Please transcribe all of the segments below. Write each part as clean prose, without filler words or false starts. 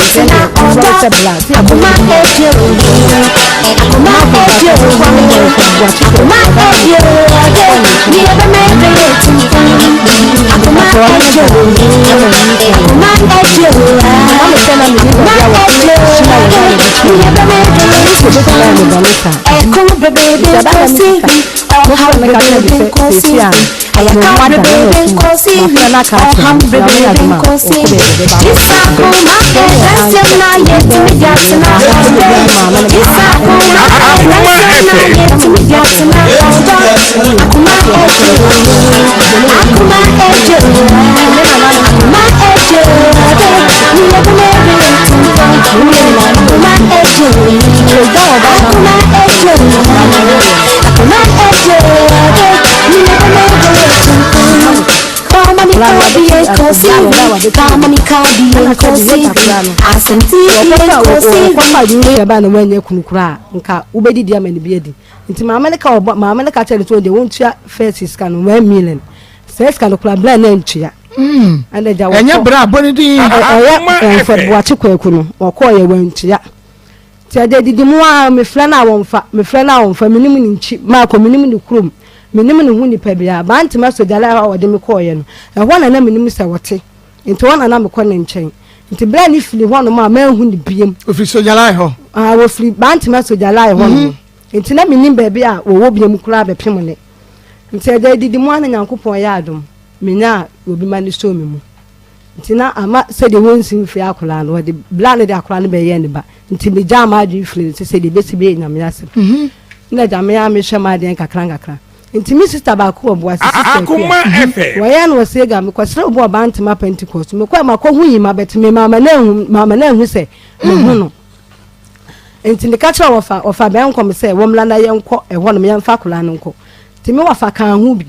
atena ɔdɔ. Akoma ebie o, akoma ebie o, akoma ebie o, ɔdɔ. Ni ebe me ebe ye tumfam. Akoma ebie o, akoma ebie o, akoma ebie o, ɔdɔ. Ni ebe me ebe ye tumfam. Ɛko bebrebe nkosi wi, ɔhaw bebrebe nkosi wi, ayaka bebrebe nkosi wi, ɔham bebrebe nkosi wi. Isakuma ɛdɛnsɛm na yɛtumi de atena ɔdɔ. Isakuma ɛdɛnsɛm na yɛtumi de atena ɔdɔ. Akoma ɛgye o, akoma ɛgye o, akoma ɛgye o, ɔdɔ. Ni ɛbɛmɛ ɛbɛyɛ tumfam. Akoma ɛgye o, akoma ɛgye o, akoma ɛgye o, ɔdɔ. Ni ɛbɛmɛ ɛbɛyɛ tumfam. Kama mi kabi enkosi, kama mi kabi enkosi, asante enkosi. Ɔkɔfa adwuma yɛ ba na wanya kunu koraa nka wobɛdidi ama ne bi adi. Nti maame no ka ɔbɔ maame no ka kyerɛ no sɛ ɔde wɔntua first sika no 1 million. Sɛ sika no koraa bla na ntua. Ɛna gya wɔkɔ. Ɛnyɛ berɛ a bɔ ne din. Ɛyɛ Mfɔdboakye Kwaku no, wɔkɔɔ yɛ wantua. Nti ɛde didi mu a, mefrɛ no a wɔmfa, mefrɛ no a wɔmfa. Menim ne nkyi maakɔ, menim ne kurom, menim ne ho nipa biara. Bantama sogyale a wɔde me kɔɔyɛ no, ɛhɔ na na menim sɛ wɔte, nti hɔ na na mekɔ ne nkyɛn. Nti berɛ a ne firi hɔnom a manhu ne biem. Ofiri sogyalai hɔ? Ah, wɔfiri Bantama sogyalai hɔ nom. Nti na menim baabi a wɔwɔ biam koraa bɛpem ne. Nti ɛde didi mu a na Nyankopɔn yɛ adom, menyaa obi ma ne soo me mu. Nti na ama sɛdeɛ wɔnsi mfiri akwadaa no, wɔde bla no de akwadaa no bɛyɛ ne ba. Nti megyaa m'adwene firi no sɛ sɛdeɛ ɛbɛsi bɛyɛ Nyame asɛm. Na agya me a mehwɛ m'adeɛ nkakra nkakra. Nti me sister baako wɔ Boase, Sister Akoma Akua. FM. Wɔyɛ no wɔ Sega, mekɔsrɛ obi wɔ Bantama Pentecost. Mekɔɛ makɔhu yi ma bɛte me maama no ahu, maama no ahu sɛ mehu no. Nti meka kyerɛ wɔfa wɔfa bɛn nkɔm sɛ wɔmmra na yɛnkɔ ɛhɔ nom, yɛmfa akwadaa no nkɔ. Nti me wɔfa kaa ho bi.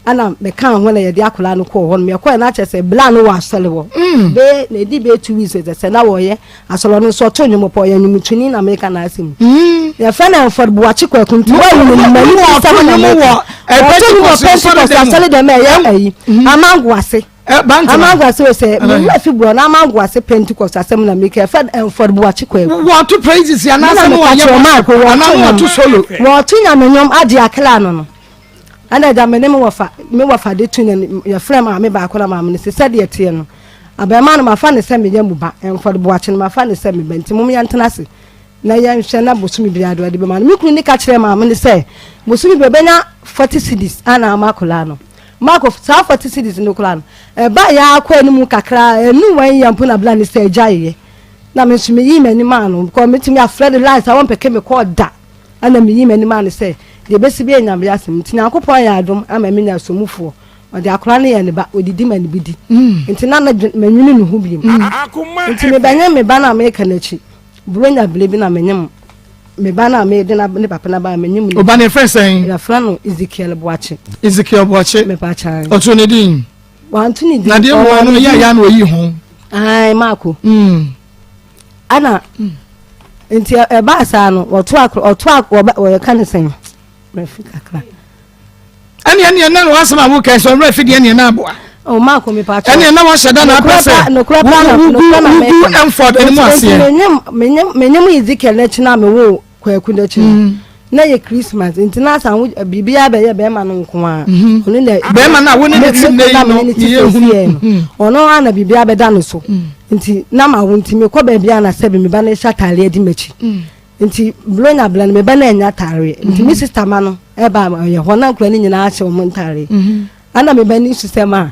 Ɛna meka ho na yɛde akwadaa no kɔɔ hɔ nom. Yɛkɔɛ na kyerɛ sɛ bla no wɔ asɔre hɔ. Bɛyɛ na ɛdi bɛyɛ 2 weeks sɛ sɛ na wɔyɛ asɔre no nso ɔto nnwom pɔ, ɔyɛ nnwomtoni na meka n'asɛm. Yɛfrɛ no Mfɔd Boakye Kwaku, nti wɔahu no m'ani Wɔto sɛ nnwom wɔ ɔto nnwom wɔ Pentecost Pentecost asɔre dɛm a ɛyɛ ayi Amango ase. Bantama. Amango ase wɔ sɛ mewura fi borɔ na Amango ase Pentecost asɛm na meka. Yɛfrɛ no Mfɔd Boakye Kwaku. Wɔto praises anaasɛ na no meka wɔnyɛ kyerɛ Mark worship anaa wɔto wɔto solo? Wɔto Nyame nnwom agye akra no. Ɛna agya me ne me wɔfa de tu na yɛfrɛ maame baako na maame no sɛ sɛdeɛ teɛ no, abɛɛma no mafa ne sɛ meyɛ mu ba, Mfɔde Boakye no mafa ne sɛ me ba, nti mom yɛntena ase na yɛnhwɛ na bosome biara de ɔde bɛma no. Me kunu ne ka kyerɛ maame no sɛ bosome bi ɔbɛnya 40 cedis ana ama akwadaa no. Maako, saa 40 cedis no koraa no, ɛba yɛ akɔ anim kakra ɛnu wɔn yɛ mpo na bla ne sɛ agya yɛ na me nso meyi m'anim ano because metumi afrɛ no lines a wɔmpɛkɛ me kɔɔ da. Ɛna meyi m'anim ano sɛ deɛ ɛbɛsi bɛyɛ Nyame asɛm. Nti Nyankopɔn yɛ adom ama menya asomufoɔ, ɔde akora no yɛ ne ba, ɔdidi ma ne bi di. Nti na manwene ne ho biom. Akoma Nti mebɛnyem me ba no a meka n'akyi buronya bere bi na menyem me ba no a mede ne papa no ba menyem no. Ɔba ne frɛ sɛn? Yɛfrɛ no Ezekiel Boakye. Ezekiel Boakye. Mepakyan. Ɔto ne din? Wanto ne din. Na deɛ mu ɔno yɛ ya na oyi ho. Ai, Maako. Ana nti ɛbaa saa no, wɔto akoro ɔto ak wɔbɛ wɔyɛka ne sɛn mafi kakra. Ɛneɛ na wasɛm a woka sɛ ɔwerɛ fi deɛ, neɛ na aboa. O Maako, mepakyan. Ɛneɛ na wahyɛ da na apɛ sɛ Nokorɛ pa na nokorɛ na wogu meka. Mford anim aseɛ. Nti menyem Ezekiel n'akyi na mewo Kwaku n'akyi no na yɛ Christmas, nti na asan wo biribiara bɛyɛ bɛrima no nko a ɔno na Bɛrima no a wo ne ne te nnɛ yi no, ne te ne yɛ sɛsiɛ no, ɔno a na biribiara bɛda no so. Nti na ma wo nti mekɔ baabi a na sɛbi me ba no hyɛ ataareɛ di m'akyi. Nti buronya bla no, me ba no anya ataareɛ, nti me sister ma no ɛba ɔyɛ hɔ na nkura no nyinaa ahyɛ wɔn ntaareɛ. Ana me ba no su sɛ ma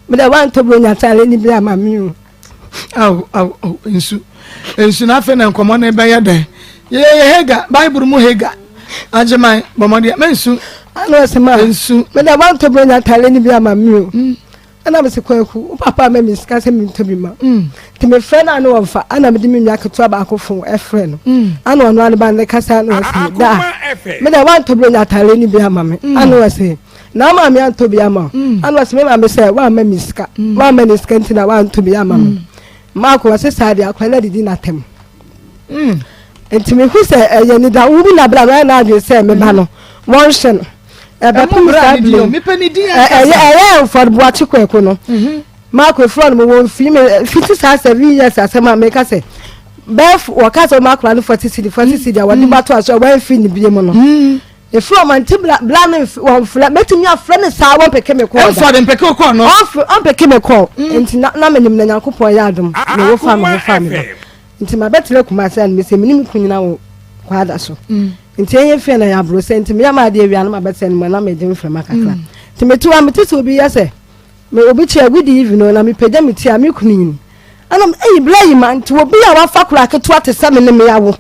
mede wantɔ buronya ataareɛ no bi ama me o. Aw, aw, aw, nsu nsu. Na afei na nkɔmmɔ no bɛyɛ dɛ. Yɛyɛ Hagar, Bible mu Hagar. Agyeman bɔmmɔdeɛ mɛnsu. Ana ɔsɛ ma nsu. Mede wantɔ buronya ataareɛ no bi ama me o. Ɛna mese, Kwaku, wo papa ama me sika sɛ mentɔ bi ma. Nti mefrɛ no a ne wɔmfa. Ana mede me nua ketewa baako fo ɛfrɛ no. Ana ɔno ane ba ne kasa na ɔse da mede wantɔ buronya ataareɛ no bi ama me. Ana ɔse na ama me antɔ bi ama wo. Ana ɔse me maame sɛ woamma me sika, woamma ne sika nti na woantɔ bi ama me. Maako, ɔse saa deɛ akwadaa no adidi n'atɛm. Nti mehu sɛ ɛyɛ nidawo bi na bra no ayɛ n'adwene sɛ me ba no wɔnhwɛ no ɛbɛpem saa bile ɛyɛ Mfɔdeboakye Kwaku no. Maako, efura no mo wɔn fi me fiti saa 7 years asɛm a meka sɛ. Bɛɛ wɔka sɛ wɔn akora no 40 cedi 40 cedi a wɔde ba to aso a wɔamfi ne bie mu no. Efiri wɔn nti bla bla no wɔn frɛ mɛtumi afrɛ no saa wɔn peke me kɔɔ da. Ɛnfa de mpeke kɔɔ no. Ɔnfrɛ ɔnpeke me kɔɔ. Nti na na menim na Nyankopɔn yɛ adom na wo fa me ho fa me ba. Nti ma bɛtena Kumasi a no mesɛ mene me kun nyina wɔ kwada so. Nti ɛyɛ fie na yɛ aboro sɛ nti meyɛ ma adeɛ awia no ma bɛtena no mu na megye mframa kakra. Nti mete hɔ a mete sɛ obi yɛ sɛ me obi kyerɛ good evening na mepagya me ti a me kunu nyini. Ɛna eyi bla yi ma nti obi a wafa kora ketewa te sɛ me ne me awo.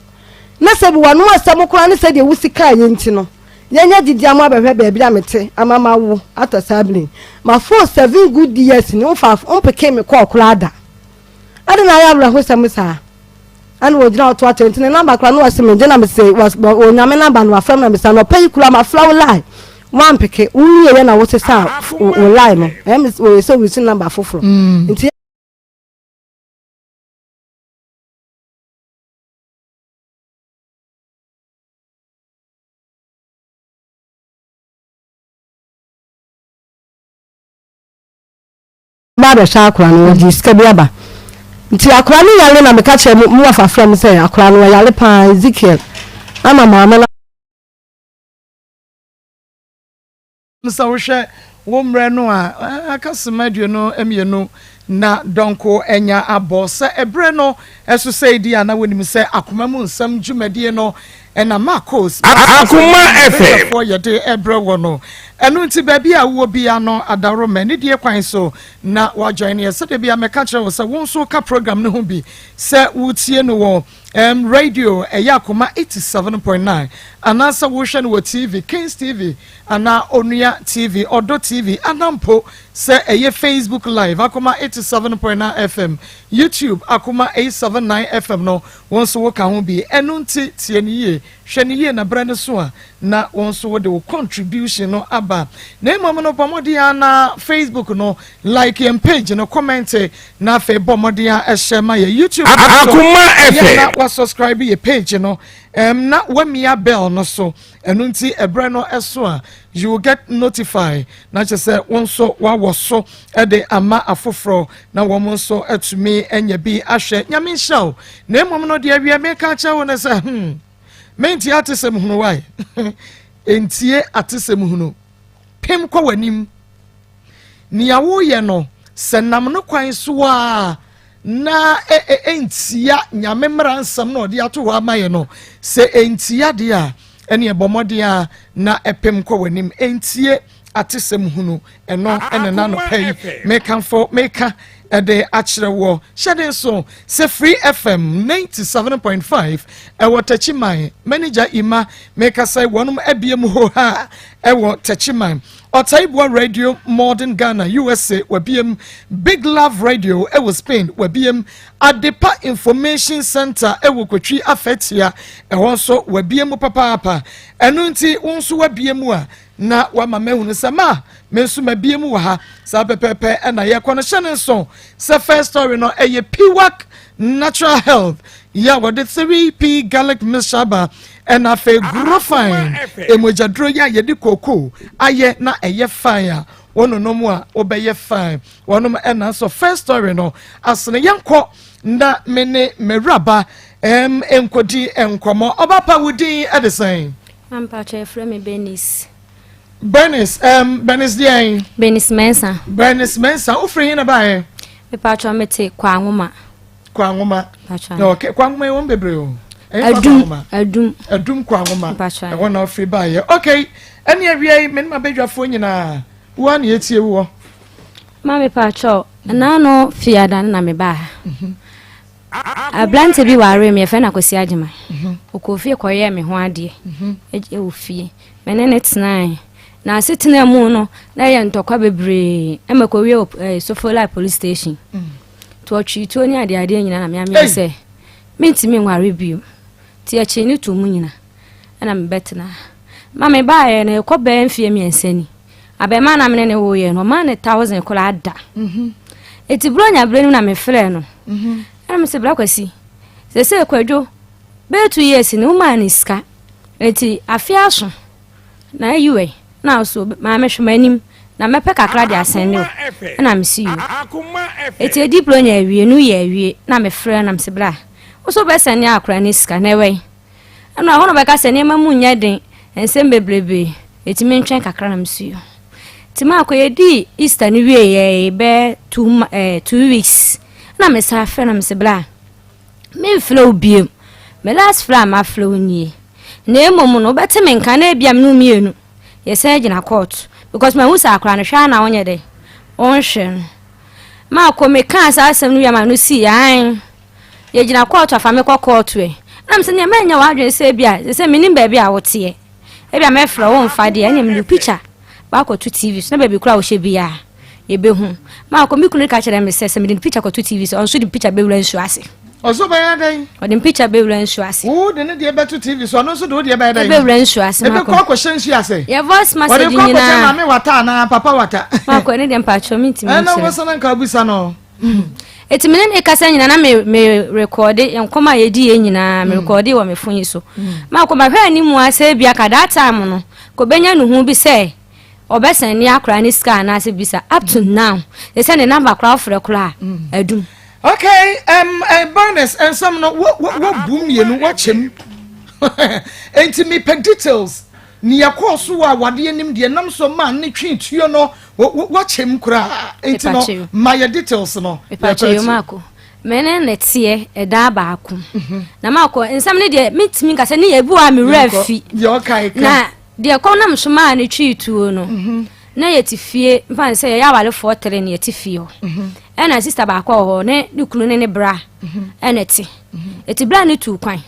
Na sɛ bi w'ano asɛm koraa ne sɛdeɛ wosi kaa yɛ nti no, yɛnyɛ gyidie ama abɛhwɛ baabi a mete ama mawo atɔ saa bere yi. Maforo seven good years ni, womfa wompekee me kɔɔ koraa da. Adɛn na ayɛ awerɛhosɛm saa? Ɛna wɔgyina hɔ toatoa nti ne namba koraa na wɔse megye na mese wɔnya me namba no wafrɛ me na mese anɔpa yi koraa mafrɛ wo line wampeke wowieɛ na wosesaa wo line no ɛyɛ me wɔyɛ sɛ wosi namba foforɔ nti ba abɛhwɛ akora no wɔde sika bi aba nti akora no yare na meka kyerɛ mu wɔfa frɛ m sɛ akora no ɔyare paa Ezekiel ama maame no Sɛ wohwɛ wo mmerɛ no a, aka sima 22 na dɔnko anya abɔ. Sɛ ɛberɛ no so sɛi deɛ a, na wonim sɛ akoma mu nsɛm dwumadie no na Marcos Akoma FM. Badwafoɔ yɛde rebrɛ wɔ no. Ɛno nti baabi a wowɔ biara no, adaworoma anidie kwan so na woajoin yɛ. Sɛdeɛ biara mɛka kyerɛ wo sɛ wo nso woka program no ho bi sɛ wotie no wɔ um, radio ɛyɛ Akoma 87.9 anaasɛ wohwɛ no wɔ TV, Kings TV, Anaa Onua TV, Ɔdɔ TV, anaa mpo sɛ ɛyɛ Facebook Live, Akoma 87.9 FM, YouTube, Akoma 879 FM no, wo nso woka ho bi. Ɛno nti, tie no yie, hwɛ no yie na berɛ no so a, na wo nso wode wo contribution no aba. Na mmom no, bɔ mmɔden ara na Facebook no, like yɛn page no, comment, na afei bɔ mmɔden ara hyɛ ma yɛn YouTube no nso, Akoma ɛyɛ na FM. wasubscribe yɛ page no, ɛm, na wamia bell no so. Ɛno nti ɛberɛ no so a, you will get notified, na kyerɛ sɛ wo nso woawɔ so de ama afoforɔ na wɔn nso atumi anya bi ahwɛ. Nyame nhyira wo. Na mmom no deɛ awie meka akyerɛ wo ne sɛ, mentie atesɛm hunu wae. Ntie atesɛm hunu. Pem kɔ w'anim. Nea woyɛ no, sɛ nam no kwan so a na ɛntia Nyame mmara nsɛm na ɔde ato hɔ ama yɛ no, sɛ ɛntia deɛ a, ɛneɛ bɔ mmɔden a na ɛpem kɔ w'anim. Ɛntie atesɛm hunu. Ɛno ɛna n'anɔpa yi mekamfo meka ɛde akyerɛ woɔ. Hyɛ den so sɛ Free FM 97.5 ɛwɔ Techiman. Manager Ima mekasa yi wɔnom abie mu hoha ɛwɔ Techiman. Ɔtaibua Radio Modern Ghana USA wabiem, Big Love Radio ɛwɔ Spain wabiem, Adepa Information Center ɛwɔ Kotwi Afɛtia ɛhɔ nso wabiem mu papaapa. Ɛno nti wo nso wabie mu a na wama mahunu sɛ ma me nso mabie mu wɔ ha. Saa pɛpɛɛpɛ ɛna yɛkɔ no. Hyɛ ne nso sɛ first story no ɛyɛ Piwak Natural Health yɛ a wɔde 3P garlic mixture aba ɛna afei Grofine emogyaduro yɛ a yɛde kookoo ayɛ na ɛyɛ fine a wɔnonom a wobɛyɛ fine. Wɔnom ɛna nso first story no asene. Yɛnkɔ na me ne m'awuraba nkɔdi nkɔmmɔ. Ɔba pa, wo din ɛde sɛn? Ampakyɛ, yɛfrɛ me Bernice. Bernice, Bernice deɛn? Bernice Mensah. Bernice Mensah, wofiri he na baeɛ? Mepakyɛ, mete Kwangoma. Kwangoma. Okay, Kwangoma yi wɔn bebree o. Adum, Adum. Adum Kwangoma. Ɛhɔ na ɔfiri baeɛ. Okay, ɛne awia yi me ne m'abadwafoɔ nyinaa, wo a na yɛtie woɔ. Ma mepakyɛ, naano fiada no na mebaa ha. Aberante bi waree me, yɛfrɛ no Akwasi Agyeman. Ɔkɔɔ fie kɔyɛɛ me ho adeɛ wɔ fie. Me ne no tenae. Na asetena mu no, na ɛyɛ ntɔkwa bebree. Ɛma kɔwie wɔ Sofola police station. Nti ɔtwee tuo ne adeadeɛ nyinaa na meamea sɛ mentumi nware bio. Nti akyiri no too mu nyina ɛna mebɛtena ha. Ma mebaeɛ no, ɛkɔ bɛyɛ mfeɛ 3 ni. Abɛɛmaa na mene ne woyɛ no, ɔmaa ne 1000 koraa da. Eti Buronya berɛ no na mefrɛɛ no. Ɛna mese, Bra Kwasi, sɛsɛ Kwadwo bɛyɛ 2 years ni womaa ne sika. Eti afe aso na ayi wɛ na so maame hwɛ m'anim. Na mɛpɛ kakra de asɛnde wo. Ɛna mese yo. Eti edi bronya awie no yɛ awie na mefrɛ na mese bra. Wo so wobɛsɛnde akora ne sika na ɛwɛn. Ɛna ɔhɔ na ɔbɛka sɛ nneɛma mu nyɛ den, nsɛm bebrebe, eti mentwɛn kakra na mese yo. Nti maakɔ yɛdii Easter no wie yɛ bɛɛ 2 weeks na mesan frɛ na mese bra memfrɛ wo biom. Me last frɛ a mafrɛ wo nie. Na mmom no wobɛte me nka na ebia me ne wo mmienu yɛsan gyina court because mahu sɛ akora no hwɛ a na wonyɛ dɛ wonhwɛ no. Maakɔ mekaa saa asɛm no wie ama no sii ae yɛgyina court afa me kɔ court ɛ na mesɛ nea manya w'adwene sɛ ebia sɛ menim baabi a woteɛ ebia mɛfrɛ wo mfa deɛ ɛnyɛ mede picture baakɔto TV so na baabi kora wohyɛ biaa yɛbɛhu. Maakɔ me kunu ka kyerɛ me sɛ mede picture kɔto TV so, ɔnso de picture bɛwura nsuo ase. Ɔso bɛyɛ dɛn? Ɔde picture bɛwura nsuo ase. Wo de ne deɛ bɛto TV so, ɔno nso de wo deɛ bɛyɛ dɛn? Ɛbɛwura nsuo ase. Ebi kɔ akɔhyɛ nsuo ase. Yɛ voice message Ɔde kɔ akɔhyɛ nyinaa. Maame wata anaa papa wata? Maakɔ ne deɛ mpakyɛ mentimi Ɛna nkyerɛ. wo sɛ na nka abusa no. Eti me ne ne kasa nyinaa na me record nkɔm a yɛdi yɛ nyinaa, me record wɔ me phone yi so. Maakɔ mahwɛ anim a sɛ ebia ka that time no kò bɛnya ne ho bi sɛ ɔbɛsɛn ne akora ne sika anaasɛ bisa. Up to now sɛ ne number koraa wofrɛ koraa adum. Okay, Bernice, nsɛm no wo wo wo bu mmienu wakyɛm, nti mepɛ details nea kɔɔ so wɔ awadeɛ nim deɛ nam so maa ne twe tuo no. Wo wo wakyɛm koraa, nti no Mepakyɛw. ma yɛ details no. Mepakyɛ yo, maako me ne ne teɛ ɛdan baako na maakɔ nsɛm no deɛ mentumi nkasa ne yɛ bi wɔ a me werɛ afi. Deɛ ɔkae ka. Na deɛ kɔm nam so maa ne twii tuo no, na yɛte fie mfa ne sɛ yɛyɛ awarefoɔ tere ne yɛte fie hɔ, ɛna sister baako wɔ hɔ ne ne kunu ne ne bra ɛna te ɛti bra ne tu kwan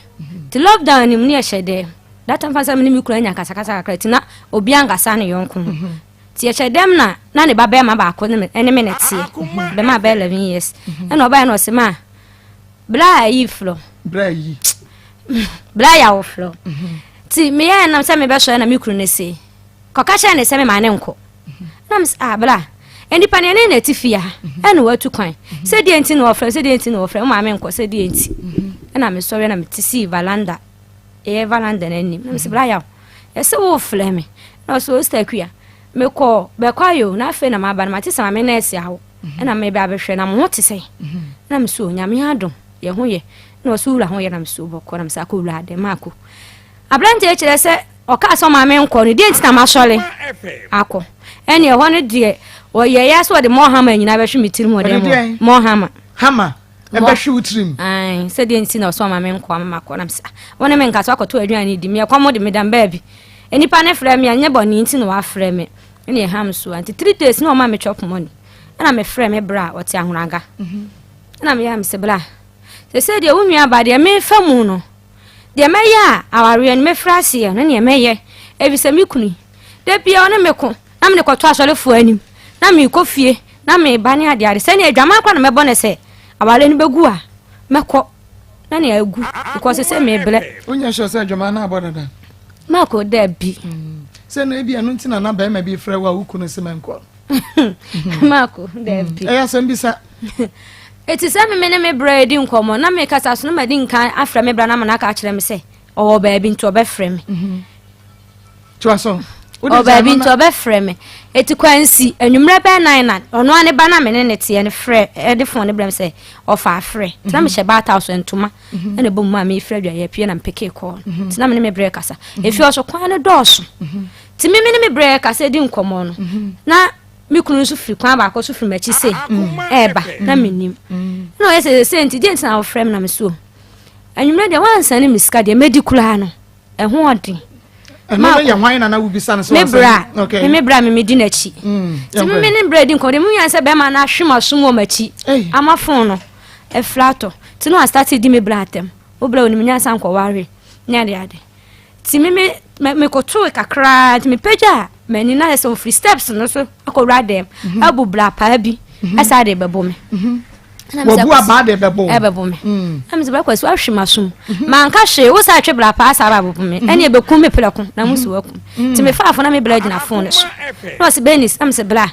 te lockdown nim ne yɛhyɛ dɛm data mfa sɛ me ne me kunu anya kasakasa kakra ti na obi ankasa ne yɔnko ho nti yɛhyɛ dɛm na ne ba bɛrima baako ne me ɛne me na teɛ bɛrima bɛyɛ 11 years, ɛna ɔbaeɛ na ɔsɛ ma bra ayi frɔ. Bra yi. Bra yɛ awoforɔ nti meyɛ nam sɛ mebɛsɔre na me kunu no se kɔka kyerɛ ne sɛ mema ne nkɔ na mesɛ ah bra, nnipa ne ɛne na ɛte fie ha ɛna watu kwan sɛ deɛ nti na wɔfrɛ sɛ deɛ nti na wɔfrɛ wo maame nkɔ sɛ deɛ nti. Ɛna mesɔre na mete sii veranda, ɛyɛ veranda no anim, na mesɛ bra yaw ɛsɛ wofrɛ me, na ɔsɛ o sister Akua, mekɔ bɛkɔ ayɛ na afei na maba no mate sɛ maame nɛɛse awo ɛna mebɛ abɛhwɛ na mo ho te sɛ, na mesɛ o Nyame adom yɛ ho yɛ, na ɔsɛ wura ho yɛ, na mesɛ bɔkɔ na mesɛ akɔ wura adɛ maakɔ. Aberanteɛ kyerɛ sɛ ɔkaa sɛ ɔmaame nkɔ no deɛ nti na masɔre akɔ ɛne ɛhɔ no deɛ ɔyɛ yɛ sɛ ɔde mɔhama nyinaa bɛhwe me tirim. Ɔde Ɔde deɛn? mɔhama. Hama ɛbɛhwe wo tirim? Ae, sɛdeɛ nti na ɔsɛ ɔma me nkɔ ama makɔ na mesɛ wo ne me nka so akɔtɔ aduane di meɛ kɔm de medam baabi nnipa ne frɛ me a nyɛ bɔne nti na wafrɛ me ɛne ɛham so a nti 3 days na ɔma me chop money, ɛna mefrɛ me bra a ɔte Ahoraga, ɛna meyɛ me sɛ bra sɛ sɛ deɛ wo nua ba deɛ mefa mu no deɛ mɛyɛ a awareɛ no mɛfiri aseɛ no neɛ mɛyɛ ɛfiri sɛ me kunu da bia ɔne me ko na mede kɔto asɔrefoɔ anim na meekɔ fie na meba ne adeade sɛnea adwaman kora na mɛbɔ ne sɛ awareɛ no bɛgu a mɛkɔ na nea agu because sɛ mebrɛ. Wonyɛ sure sɛ adwaman no abɔ dada? Maakɔ da bi. Sɛ na ebi ɛno nti na na bɛrima bi frɛ wo a wo kunu sɛ mɛnkɔ. Maakɔ da bi. Ɛyɛ asɛm bi sa. Ɛti sɛ meme ne me brɛ di nkɔmmɔ na mekasa so na madi nkan afrɛ me bra na ama no aka akyerɛ me sɛ ɔwɔ baabi nti ɔbɛfrɛ me. Toa so. Ɔwɔ baabi nti ɔbɛfrɛ me. Ɛti kwansi anwummerɛ bɛɛ nan na ɔno a ne ba na me ne ne teɛ no frɛ ɛde phone ne brɛ me sɛ ɔfa afrɛ nti na mehyɛ bath house ntoma ɛna ɛbɔ mu a mefrɛ adwaeɛ apue na mepeke kɔɔ no nti na me ne me brɛ kasa ɛfie ɔso kwan no dɔɔso nti me ne me brɛ kasa di nkɔmmɔ no na me kunu nso firi kwan baako so firi m'akyi sei ɛɛba na menim na ɔyɛ sɛ sɛ nti deɛ nti na wofrɛ me na me so anwummerɛ deɛ wansane me sika deɛ mɛdi koraa no ɛho ɔden. Ɛno no yɛ hwan na na wobisa no sɛ me wansane? bra. Me bra me medi n'akyi nti me ne bra di nkɔmmɔ deɛ munya sɛ bɛrima no ahwe m'asom wɔ m'akyi ama phone no ɛfira atɔ nti na wastate di me bra atɛm wo bra onim nyansa nkɔware ne ade ade nti me mekɔtoo kakraa nti mepagya a m'ani na sɛ ɔfiri steps no so akɔwura dɛm abu bra paa bi ɛsa de bɛbɔ me. Wabu abaa de bɛbɔ wo? Ɛbɛbɔ me na mesɛ bɛkɔ so ahwe m'asom manka hwee wo sa atwe bra paa saa babɔ me ɛne ɛbɛkum me prɛko na mo si wakum nti mefaa fo na me bra gyina phone no so na ɔsɛ Benis na mesɛ bra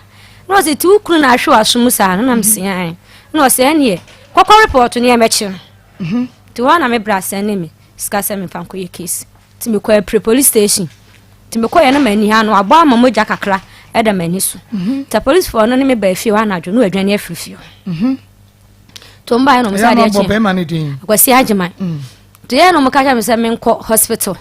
na ɔsɛ ti wo kunu na ahwe w'asom saa no na mesɛ ae na ɔsɛ ɛneɛ kɔkɔ report ne ɛmɛkye no nti hɔ na me bra sɛn ne me sika sɛ memfa nkɔyɛ case nti mekɔ Apire police station nti mekɔyɛ no m'ani ha no abɔ ama mogya kakra. Ɛda m'ani so. Nti apolisifoɔ no ne me baa fie hɔ anadwo na wɔadwane afiri fie hɔ. Nti wɔn baeɛ na wɔn sɛ adeɛ kye. Akwasi Agyeman. Nti yɛn na wɔn ka kyerɛ me sɛ menkɔ hospital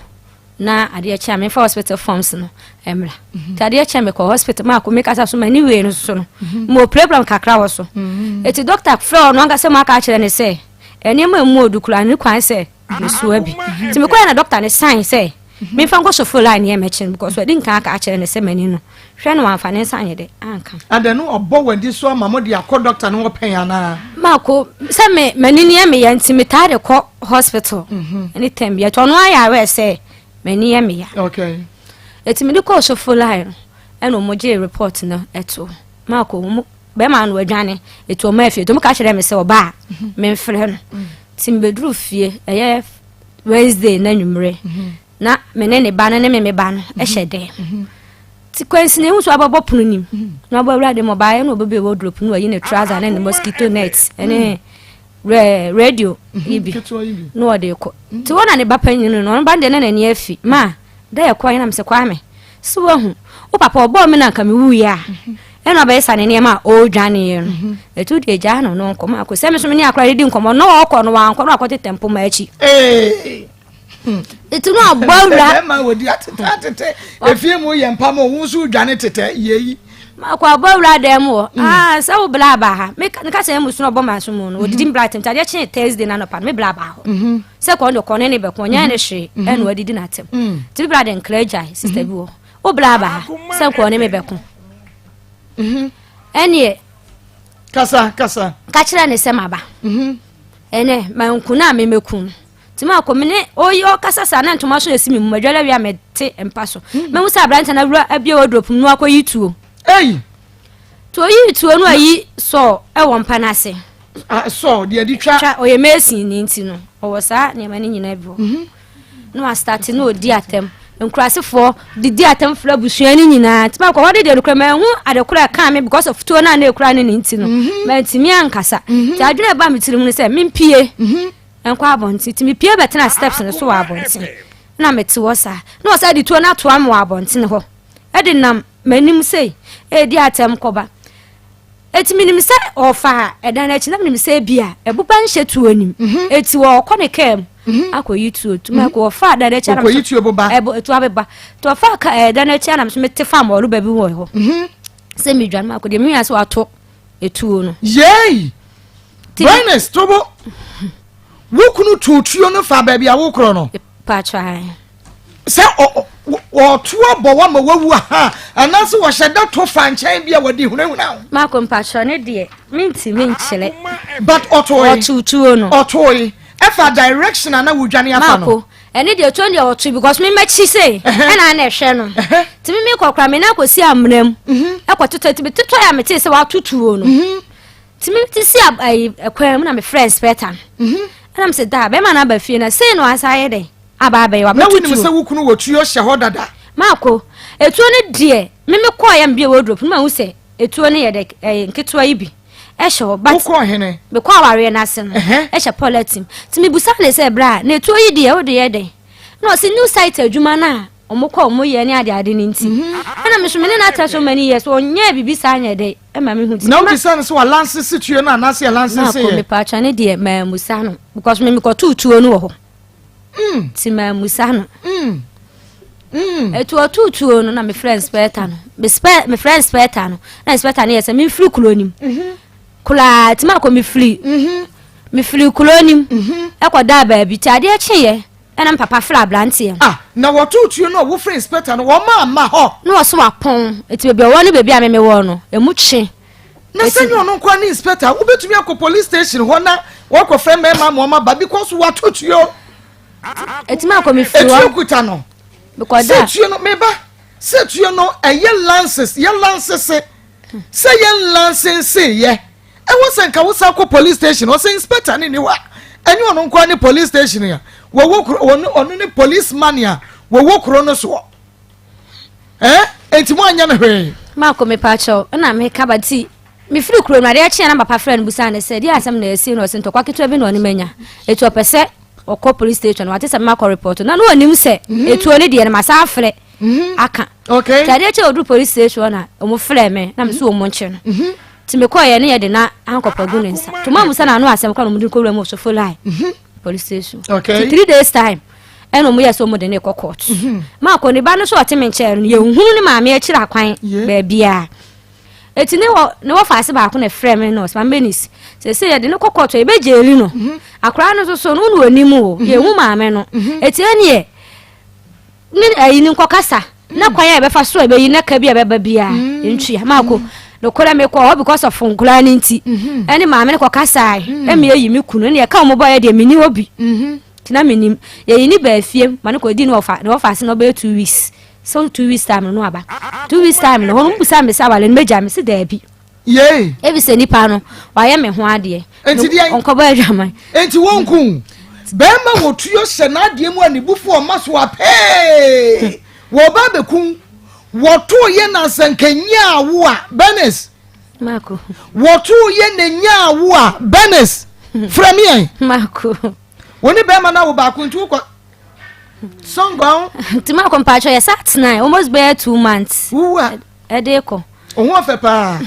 na adeɛ kye a memfa hospital forms no mmra. Nti adeɛ kye mekɔ hospital maako mekasa so m'ani wei no so no ma ɔpirapira me kakra wɔ so. Nti doctor frɛ ɔno ankasa mu aka akyerɛ ne sɛ nneɛma mu odu koraa ne kwan sɛ mesoa bi. Nti mekɔɛ na doctor ne sign sɛ memfa nkɔ sofo line yɛ mɛkye no because wadi nkan aka akyerɛ ne sɛ m'ani no hwɛ no wamfa ne nsa anyɛ dɛ anka. Adɛn no ɔbɔ w'ani so ama mo de akɔ doctor no hɔ pɛn anaa? Maako sɛ me m'ani no yɛ me ya nti metaa de kɔ hospital anytime bi ɛtɔ ɔno ayɛ aware sɛ m'ani yɛ me ya. Okay. Eti mede kɔɔ sofo line no ɛna ɔmo gyee report no ɛto maako ɔmo bɛrima no wadwane eti ɔmo afie eti ɔmo ka kyerɛ me sɛ ɔbaa memfrɛ no nti mebɛduru fie ɛyɛ Wednesday na nwummerɛ na me ne ne ba no ne me me ba no hyɛ dɛm nti kwansi na ehu so abɛbɔ pono nim na ɔbɔ awura de mu ɔbaayɛ na ɔbɛbue wardrobe no wayi ne trouser ne ne mosquito net ne radio yi bi na ɔde kɔ nti wɔn na ne ba panyin no ɔno ba deɛ na n'ani afi ma da yɛ kɔ yɛn nam sɛ Kwame so wahu wo papa ɔbɔɔ me na nka me wuiɛ a ɛna ɔbɛyɛ sa ne nneɛma a ɔredwaneɛ no ɛtu deɛ gyaa no no nkɔmɔ akɔ sɛ me so me ne akora de di nkɔmɔ na ɔkɔ no wankɔ no akɔtetɛ mpoma akyi ɛti no abɔ awura bɛrima wɔdi atete atete efie mu yɛ mpa ma òun nso dwane tetɛ yie yi makɔ abɔ awura dan mu hɔ ah sɛ wo bla aba ha meka sɛ ɛmu so na ɔbɔ ma so mu no ɔdidi mbra atɛm nti adeɛ kyee Thursday na anɔpa no me bla aba hɔ sɛ kɔn de kɔne ne bɛko ɔnyɛ ne hwee ɛna wadidi n'atɛm nti me bla de nkra gyae sister bi wɔ wo bla aba ha sɛ kɔne me bɛko ɛneɛ kasa kasa ka kyerɛ ne sɛ maba ɛnɛ manku no a memɛku no nti maakɔ me ne ɔyi ɔkasa saa na ntoma so esi me mu madwale awia mete mpa so mahu sɛ aberante no awura abie wardrobe mu na wakɔyi tuo ei nti ɔyii tuo no ayi sɔɔ ɛwɔ mpa no ase sɔɔ deɛ de twa twa ɔyɛ mason ne nti no ɔwɔ saa nneɛma no nyinaa bi hɔ na wastate na ɔdi atɛm nkurasefoɔ didi atɛm frɛ abusua no nyinaa nti maakɔ hɔ de deɛ nokora mahu adekora ɛkaa me because of tuo no a na ɛkura no ne nti no mantumi ankasa nti adwene ɛba me tirim no sɛ mempie nkɔ abɔnten nti mepie bɛtena steps no so wɔ abɔnten na mete hɔ saa na ɔsɛ de tuo no atoa me wɔ abɔnten hɔ ɛde nam m'anim sei ɛredi atɛm kɔba eti menim sɛ ɔfa ɛdan no akyi na menim sɛ ebi a ɛboba nhyɛ tuo nim eti ɔkɔ ne kaa mu akɔyi tuo tuma kɔ ɔfa ɛdan no akyi anam Ɔkɔyi tuo boba. ɛbɔ tuo abeba nti ɔfa ka ɛdan no akyi anam so mete fam ɔreba bi wɔ hɔ sɛ medwane mu akɔ deɛ mewia sɛ wato etuo no yei Brightness tobo wo kunu tu tuo no fa baabi a wokorɔ no patwa sɛ ɔto abɔ wa ma wawu aha anaasɛ wɔhyɛ da to fa nkyɛn bi a wɔde hunahuna wo maako mpatwa ne deɛ mentimi nkyerɛ but ɔtoe ɔto tuo no ɔtoe ɛfa direction a na wodwane afa no maako ɛne deɛ tuo deɛ ɔto because me mɛkyi sei ɛna ana ɛhwɛ no nti me mekɔ kora me na akɔsi amena mu ɛkɔ totɔ nti metotɔ yɛ a metee sɛ wato tuo no nti me te si ayi ɛkwan mu na mefrɛ inspector no ɛna me sɛ daa bɛrima no aba fie na sei na wasa ayɛ dɛn aba abɛyɛ na wabɛto wonim tuo sɛ wo kunu wɔ tuo hyɛ hɔ dada maako etuo no deɛ me me kɔɔ yɛ mbie wardrobe no ma hu sɛ etuo no yɛ dɛ ɛyɛ nketewa yi bi ɛhyɛ hɔ but wokɔɔ hene mekɔ awareɛ no ase no Ɛhɛ. ɛhyɛ polythene nti mebusa ne sɛ berɛ a na etuo yi deɛ wode yɛ dɛn na ɔse new site adwuma no a ɔmo kɔ ɔmo yɛ ne ade ade no nti ɛna me so me ne no atena so many years ɔnyɛɛ biribi saa nyɛ dɛ ɛma me hu nti na ma- wobisa no sɛ walanse tuo no anaasɛ yɛlanse maako yɛ mepatwa ne deɛ maamusa no because me mekɔtoo tuo no wɔ hɔ nti maamusa no ɛtu ɔtoo tuo no na mefrɛ inspector no mefrɛ inspector no na inspector no yɛ sɛ memfiri kuro nim koraa nti maakɔ mefiri kuro nim ɛkɔdaa baabi nti adeɛ kyeeɛ ɛna papa frɛ aberanteɛ no ah na wɔtoo tuo no a wofrɛ inspector no wɔma ama hɔ na wɔso wapɔn nti baabi a ɔwɔ ne baabi a memewɔ no ɛmu twe na sɛ nyɛ ɔno nkoa ne inspector wobɛtumi akɔ police station hɔ na wɔkɔfrɛ mmarima ma ɔma ba because wato tuo ɛti maakɔ mefiri etuo hɔ kuta no mekɔda sɛ tuo no meba sɛ tuo no ɛyɛ license yɛ license sɛ yɛ license yɛ ɛwɔ sɛ nka wosan kɔ police station ɔsɛ inspector ne ni hɔ a ɛnyɛ ɔno nkoa ne police station a wɔwɔ kuro ɔno ɔno ne police man a wɔwɔ kuro no soɔ ɛɛ eti mo anya no hwee Maakɔ mepa kyɛw ɛna meka ba nti mefiri kuro no adeɛ kyeɛ na papa frɛ no busa ne sɛ deɛ asɛm na ɛsi no ɔsɛ ntɔkwa ketewa bi na ɔne manya ɛtu ɔpɛ sɛ ɔkɔ police station wate sɛ memakɔ report na na ɔnim sɛ ɛtuo no deɛ no masa afrɛ. mhm. aka. Okay. Nti adeɛ kyɛ ɔduru police station hɔ na ɔmo frɛ me na me so ɔmo nkye no. Mhm. Nti mekɔɔyɛ ne yɛde na ankɔpɔ agu ne nsa. Nti ɔmo amusa n'ano asɛm kora na ɔmo de kɔwura mu ɔsofo line. Mhm. Police station. Okay. Nti 3 days time ɛna ɔmo yɛ sɛ ɔmo de ne kɔ court. Maa kɔ ne ba no so ɔte me nkyɛn no yɛnhunu ne maame akyiri akwan baabiara. Eti ne wɔ ne wɔ faase baako na ɛfrɛ me na ɔsɛ maame Bernice sese yɛde ne kɔ court yɛbɛ jaili no. Akwaraa no nso so no na onim o yɛnhu maame no. Eti ɛneɛ ne ayi no nkɔkasa na kwan a yɛbɛfa so a ɛbɛyi na ka bi a ɛbɛba biara ntua maako nokorɛ mekɔ hɔ because of nkoraa no nti ɛne maame no kɔkasae ɛmi ayi me kunu ɛne ɛka wɔn bɔyɛ deɛ menni hɔ bi nti na menim yɛyi ne baa fie ma no kɔdi ne wɔfa ne wɔfa ase na ɔbɛyɛ 2 weeks so 2 weeks time no aba 2 weeks time no hɔ no mbusa me sɛ awale no mɛgya me se daabi. Yee. Ebi sɛ nipa no wayɛ me ho adeɛ. Nti deɛ ɔnkɔbɔ adwaman. Nti wɔn nku bɛrima wɔ tuo hyɛ n'adeɛ mu a ne bufu ɔma so apɛɛ wɔ ba abɛku wɔto yɛ na sɛ nka nyaa wo a Bernice. Mako. Wɔto yɛ na nyaa wo a Bernice frɛ mi yɛn. Mako. Wɔn ne bɛrima na wo baako nti wokɔ sɔngɔn. Nti mako mpatsɔ yɛ sa tena almost bɛyɛ 2 months. Wuwa. Ɛde kɔ. Òun ɔfɛ paa.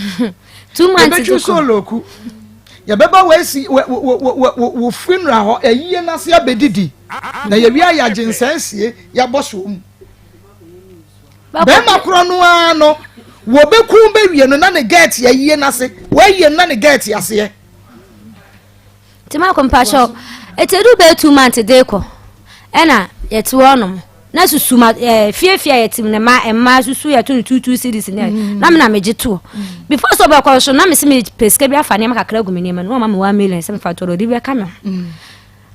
2 months de kɔ. Yɛbɛtwi soloku. Yɛbɛba wɔasi wɔ funeral hɔ ɛyie n'ase abɛdidi na yɛwi ayɛ agye nsɛnsie yɛabɔ so mu. Bɛrima korɔ no ara no wɔbɛku bɛwie no na ne gɛɛte ayie n'ase wɔayie no na ne gɛɛte aseɛ. Nti mako mpakyɛw eti edu bɛyɛ 2 months de kɔ ɛna yɛte hɔ nom na susu ma ɛɛ fiefie a yɛte mu ne mma mmaa susu yɛto no 2 2 cedis ne na me na megye toɔ before sɛ ɔbɛkɔ so na me se me pɛ sika bi afa nneɛma kakra gu me nneɛma no na ɔma me 1 million sɛ mefa tɔrɔ ɔde bɛka me ho.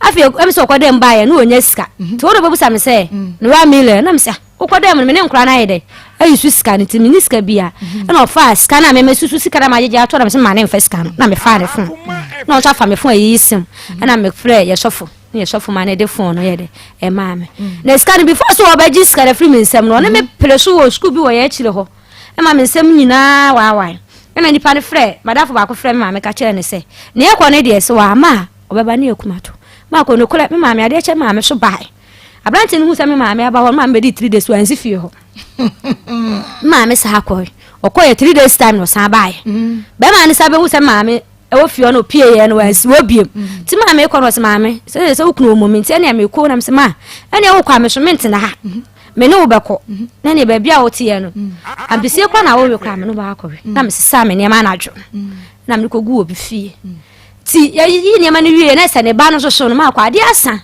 Afei ɛmi sɛ ɔkɔ dɛm baayɛ na ɔnya sika nti wɔn na ɔbɛbusa me sɛ ne 1 million na me sɛ wokɔ dɛm no me ne nkora no ayɛ dɛ ayi so sika no nti me ne sika bi a ɛna ɔfaa sika no a mɛmɛ susu sika no a magyegye ato na me sɛ ma ne mfa sika no na mefaa ne phone na ɔnso afa me phone ayiyi sim ɛna mefrɛ yɛ sɔfo ne yɛ sɔfo ma ne de phone no yɛ dɛ ɛmaa me na sika no before so ɔbɛgye sika no afiri me nsam no ɔne me pere so wɔ sukuu bi wɔ yɛ akyire hɔ ɛma me nsɛm nyinaa waawae ɛna nipa no frɛ madafo baako frɛ me maame ka kyerɛ ne sɛ nea ɛkɔ ne deɛ sɛ wama a ɔbɛba ne akuma to maakɔ nokorɛ me maame adeɛ kyɛ maame so bae aberante no hu sɛ me maame aba hɔ no maame bɛdi 3 days wansi fie hɔ. Me maame saa kɔe ɔkɔyɛ 3 days time na ɔsan baeɛ. Bɛrima no sa bɛhu sɛ maame ɛwɔ fie hɔ no opie yɛ no wansi hɔ biem nti maame kɔ no ɔsɛ maame sɛ sɛ wokunu wɔ mɔmi nti ɛnea mekɔ nam sɛ ma ɛnea wokɔ a me so mentena ha me ne wo bɛkɔ na nea baabi a woteɛ no ampesie kora na wowe kora me ne wobɛakɔwe na mesesaa me nneɛma anadwo na mekɔgu obi fie. Ti yɛyiyi nneɛma no wie na sɛ ne ba no soso no maakɔ adeɛ asa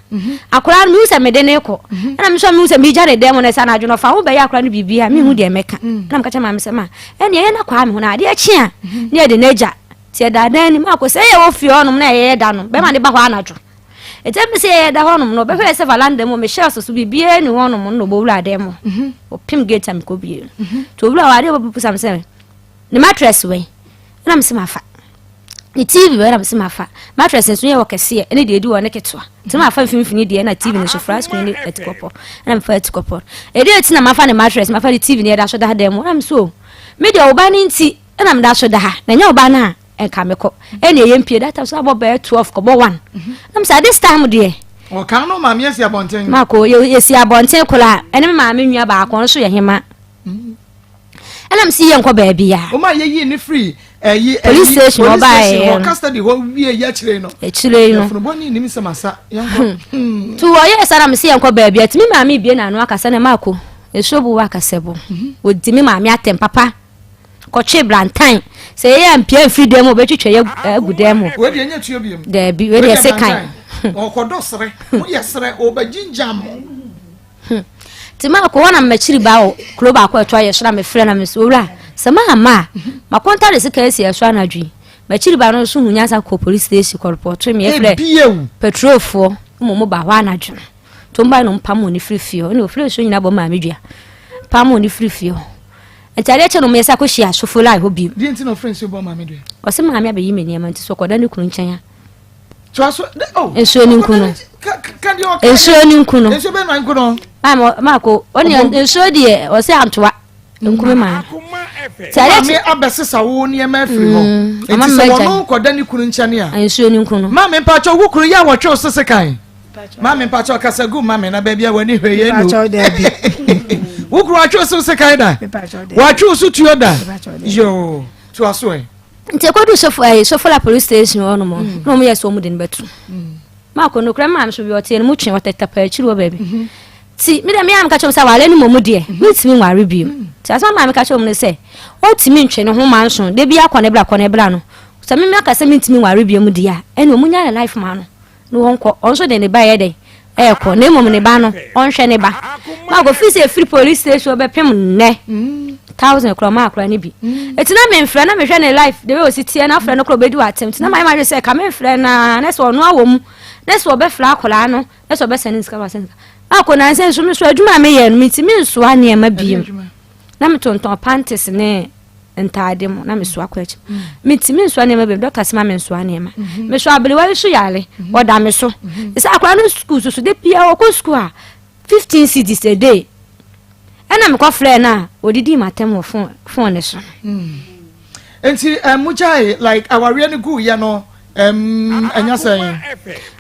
akwaraa no mehu sɛ mede ne kɔ ɛna me nso mehu sɛ megya ne dɛm no sɛ anadwo no ɔfa ho bɛyɛ akwaraa no biribi a mehu deɛ mɛka na meka kyerɛ maame sɛ ma ɛne ɛyɛ no akwaraa me ho na adeɛ kye a ne yɛde no agya nti ɛda dan no mu akɔ sɛ ɛyɛ wɔ fie hɔnom na ɛyɛ da no bɛma ne ba hɔ anadwo ɛtɛ mi sɛ yɛyɛ da hɔnom no ɔbɛhwɛ sɛ valanda mu mehyɛ so so biribiara ni hɔnom no na ɔbɛwura dan mu ɔpem gate a mekɔ bie no nti ɔwura hɔ adeɛ ɔbɛbusa me sɛ ne mattress wɛn ɛna me sɛ mafa ne TV wɛ na mese mafa mattress nso yɛ wɔ kɛseɛ ɛne deɛ ɛdi wɔ ne ketewa nti mafa mfimfini deɛ na TV no so flat screen ne atikɔpɔ ɛna mefa atikɔpɔ ɛdeɛ ɛti na mafa ne mattress mafa ne TV ne ɛda so da dan mu ɛna so me deɛ ɔba ne nti ɛna meda so da ha na ɛnyɛ ɔba no a ɛnka mekɔ ɛne ɛyɛ mpie data so abɔ bɛyɛ 12 kɔbɔ 1 na mesɛ this time deɛ ɔka no maame yɛsi abɔnten mako yɛsi abɔnten koraa ɛne me maame nua baako ɔno nso yɛ hema ɛna mesi yɛ nkɔ baabi a ɔma yɛyi ne firi ɛyi police station police station hɔ custody hɔ wie yɛ akyire no akyire no yɛfunubɔ ne nim sɛm asa yɛnkɔ tu ɔyɛ sa na mesi yɛ nkɔ baabi a tumi maame bie n'ano akasa na mako esuo bu wa akasa bu odi mi maame atɛm papa kɔtwe blantan sɛ yɛyɛ ampia mfiri dan mu obɛtwitwa yɛ agu dan mu. Wei deɛ nyɛ tuo biem. Daabi, wei deɛ sekan. Ɔkɔdɔ serɛ woyɛ serɛ ɔbɛgyingya mo. Nti maakɔ hɔ na m'akyiri ba wɔ kuro baako a ɛto ayɛ so na mefrɛ na mesɛ owura sɛ maama a makonta de sika asi ɛso anadwo yi. M'akyiri ba no nso hu nyansa kɔ police station kɔ repɔto me yɛfrɛ patrolfoɔ ma ɔmo ba hɔ anadwo no nti ɔmo ba no mpam wɔn firi fie hɔ ɛna ofiri nsuo nyinaa bɔ maame dua pam wɔn firi fie hɔ nti adeɛ kyɛ no ɔmo yɛ sɛ akɔhyia asofo line hɔ bio. Deɛ nti na ofiri nsuo bɔ maame dua? Ɔsɛ maame abɛyi me nneɛma nti so ɔkɔda ne kunu nkyɛn a. Oh, nsuo ni nku no nsuo ni nku no nsuo bɛ na nku no. Maako ɔne nsuo deɛ ɔsɛ antoa nku mi maa. Maame abɛsesa wo nneɛma afiri hɔ nti sɛ wɔn kɔda ne kunu nkyɛn a. Nsuo ni nku no. Maame mpatsɔ wo kunu yɛ a wɔtwe wo sese kan. Maame mpatsɔ kasa gu maame na baabi a w'ani hwɛ yɛ nu. Wo kunu watwe wo so sekan da? Watwe wo so tuo da? Yoo, toa so ɛ. Nti ekodu sofo ɛyi Sofola police station hɔ nom na wɔn yɛ sɛ wɔn de no bɛto. Maako nokorɛ maame so bi ɔteɛ no mu twe ɔtɛtɛ paa akyiri hɔ baabi. Mhm. Ti mi dɛ mi a meka kyerɛ wɔn sɛ aware no mmom deɛ mhm. mentumi nware bio. Mm. Ti asɛm a maame ka kyerɛ wɔn no sɛ ɔntumi ntwe ne ho manso de bi akɔ ne bra kɔ ne bra no sɛ me maka sɛ mentumi nware bio mu deɛ a ɛne wɔn nya ne life ma no na wɔnkɔ ɔno nso de ne ba yɛ dɛn ɛɛkɔ na mmom ne ba no ɔnhwɛ ne ba maakɔ firi sɛ ɛfiri police station bɛpem nnɛ 1000 korɔ maa akora no bi ɛti na memfrɛ na mehwɛ ne life de wei ɔsi teɛ na afrɛ no korɔ ɔbɛdi w'atɛm nti na mayɛ madwe sɛ ka memfrɛ naa na sɛ ɔno awɔ mu na sɛ ɔbɛfrɛ akwaraa no na sɛ ɔbɛsɛne sika wasɛne sika akɔ nansɛ nso me so adwuma a meyɛ no mentumi nsoa nneɛma biem na metontɔn panties ne ntaade mu na mesoa kɔ akyi mm. metumi nsoa nneɛma bi dɔkta sɛ ma mensoa nneɛma mhm. meso aberewa yi so yare mhm. ɔda me so mhm. sɛ akwadaa no sukuu soso de bia ɔkɔ sukuu a 15 cedis a day ɛna mekɔ frɛ no a ɔdidi m'atɛm wɔ fon fon ne so. Mm. nti eh, gyae like awareɛ no gu yɛ no ɛnyɛ sɛn.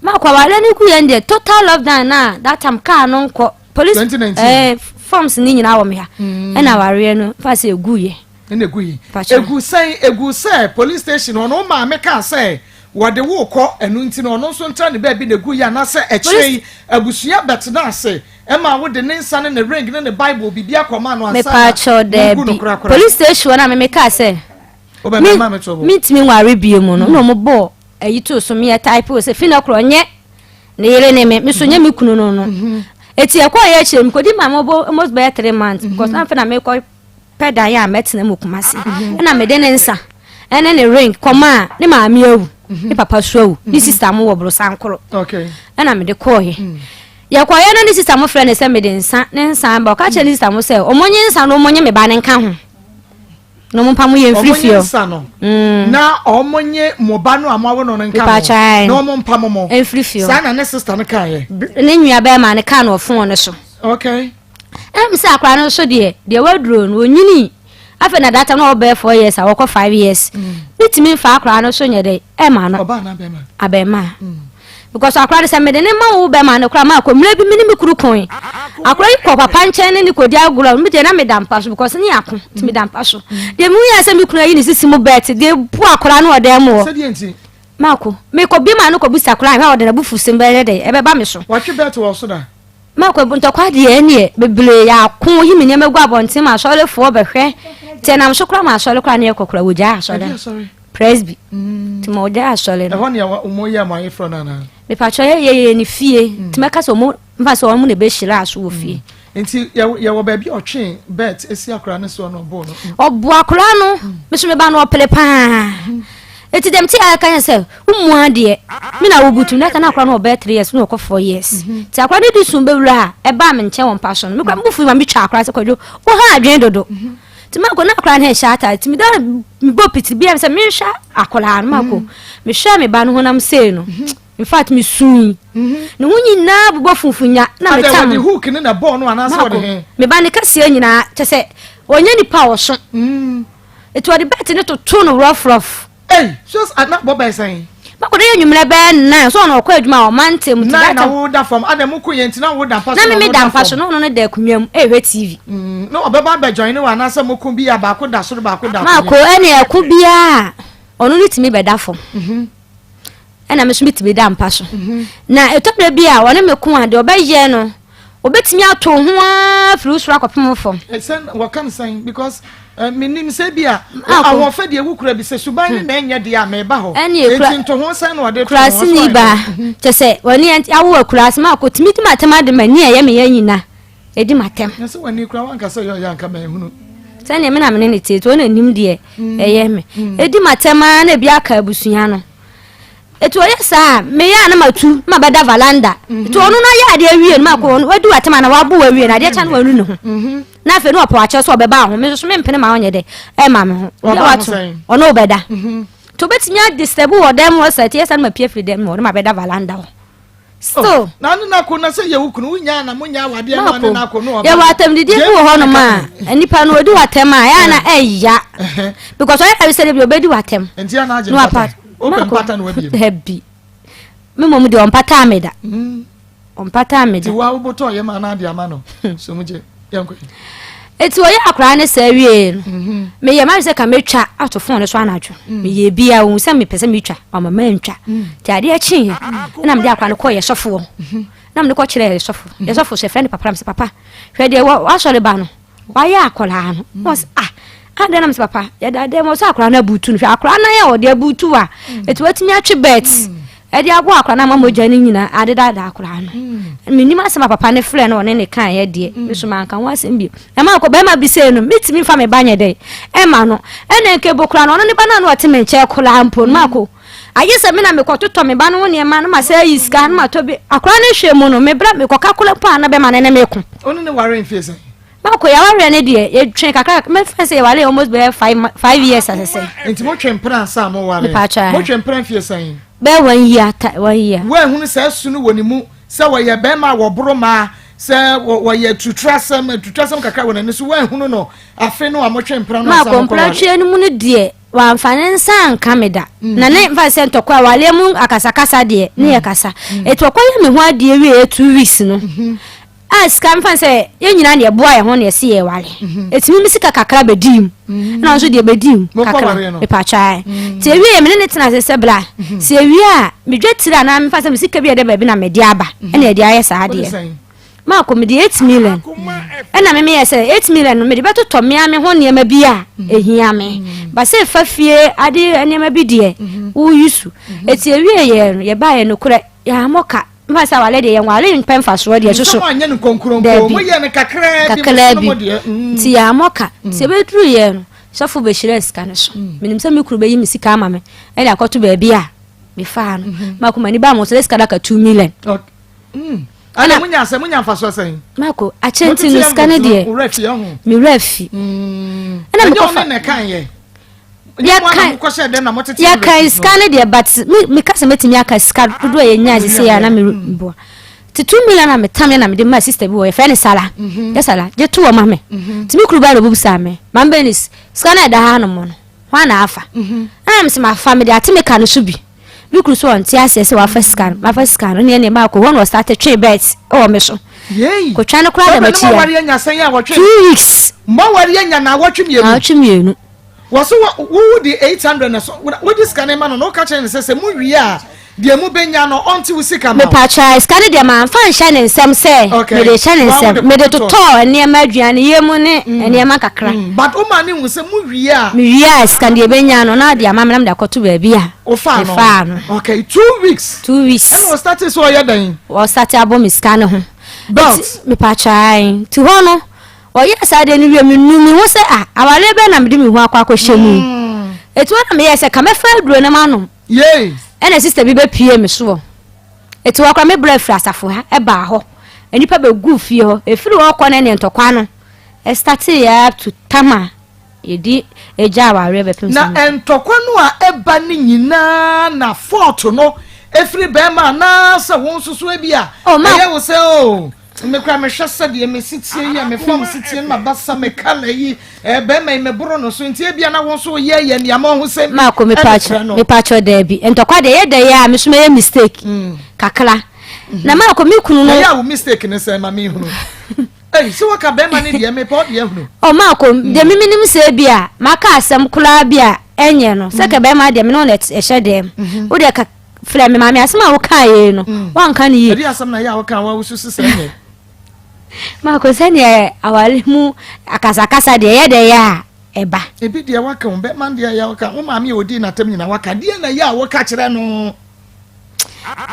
maakɔ awareɛ no gu yɛ no deɛ total lockdown na that time kaa no nkɔ. Police eh, forms ni nyinaa wɔ me ha. Mm. Ɛna awareɛ no fa sɛ egu yɛ. Ɛna egu yi. Egu sɛn egu sɛ police station ɔno maame kaa sɛ wɔde wo kɔ ɛno nti no ɔno nso ntra ne baabi na egu yi anaasɛ akyire yi abusua bɛtena ase ɛma wode ne nsa ne ne ring ne ne bible biribi akɔma no ansa na mo gu no korakora. Police station na meme kaa sɛ. Me ntumi nware bie mu no na ɔmo bɔɔ ayi too so meyɛ type sɛ fi na korɔ nyɛ ne yere ne me me so nyɛ me kunu no no mhm. eti ɛkɔ yɛ akyire mi kɔdi ma mo bɔ almost bɛyɛ 3 months because na afei na mekɔ pɛ dan a mɛtena mu Kumasi mhm. ɛna mede ne nsa ɛne ne ring kɔma a ne maame awu mhm. ne papa so awu ne sista mo wɔ borosankoro ɛna mede kɔɔyɛ mm. yɛkɔyɛ no ne sista mo frɛ ne sɛ mede nsa ne nsa ba ɔka kyerɛ ne sista mo sɛ ɔmo nye nsa no ɔmo nye me ba ne nka ho na ɔmo mpa mo yɛ mfiri fie. Ɔmo nye nsa no. Mm. Na ɔmo nye mo ba no a mo awo no no nka ho. Na ɔmo mpa mo mo. Mfiri fie. Saa na ne sista no kaa yɛ. Ne nua bɛrima no kaa no ɔfon no so. Okay. Ɛm sɛ akora no nso deɛ deɛ waduro no onyini afei na data no ɔbɛyɛ 4 years a wɔkɔ 5 years. Mm. Bitumi nfa akora no so nyɛ dɛ ɛma no. Ɔbaa na bɛrima. Abɛrima. Mm. Because akora no sɛ mede ne ma wo bɛma no kora ma akɔ mmerɛ bi me ne me kuru koe akora yi kɔ papa nkyɛn ne ne kɔdi agorɔ me deɛ na meda mpa so because ne ako nti meda mpa so deɛ mehu yɛ sɛ me kunu ayi ne sisi mu bɛɛte deɛ bu akora no ɔdan mu hɔ mako mekɔ bi ma no kɔ bisa akora ahwɛ ɔde n'abufu sɛm bɛyɛ dɛ ɛbɛba me so. Watwe bɛɛte wɔ so da. Mako ntɔkwa deɛ ɛneɛ bebree yɛ ako yi me nneɛma gu abɔnten ma asɔrefoɔ bɛhwɛ nti ɛnam so kora ma asɔre kora ne yɛkɔ kora wɔgyaa asɔre. Presby. Mm. Nti ma ɔgyae asɔre no. Ɛhɔ nea wɔn yɛ mo ayeforɔ no anaa? Mepatwa yɛ yɛ yɛ ne fie. Mm. Nti mɛka sɛ wɔn mfa sɛ wɔn na ɛbɛhyira aso wɔ fie. Mm. Nti yɛwɔ baabi a ɔtwe bɛt esi akora no soɔ na ɔbɔɔ no. Mm. Ɔbo akora no, mm. meso meba no ɔpere paa. Mm. Eti dɛm ti a ɛka yɛ sɛ womu adeɛ me na wobutu na ɛka na akora no ɔbɛyɛ 3 years na ɔkɔ 4 years. Mm-hmm. Nti akora no di sum bɛwura a ɛbaa me nkyɛn wɔ mpa so no mekora mebufu ma metwa akora sɛ kwadwo woha adwene dodo. Mm-hmm. Nti mako na akora no ɛhyɛ ataade nti meda mebɔ pitiri bia sɛ menhwɛ akwadaa no mako mm. mehwɛ me ba no honam sei no mhm. in fact mesui mhm. ne ho nyinaa bobɔ funfunya na metam hook ne na bɔɔ no anaasɛ wɔde he me ba ne kɛseɛ nyinaa kyɛ sɛ ɔnyɛ nipa a ɔso mm. ɛti ɔde bɛte ne toto no rɔfrɔf Ei, so na bɔ bɛyɛ sɛn? Makɔ dɛ yɛ nwummerɛ bɛyɛ nnan so ɔno ɔkɔ adwuma a ɔma ntɛm nti that time. Na wo da fam ada mu ko yɛ nti na wo da mpa so na me da mpa so na ɔno no da akonnwa mu ɛrehwɛ TV. Mm, na ɔbɛba abɛ join ne wɔ anaasɛ mo ko bi a baako da soro baako da akonnwa. Mako ɛne ɛko biara ɔno no tumi bɛda fam. Mhm. Ɛna me nso metumi da mpa so. Mhm. Na ɛtɔ berɛ bi a ɔne me ko a deɛ ɔbɛyɛ no obetumi ato ho ara firi wo soro akɔpem fam. Sɛn wɔka no sɛn because eh, menim sɛ bi a ahoɔfɛ deɛ wokura bi sɛ suban ne hmm. na ɛnyɛ deɛ a meba hɔ enti nto ho sɛn na ɔde to ho so ni ba mhm. kyɛ sɛ wɔne awo akuraase ma akɔtumi di matam ade ma ni a ɛyɛ meyɛ nyina ɛdi matam. Na sɛ w'ani kura wanka sɛ yɛ ɔyɛ anka manhunu. Sɛdeɛ me na mene ne tie nti ɔna nim deɛ hmm. ɛyɛ me hmm. ɛdi matam ara na ebi aka abusua no. Eti ɔyɛ saa a, meyɛ a na matu na mabɛda valanda. Mhm. Nti ɔno no ayɛ adeɛ awie no makɔ ɔno wadi w'atam ana wabo awie no adeɛ kya no wanu ne ho. Mhm. Na afei no ɔpɔ akyɛ sɛ ɔbɛba ho me nso so mempene ma ɔnyɛ dɛ ɛma me ho. Obi a wato ɔno wobɛda. Mhm. Nti obɛtumi adisturb wɔ dɛm hɔ sɛ ɛte yɛ sɛ no mapie firi dɛm hɔ na mabɛda valanda hɔ. Still. Oh, na ne nako na sɛ yɛ wo kunu wonya na monya awadeɛ no ne nako no ɔba. Yɛwɔ atɛmdidie bi wɔ hɔnom a nipa no ɔdi w'atɛm a ɛyɛ na ɛya because ɔyɛ na sɛ de bi ɔbɛdi w'atɛm. Nti ana agye mpata. Wopɛ mpata na wabie mu. Dabi. Me mmom deɛ ɔmpataa me da. Mm. Ɔmpataa me da. Ti wa wobotɔ yɛ ma na ade ama no. Hmm. So mu gye yɛnkɔ yi. Eti ɔyɛ akwaraa ne saa wie no, meyɛ m'adwene sɛ ka mɛtwa ato fon no so anadwo. Meyɛ bia ohun sɛ mepɛ sɛ metwa, ɔma mantwa. Nti adeɛ kyeeɛ ɛna mede akwaraa no kɔɔ yɛ sɔfoɔ. Na mede kɔkyerɛɛ yɛ sɔfo. Yɛ sɔfo so yɛfrɛ no papa na mesɛ papa hwɛ deɛ wasɔre ba no wayɛ akwaraa no. Na ɔsɛ ah adɛn na mesɛ papa yɛda dɛm ɔsɛ akwaraa no abutu no hwɛ akwaraa no yɛ ɔde abutu a eti watumi atwe bɛt. Ɛde aboa akwadaa no ama mogya no nyinaa adedaadaa akwadaa no. Menim asɛm a papa no frɛ no ɔne ne kaeɛ deɛ, me so manka ho asɛm bio. Ɛma akɔ bɛrima bi sei no, metumi mfa me ba nyɛ dɛn ɛma no. Ɛna nkebo koraa no, ɔno ne ba no a na ɔte me nkyɛn koraa mpo no, mako. Agye sɛ me na mekɔtotɔ me ba no ho nneɛma no ma sɛ ayi sika no matɔ bi. Akwadaa no hwɛ mu no, mebrɛ mekɔka koraa mpo a na bɛrima no ne me ko. Ɔne ne ware mfie sɛn? Mako yɛawareɛ no deɛ yɛtwe kakra mɛfa sɛ yɛware almost bɛyɛ 5 years asesɛ. Nti motwe mpena ansa mo ware? Mepatwa. Motwe mpena mfie sɛn? Bɛyɛ one year ta one year. Woahunu sɛ su no wɔ ne mu sɛ wɔyɛ bɛrima a wɔboro mmaa sɛ wɔyɛ tuturasɛm tuturasɛm kakra wɔ n'ani so, woahunu no afe no a motwe mpena no ansa Mako mokɔ ware? mpratwe no mu no deɛ wamfa ne nsa anka me da. Na ne mfa sɛ ntɔkwa awareɛ mu akasakasa deɛ ne yɛ kasa. Ɛti ɔkɔyɛ me ho adeɛ wieɛ 2 weeks no, a sika mfa sɛ yɛn nyinaa na yɛboa yɛn ho na yɛsi yɛ ware, etumi mi sika kakra bɛdi mu, ɛna nso deɛ bɛdi mu kakra mepatwa. Nti ewie yɛ mene ne tena ase sɛ bla sɛ ewie a medwa tiri anaa mefa sɛ me sika bi yɛ dɛ baabi na mede aba ɛna yɛde ayɛ saa adeɛ. Maako mede 8 million ɛna me meyɛ sɛ 8 million no mede bɛtotɔ mmea me ho nneɛma bi a ehia me ba sɛ fa fie ade nneɛma bi deɛ woyi su. Eti ewie yɛ no yɛbaeɛ nokorɛ yɛamɔ ka mfa sɛ awale deɛ yɛnwale mpɛ mfasoɔ deɛ soso. Anyɛ no nkonkuronko, moyɛ no kakraa bi. Kakraa bi nti yɛamɔ ka. Nti ɛbɛduru yɛ no sɔfo bɛhyira sika no so. Menim sɛ me kunu bɛyi me sika ama me ɛde akɔto baabi a mefaa no. Mako m'ani ba mo so sɛ sika no aka 2 million. Ɛna munya sɛ munya mfasoɔ sɛn? Mako akyɛ nti no sika no deɛ mewura fi. Ɛna mekɔfa ne kan yɛ yɛkan sika no deɛ, but meka sɛ mɛtumi aka sika dodoɔ a yɛnya sese a na meboa nti 2 million na metam yɛ na mede ma sister bi wɔ yɛfrɛ ne Sala yɛ Sala gye to wɔ ma me. Nti me kuru ba na obubu saa me maame bɛ ne sika no ɛda ha nom no hɔ a na afa ɛna mesɛ mafa mede ate me ka no so bi. Me kuru so ɔnte aseɛ sɛ wafa sika no, mafa sika no ne ɛne maakɔ hɔ na ɔstarte twee bet wɔ me so kotwa no koraa dam akyi ya 2 weeks. Mɔwari anya na awɔtwe mmienu. Na awɔtwe mmienu. Wɔso wowo de 800 na so wode sika no ma no na woka kyerɛ no sɛ sɛ mu wie a deɛ mu bɛnya no ɔnte wo sika ma. Mepatwa sika no deɛ mamfa nhyɛ ne nsɛm sɛ mede hyɛ ne nsɛm, mede totɔɔ nneɛma aduane yɛ mu ne nneɛma kakra. But woma ne hu sɛ mu wie a mewie a sika deɛ bɛnya no na de ama me na mede akɔto baabi a wofaa no. No okay, 2 weeks. 2 weeks. Ɛna wɔstarte sɛ ɔyɛ dɛn? Wɔstarte abɔ me sika no ho belt. Mepatwa nti hɔ no ɔyɛ saa deɛ no wie menu me ho sɛ a awareɛ bɛɛ na mede me ho akɔ akɔhyɛ mu. Ɛti hɔ na meyɛ sɛ ka mɛfa aduro no manom. Ɛna sister bi bɛpie me soɔ. Ɛti hɔ koraa me brɛ firi asafo ha ɛbaa hɔ, nnipa bɛgu fie hɔ. Ɛfiri hɔ kɔ no ne ntɔkwa no ɛstarte yɛ up to tama yɛdi ɛgya awareɛ bɛpem. Na ntɔkwa no a ɛba ne nyinaa na fault no ɛfiri bɛrima anaasɛ wo nso so ebi a ɛyɛ wo sɛ o mekura mehwɛ sɛdeɛ mesi tie yi a mefam si tie no ma basa me kala yi bɛrima yi meboro no so nti ebia na wo nso yɛ yɛ nneɛma ho sɛ Maako mepatwɔ daabi, ntɔkwa deɛ yɛ dɛ yɛ a me so mɛyɛ mistake kakra na maako me kunu no. Ɛyɛ a wo mistake ne sɛ ma mehunu. Ei, sɛ wɔka bɛrima ne deɛ mepɛ ɔdeɛ hunu. Ɔ maako deɛ mimi nim sɛ bi a maka asɛm koraa bi a ɛnyɛ no sɛ kɛ bɛrima deɛ me ne wo na ɛhyɛ dɛm wo deɛ ka frɛ me maame asɛm a wokaa yei no wanka no yie. Ɛde asɛm na yɛ a woka wa wosu sesɛ nyɛ. Maako sɛdeɛ aware mu akasakasa deɛ ɛyɛ dɛ yɛ a ɛba. Ebi deɛ waka wo bɛrima deɛ yɛ waka wo maame a odi n'atam nyinaa waka deɛ na yɛ a woka kyerɛ no.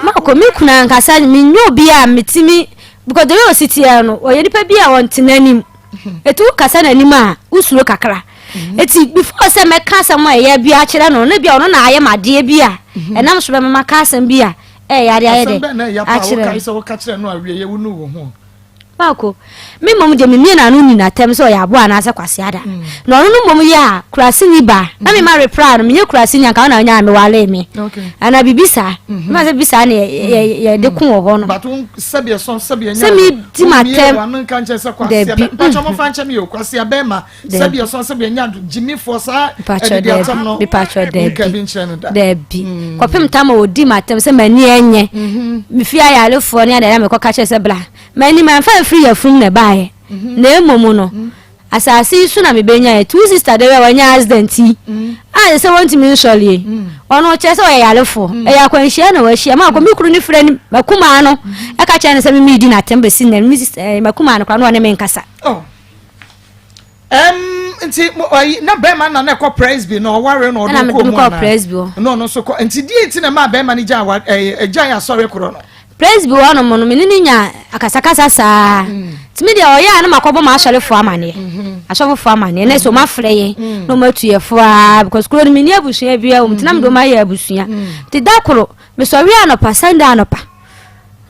Maako me kunu ankasa menyɛ obi a metumi because the way osi teɛ no ɔyɛ nipa bi a ɔnte n'anim eti wo kasa n'anim a wosuro kakra. Eti before sɛ mɛka asɛm a ɛyɛ bi akyerɛ no ne bi a ɔno na ayɛ m'adeɛ bi a ɛnam so bɛma maka asɛm bi a ɛyɛ ade ayɛ dɛ akyerɛ no. Sɛ woka kyerɛ no awie yɛ wonu wo ho. Maako me mmom deɛ memie n'ano ni n'atɛm sɛ ɔyɛ aboa anaasɛ kwase ada na ɔno no mmom yɛ a kuraseni ba na mema repra no menyɛ kuraseni anka wona ɔnya a mewale me anaa biribi saa ma sɛ biribi saa ne yɛde ko wɔ hɔ no. Sɛ medi m'atɛm dabi. Mepatwɔ dabi dabi kɔpem tam a ɔdi m'atɛm sɛ m'ani ɛnyɛ mefie ayarefoɔ ne adeɛ na mekɔka kyerɛ sɛ bla m'ani mamfa mfiri yɛfum na ɛbaeɛ na mmom no. Asase yi so na mebɛnyaeɛ. Two sister de wɛ wanya accident yi a ɛsɛ sɛ wɔntumi nsɔre yi. Ɔno kyerɛ sɛ ɔyɛ yarefoɔ. Ɛyɛ akwanhyia na wahyia. Ma akɔ me kunu ne frɛ no makumaa no ɛka kyerɛ no sɛ me medi n'atɛm bɛsi nnɛ. Me sister eh, makumaa no koraa na ɔne me nkasa. Oh. Um, nti ayi na bɛrima na na ɛkɔ presby na ɔware na ɔde kɔ mu ana presby hɔ na ɔno nso kɔ nti deɛ nti na ɛma bɛrima no gya ɛɛ gya asɔre korɔ no. Presby hɔ nom no me ne no nya akasakasa saa nti me deɛ ɔyɛ a na makɔbɔ m'asɔrefoɔ amaneɛ mm-hmm. asɔfofoɔ amaneɛ na sɛ ɔma frɛ yɛ mm. na ɔma atu yɛ fo aa because kuro no menni abusua biara wɔ mu nti na mede ɔma yɛ abusua mm. nti da koro mesɔre anɔpa Sunday anɔpa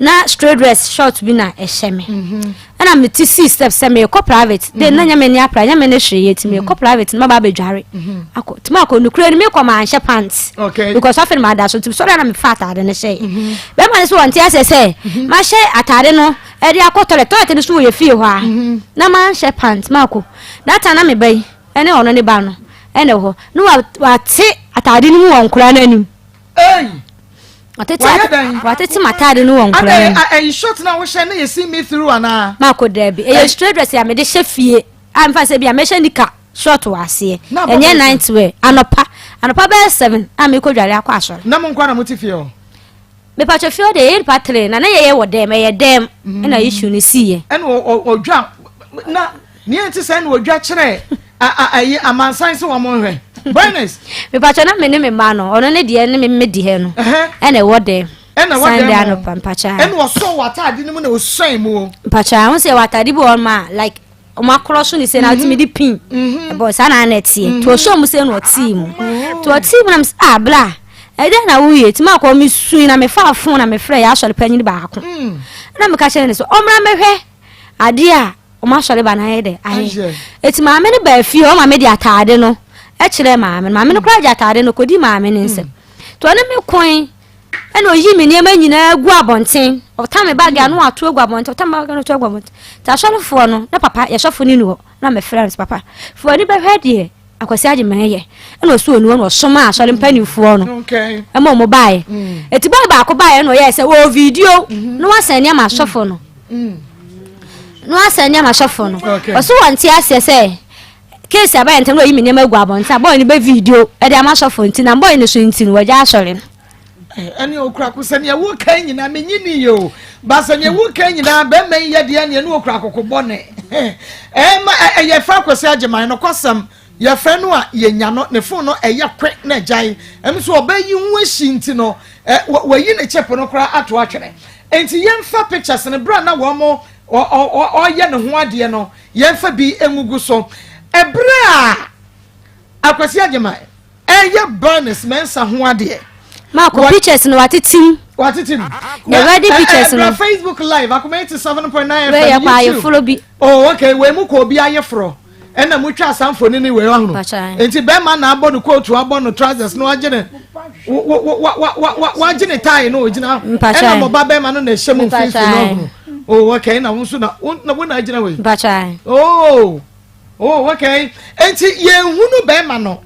na straight dress short bi na ɛhyɛ me mm-hmm. ɛna mete sii step sɛ meekɔ private de na nyɛ me ne apra nyɛ me ne hwee yɛ ti meekɔ private na maba abɛdware akɔ tumi akɔ nukuri no meekɔ manhyɛ pants because afei na mada so nti sɔre na mefa ataade no hyɛ bɛrima no sɛ wɔnte asɛ sɛ mahyɛ ataade no ɛde akɔ toilet toilet no so wɔ yɛ fie hɔ a na manhyɛ pants maakɔ that time na meba yi ɛne ɔno ne ba no ɛna hɔ na wate ataade no mu wɔ nkora no anim. Hey! Watete Wayɛ dɛn? Watete m'ataade no wɔ nkora mu. Ɛyi short na wohyɛ no yɛ see me through anaa? Maako daabi. Ɛyɛ straight dress a mede hyɛ fie. A mfa sɛ bi a mɛhyɛ nika short wɔ aseɛ. Ɛnyɛ night wear. Anɔpa. Anɔpa bɛyɛ 7 a mekɔ dware akɔ asɔre. Na mo nkoa na mote fie hɔ? Mepatwa fie hɔ deɛ yɛyɛ nipa three na na yɛyɛ wɔ dɛm ɛyɛ dɛm ɛna issue no siiɛ. Ɛna ɔdwa na Nea ɛte sɛɛ na odwa kyerɛɛ ayi amansan sɛ wɔn nhwɛ. Bernice. Mepatwa na me ne me mma no ɔno ne deɛ ne me me deɛ no ɛna ɛwɔ dɛm. Ɛna ɛwɔ dɛm Sunday anɔpa mpatwa. Ɛna ɔsɔ wɔ ataade no mu na ɔsuan mu. Mpatwa ahun sɛ wɔ ataade bi wɔ ma like wɔn akorɔ so ne sɛ na ɔtumi de pin ɛbɔ saa na ana ɛteɛ nti ɔsɔ mu sɛ na ɔtii mu nti ɔtii mu na mo sɛ ah bla ɛdɛn na woyɛ ti mu akɔ mi sun na me fa fon na me frɛ yɛ asɔre panyin baako ɛna me ka kyerɛ ne sɛ ɔmmra mɛhwɛ adeɛ a wɔn asɔre ba no ayɛ dɛ ayɛ eti maame no baa fie hɔ maame de ataade no kyerɛ maame no maame no koraa gye ataade no kɔdi maame no nsam nti ɔne me koe ɛna oyi me nneɛma nyinaa gu abɔnten ɔta me baage ano ato agu abɔnten ɔta me baage ano ato agu abɔnten nti asɔrefoɔ no na papa yɛsɔfo no ni hɔ na mefrɛ no sɛ papa fo ani bɛhwɛ deɛ Akwasi Agyeman yɛ ɛna ɔsi onu ɛna ɔsoma asɔre mpanimfoɔ no ɛma wɔn baeɛ eti bɔyɛ baako baeɛ ɛna ɔyɛ sɛ wɔ video mm-hmm. na wasan nneɛma asɔfo no mm. na wasan nneɛma asɔfo no ɔso wɔn ti aseɛ sɛ keesi abayɛ ntɛm na ɔyi mi nneɛma egu abɔnten a bɔyɛ no bɛ video ɛde ama asɔfo nti na bɔyɛ no so nti no wɔgya asɔre no. Ɛne okura ko sɛ nea woka nyinaa menye ni yɛ o ba sɛ nea woka nyinaa bɛrima yi yɛ deɛ neɛ ne okura koko bɔne ɛma ɛyɛ fa Kwasi Agyeman no kɔsɛm yɛfrɛ no a yɛnya no ne fon no ɛyɛ kwe na agyae ɛm so ɔbɛyi ho ahyi nti no wɔyi ne chip no koraa ato atwene nti yɛmfa pictures no berɛ a na wɔn ɔyɛ ne ho adeɛ no yɛmfa bi ngugu so ɛberɛ a Akwasi Agyeman Ɛyɛ Bernice Mensah ho adeɛ. Maako pictures no watete mu. Watete mu. Na wedding pictures no. Ɛbra Facebook live akoma 87.9 FM YouTube. Wei yɛ kɔ ayeforo bi. Oh okay wei mu kɔ obi ayeforo. Ɛna mu twa saa mfoni ni wei ɔhono. Nti bɛrima na abɔ no kootu abɔ no trousers no agye ne wagye ne tie no ogyina. Ɛna mo ba bɛrima no na ɛhyɛ mu mfimfini no ɔhono. Oh okay na wo nso na wo na agyina wei. Oh. Oh, okay. Enti yɛnhunu bɛrima no.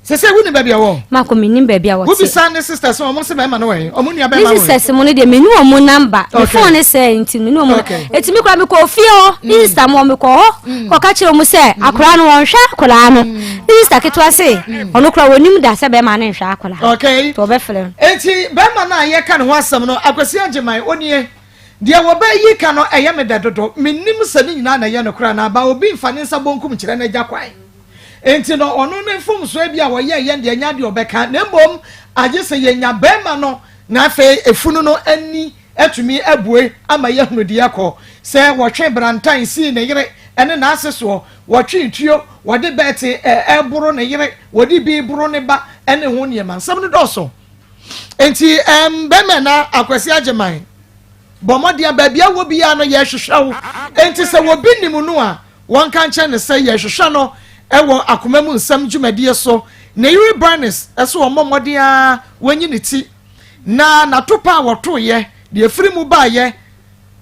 Sɛ sɛ wonim baabi a wɔ. Mako menim baabi a wɔte. Wobisa ne sisters wɔn se bɛrima no wɔ he? Wɔn nua bɛrima wɔ he? Ne sisters mo no deɛ menu wɔn namba. Me phone ne sɛ nti menu wɔn. Okay. Eti me kura mekɔ fie hɔ. Ne mm. sister mo mekɔ hɔ. Mm. Kɔka kyerɛ wɔn sɛ mm. akwaraa no wɔnhwɛ akwaraa no. Ne sister ketewa se ɔno kura wɔnim da sɛ bɛrima no nhwɛ akwaraa. Okay. Nti wɔbɛfrɛ no. Eti bɛrima no a yɛka ne ho asɛm no Akwasi Agyeman onie. Deɛ wɔbɛyi ka no, ɛyɛ me dɛ dodo. Mennim sɛ ne nyinaa na ɛyɛ nokorɛ anaa, but obi mfa ne nsa bonkum nkyerɛ n'agya kwan. Enti no, ɔno ne mfomsoɔ ebia ɔyɛeɛ no deɛ ɛnyɛ adeɛ ɔbɛka, na mmom agye sɛ yɛnya barima no na afei efunu no ani atumi abue ama yɛahunu deɛ ɛkɔ. Sɛ wɔtwe brantan sii ne yere ne n'ase soɔ, wɔtwe tuo, wɔde bɛɛte ɛreboro ne yere, wɔde bi reboro ne ba ne ho nneɛma. Nsɛm no dɔɔso. Enti ɛm bɛmɛ na Akwasi Agyeman bɔ mmɔden a baabi a wɔ biara no yɛhwehwɛ wo. Enti sɛ wɔbi nim no a wɔnka nkyɛn no sɛ yɛhwehwɛ no wɔ akoma mu nsɛm dwumadie so. Ne yere Bernice nso wɔmmɔ mmɔden ara wɔnyi ne ti na n'atopa a wɔtoeɛ deɛ ɛfiri mu baeɛ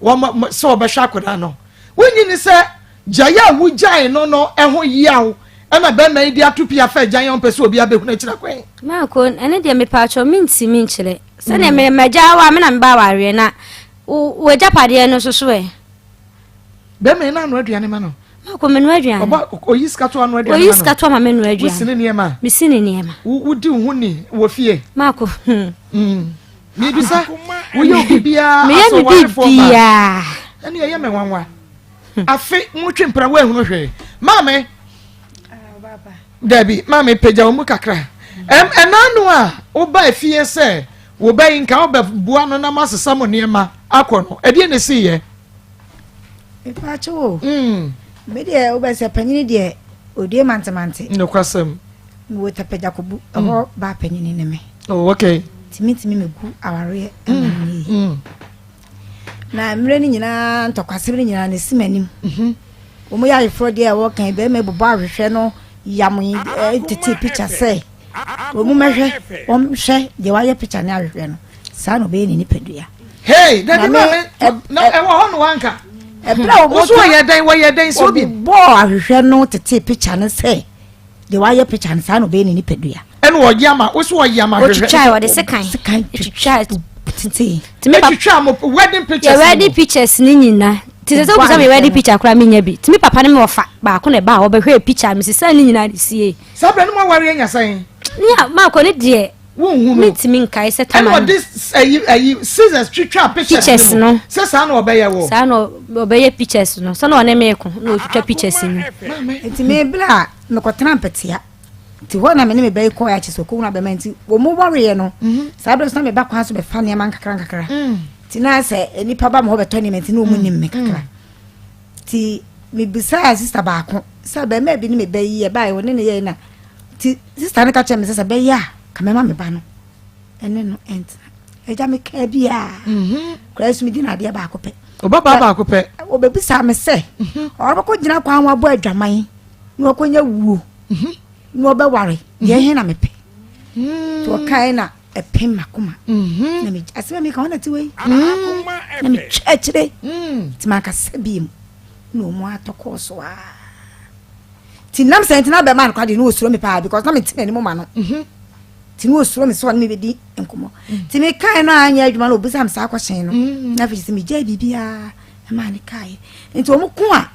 wɔn sɛ wɔbɛhwɛ akwadaa no. Wonnye ni sɛ Gyae a wugyae no no ho yaw na bɛrima yi de ato pia fa agyan a ɔmpɛ sɛ obiara behu no akyiri akwan. Marco, ɛno deɛ mepaakyɛw mentumi nkyerɛ. Sɛdeɛ me magya wo a me na meba awareɛ na w'agyapadeɛ no nso so ɛ? Bɛrima yi na anoa aduane ma no. Mako menoa aduane. Ɔba oyi sika to ano aduane. Oyi sika to ama menoa aduane. Wosi ne nneɛma. Mesi ne nneɛma. Wodi wo ho ni wɔ fie. Mako. Hmm. Mibisa woyɛ obi biara Meyɛ me biribiara. Ɛne ɛyɛ me nwanwa. Hmm. Afe motwe mpena woahunu hwee. Maame. Dabi maame pagya wo mu kakra. Ɛna no a woba efie sɛ wobɛyi nka wobɛboa no na moasesa mo nneɛma akɔ no ɛdeɛ na ɛsiiɛ? Mepaakyɛw o. Mm. Me deɛ wobɛ sɛ panyini deɛ odue mantemante. Nokwasɛm. Mewɔ tapagyakobu mm. ɛhɔ baa panyini ne me. Oh, okay. Tumi ntumi megu awareɛ ɛma mm. ne yie. Mm. Na mmerɛ no nyinaa ntɔkwasɛm no nyinaa na ɛsi m'anim. Mm-hmm. Wɔn yɛ ayeforɔ deɛ ɛwɔ kan bɛrima bobɔ ahwehwɛ no yam tete picture sɛ wɔn mɛhwɛ wɔn hwɛ deɛ wayɛ picture ne ahwehwɛ no saa na ɔbɛyɛ ne nipadua. Hey, dabi maame na ɛwɔ hɔ no wanka. Ɛbrɛ a wɔn wɔyɛ dɛn wɔyɛ dɛn so bi. Wɔbɔɔ ahwehwɛ no tete picture no sɛ deɛ wayɛ picture no saa na ɔbɛyɛ ne nipadua. Ɛna ɔyɛ ama wosi ɔyɛ ama ahwehwɛ. Otwitwa ɔde sekan. Sekan twitwa tete. Etwitwa mo wedding pictures. Yɛ wedding pictures ne nyinaa. Ti sɛ sɛ wobisa me wedding picture koraa menya bi. Tumi papa ne me wɔfa baako na ɛba a wɔbɛhwɛ picture me sisa ne nyinaa de sie. Saa berɛ no mo aware anya sɛn? Ne a maakɔ ne deɛ. Wonhu no. Mentumi nkae sɛ tama. Ɛna ɔde ayi ayi scissors twitwa pictures no. Sɛ saa na ɔbɛyɛ wɔ. Saa na ɔbɛyɛ pictures no. Sɛ na ɔne me ko na ɔtwitwa pictures no. Nti me bere a mekɔtena mpɛtea. Nti hɔ na me ne me ba yi kɔɔ akyɛ sɛ ɔkɔhunu abɛma nti wɔn mu wareɛ no. Mhm. Saa bere so na meba kwan so bɛfa nneɛma nkakra nkakra. Mm. Nti na sɛ nnipa ba ma hɔ bɛtɔ nneɛma nti na wɔn nim me kakra. Mm. Nti mebisaa sista baako sɛ bɛrima bi ne me ba yi ɛbaeɛ ɔne ne yɛe na nti sista no ka kyerɛ me sɛ sɛ bɛyɛ a ka mɛma me ba no ɛne no ɛntena agya mekaa biaa mhm. koraa so medi no adeɛ baako pɛ ɔbabaa baako pɛ ɔbɛbisaa me sɛ mhm. ɔbɛkɔ gyina kwan ho abɔ adwaman na ɔkɔnya wuo mhm. na ɔbɛware deɛ ɛhe na mepɛ nti ɔkae na ɛpem m'akoma mhm. na megya asɛm a meka hɔ na te wei mm. na metwa akyire mm. nti mankasa biem na ɔmu atɔ kɔɔ so a nti nam sɛ nti na bɛma no kwa deɛ na ɔsuro me paa because na mente m'anim ma no mhm. nti na ɔsuro me sɛ ɔne me bɛdi nkɔmmɔ mm. nti mekae no anyɛ adwuma no ɔbisa me saa kɔhyɛn no na afei sɛ megyae biribiaa ɛmaa ne kaeɛ nti ɔmo ko a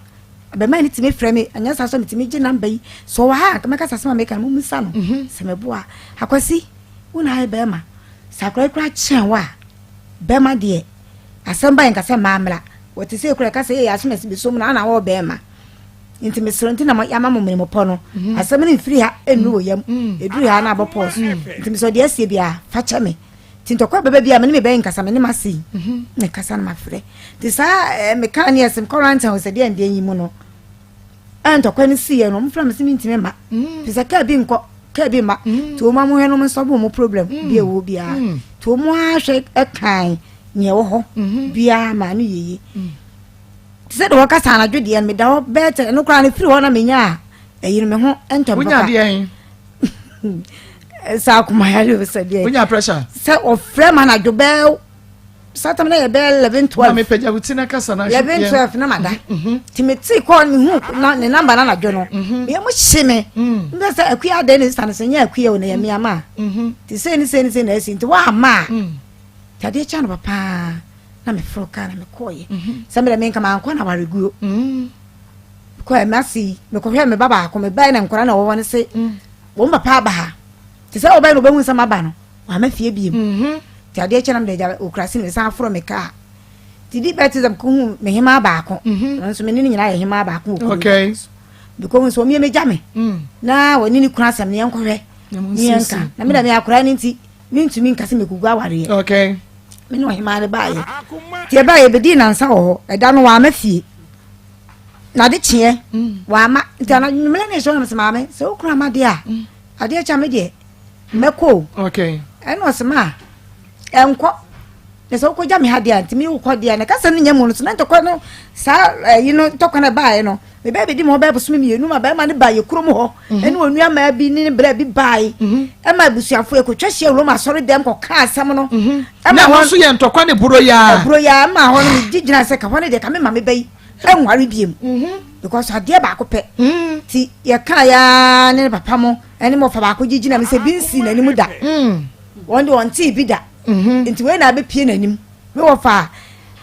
bɛma no tumi frɛ me anyɛ saa sɛ metumi gye namba yi sɛ ɔwɔ ha a mɛka sɛ asɛm a meka no mommisa no mhm. sɛ meboa akwasi Wo na ayɛ bɛrima. Sɛ akwadaa yi koraa kyɛn wo a, bɛrima deɛ, asɛm ba yɛ nka sɛ mmaa mmra. Wɔte sɛ kura ɛka sɛ yɛ asɛm ɛsɛ bɛsom no ana wɔ bɛrima. Nti mesrɛ nti na yɛama mo mmeremopɔ no. Mhm. Asɛm no mfiri ha ɛnnuru wɔ yam. Mhm. Ɛduru ha na abɔ pɔs. Mhm. Nti mesɛ ɔde asie biara fa kyɛ me. Nti ntɔkwa bɛba bi a me ne me bɛyɛ nkasa me ne m'ase yi. Na kasa no mafrɛ. Nti saa eh, meka ne ɛsɛm kɔrantɛn wɔ sɛ deɛ ndeɛ yi mu no. Ɛna ntɔkwa no siiɛ no, wɔfrɛ me sɛ mentumi mma. Firi sɛ kaa bi nkɔ, kaa bi mma. Nti wɔn a wɔhwɛ no wɔn nsɔbo wɔn problem bi a ɛwɔ hɔ biara. Nti wɔn ahwɛ kan nea ɛwɔ hɔ biara maa no yɛ yie. Te sɛ deɛ wɔkasa anadwo deɛ no meda hɔ bɛyɛ tɛ ɛno koraa no firi hɔ na menya a ɛyi no me ho ntɔ me papa. Wonya deɛ Sɛ akomayare o sɛ deɛ. Wonya pressure. Sɛ ɔfrɛ ma anadwo bɛɛ Satam na yɛ bɛyɛ 11 12. Maame pagya wo ti na kasa na. 11 12 na ma da. Mhm. Ti me ti kɔɔ me hu na ne namba na anadwo no. Mhm. Me mu hye me. Mm. Mbɛ sɛ akuya adɛn ne sista no sɛ nyɛ akuya o na yɛ mmea ma. Mhm. Ti sei ne sei ne sei na asi nti wa ama a. Mm. Ti adeɛ kya no papa na me foro kaa na me kɔɔyɛ. Sɛ me dɛ me nka ma nkɔ na wareguo. Kɔɛ me ase yi me kɔhwɛ me ba baako me ba na nkɔla na wɔwɔ ne se wɔn papa aba ha. Ti sɛ wɔbɛn na wɔbɛhu sɛ ma ba no. Wama fie biem. Mhm. Nti adeɛ kyɛ na mede agya okura se mesan aforo me kaa. Nti di bɛte sɛ mekɔhu me hemaa baako. Mhm. Ɔno nso me ne ne nyinaa yɛ hemaa baako wɔ kuro Okay. Mekɔhu nso ɔmeyɛ megya me. Mm. Na wɔne ne kunu asɛm no yɛnkɔhwɛ. Ne yɛnka. Na me da me akora no nti mentumi nka sɛ mekɔgu awareɛ. Okay. Me ne ɔhemaa no baayɛ. Nti ɛbaayɛ bɛdii nansa wɔ hɔ. Ɛda no wama fie. Na ade kyeɛ mm. wama. Nti anadwo ne ɛhyɛ hɔ na mesɛ maame sɛ wo kunu ama deɛ a mm. adeɛ kyɛ me deɛ mɛkɔ o. Okay. Ɛna ɔsɛ ma ɛnkɔ na sɛ wokɔgya me ha deɛ a ntumi wokɔ deɛ na kasa no nyɛ mu no so na ntɔkwa no saa ɛyi no ntɔkwa no ɛbaeɛ no mebɛɛ bɛdi ma ɔbɛɛ bosome mmienu ma bɛrima no ba yɛ kurom hɔ mhm. ɛne onua maa bi ne ne brɛ bi bae mhm. ɛma abusuafo ɛkɔtwa hyia Roma asɔre dɛm kɔka asɛm no mhm. ɛma hɔ nso yɛ ntɔkwa ne buro yaa buro yaa ma hɔ no megye gyina sɛ ka hɔ no deɛ ka me ma mebɛyi ɛnware biem because adeɛ baako pɛ ti yɛka yaa ne papa mo ɛne mmɔfra baako gye gyina mu sɛ bi nsi n'anim da mm. wɔn de wɔn tee bi da mm-hmm. nti wei na abɛpie n'anim me wɔ fa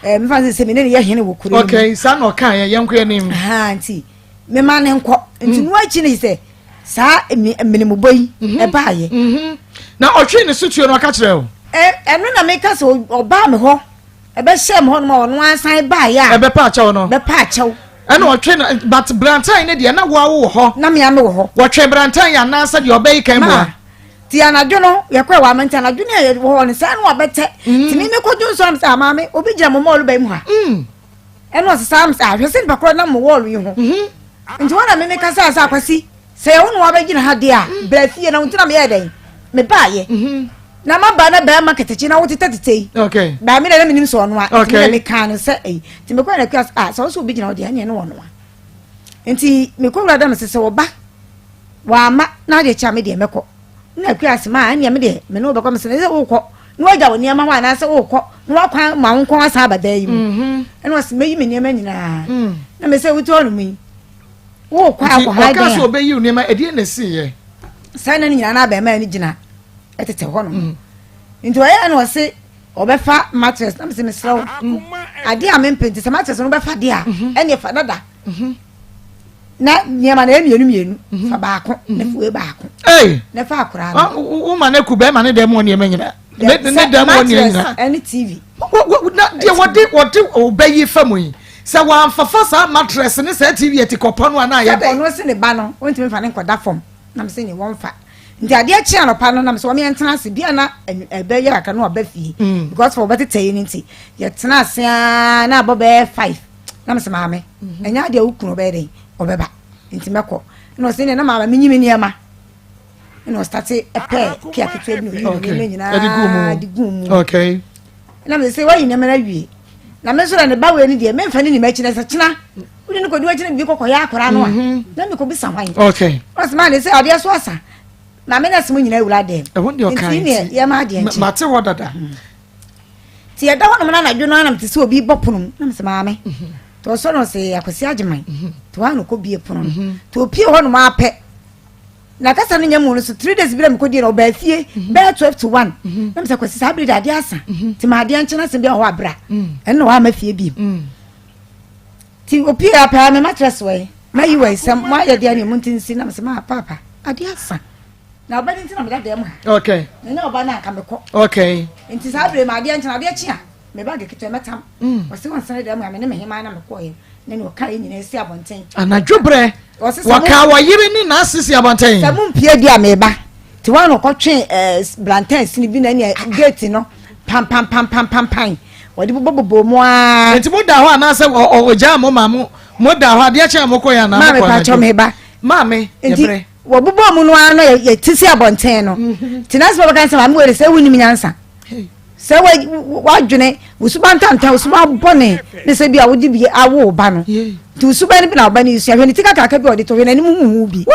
ɛɛ eh, mefa sɛ sɛ me ne ne yɛ hene wɔ kuro okay saa na ɔka yɛ yɛn nko yɛ nim nti Mema ne nkɔ. Nti mm. no akyi ne sɛ saa mmenimubɔ yi mhm. ɛbaayɛ. Mhm. Na ɔtwe ne sotuo no ɔka kyerɛ o. Ɛno na meka sɛ ɔbaa me hɔ ɛbɛhyɛ me hɔ nom a ɔno asan baayɛ a. Ɛbɛpa akyɛw no. Bɛpa akyɛw. Ɛna ɔtwe no but brantan ne deɛ na wo awo wɔ hɔ. Na mea me wɔ hɔ. Wɔtwe brantan yɛ anaasɛ deɛ ɔbɛyi kan mua. Ti anadwo no yɛkɔ ɛwɔ ama nti anadwo no yɛ wɔ hɔ no saa no wabɛtɛ. Mm. Ti mi mi kɔ dwo nsɔn mi sɛ amaame obi gyina mo mɔɔlo bɛn mu ha. Mm. Ɛna ɔsesa mi sɛ ahwɛ sɛ nipa korɔ nam mo wɔɔlo yi ho. Mm-hmm. Nti wɔn na mi mi kasa sɛ akwasi sɛ yɛ wo na wabɛgyina ha deɛ a mm. brɛ fie na nti na meyɛ dɛn mebaayɛ. Mm-hmm. Na ma ba na bɛrima kɛtɛkyi na wotetɛ tetɛ yi. Okay. Baa mi na na mi nim sɛ ɔno a. Nti mi na mi kaa no sɛ ɛyi. Nti mi kɔ na kura ah sɛ ɔsɛ obi gyina hɔ deɛ ɛneɛ ne ɔno a. Nti mi kɔ wura dam sɛ sɛ ɔba wama na adeɛ kye a me deɛ mɛkɔ. Na akua ase ma ɛneɛ me deɛ me ne wo bɛkɔ me sɛ sɛ wokɔ na wagya wo nneɛma hɔ anaasɛ wokɔ na wakwan ma wo nkɔn asan aba dan yi mu. Mhm. Ɛna ɔsɛ mɛyi me nneɛma nyinaa. Mm. Na me sɛ wotu hɔ nom yi wokɔ akɔ ha dan a. Ɔka sɛ ɔbɛyi wo nneɛma ɛdeɛ na ɛsi yɛ. Saa na ne nyinaa na abɛɛmaa no gyina ɛtetɛ hɔ nom. Mm. Nti ɔyɛ na ɔse ɔbɛfa mattress na mesɛ mesrɛ wo mm. adeɛ a mempɛ nti sɛ mattress no wobɛfa deɛ a mhm. ɛneɛ fa dada mhm. na nneɛma na ɛyɛ mmienu mmienu mhm. fa baako na fa wei baako na fa akora no woma no ku bɛrima ne dɛm wɔ nneɛma nyinaa ne dɛm wɔ nneɛma nyinaa ɛne tv na deɛ wɔde wɔde ɔbɛyi fa mu yi sɛ wɔamfafa saa mattress ne saa tv ɛti kɔpɔ no a na ayɛ dɛ ɔno se ne ba no wɔntumi fa ne nkɔda fam na mesɛ ne wɔmfa nti adeɛ kye anɔpa no na mesɛ wɔn yɛntena ase bia na ɛbɛyɛ kakra na ɔba fie mm. because for wɔbɛtetɛ yi no nti yɛtena ase aa na abɔ bɛyɛ five na mesɛ maame mhm. ɛnyɛ adeɛ wo kunu ɔbɛyɛ dɛn ɔbɛba nti mɛkɔ na ɔsɛ ne na maame menyi me nneɛma ɛna ɔstate ɛpɛ kia ketewa bi na ɔyi ne nneɛma nyinaa de gu mu na mesɛ sɛ wayi nneɛma no awie na me nso na ne ba wei no deɛ memfa ne nim akyi na sɛ kyena wode no kɔdi wakyi na biribi kɔkɔyɛ akora no a mhm. na mekɔbisa hwan ɔsɛ maa ne sɛ adeɛ so asa na me nɛse mo nyinaa wura dɛm nti neɛ yɛma adeɛ nkye mate hɔ dada mhm. Nti yɛda hɔnom no anadwo no ara na mete sɛ obi rebɔ pono mu na mesɛ maame nti ɔsɔ no sɛ Akwasi Agyeman nti hɔ a na ɔkɔbie pono no nti ɔpie hɔnom ara pɛ na kasa no nya mu no so three days bi na mekɔdie no ɔbaa fie bɛyɛ 12 to 1 na mesɛ Akwasi saa bere de adeɛ asa nti ma adeɛ nkyɛ no asɛm bi wɔ hɔ abra ɛno na wama fie biem nti ɔpie apɛ a mema kyerɛ soɛ mayi wɔ sɛm moayɛ deɛ ne mu nti nsi na mesɛ maa paapa adeɛ asa Na ɔba no nti na meda dan mu ha. Okay. Na nyɛ ɔba no anka mekɔ. Okay. Nti saa bere ma adeɛ nkyɛn adeɛ kye a me bag ketewa mɛtam. Mm. Ɔse wɔnsane dan mu ha me ne me hemaa na mekɔɛ ne ne ɔka yɛ nyinaa si abɔnten. Anadwo berɛ wɔka wɔyere ne n'ase si abɔnten. Sɛ mo mpie di a meba. Nti wɔn na ɔkɔtwe ɛɛ eh, blantan sini bi na ɛne gate no pampampampampampan wɔde bobɔbobɔ mu aa. Nti mo da hɔ anaasɛ ɔgyaa mo ma mo mo da hɔ adeɛ kye a mo kɔ yɛ anaa mo kɔ anadwo. Maame pakyɛ meba. Maame yɛ brɛ. Wɔbobɔɔ mu no ara na yɛte si abɔnten no. Nti na sɛ wɔbɛka sɛ maame wei de sɛ wonim nyansa. Sɛ wadwene wo suban tantan, wo suban bɔne ne sɛ bi a wode bi awo wo ba no. Nti wo suban no bi na wo ba no sua. Hwɛ ne ti kakraka bi a ɔde to, hwɛ n'anim huhu bi.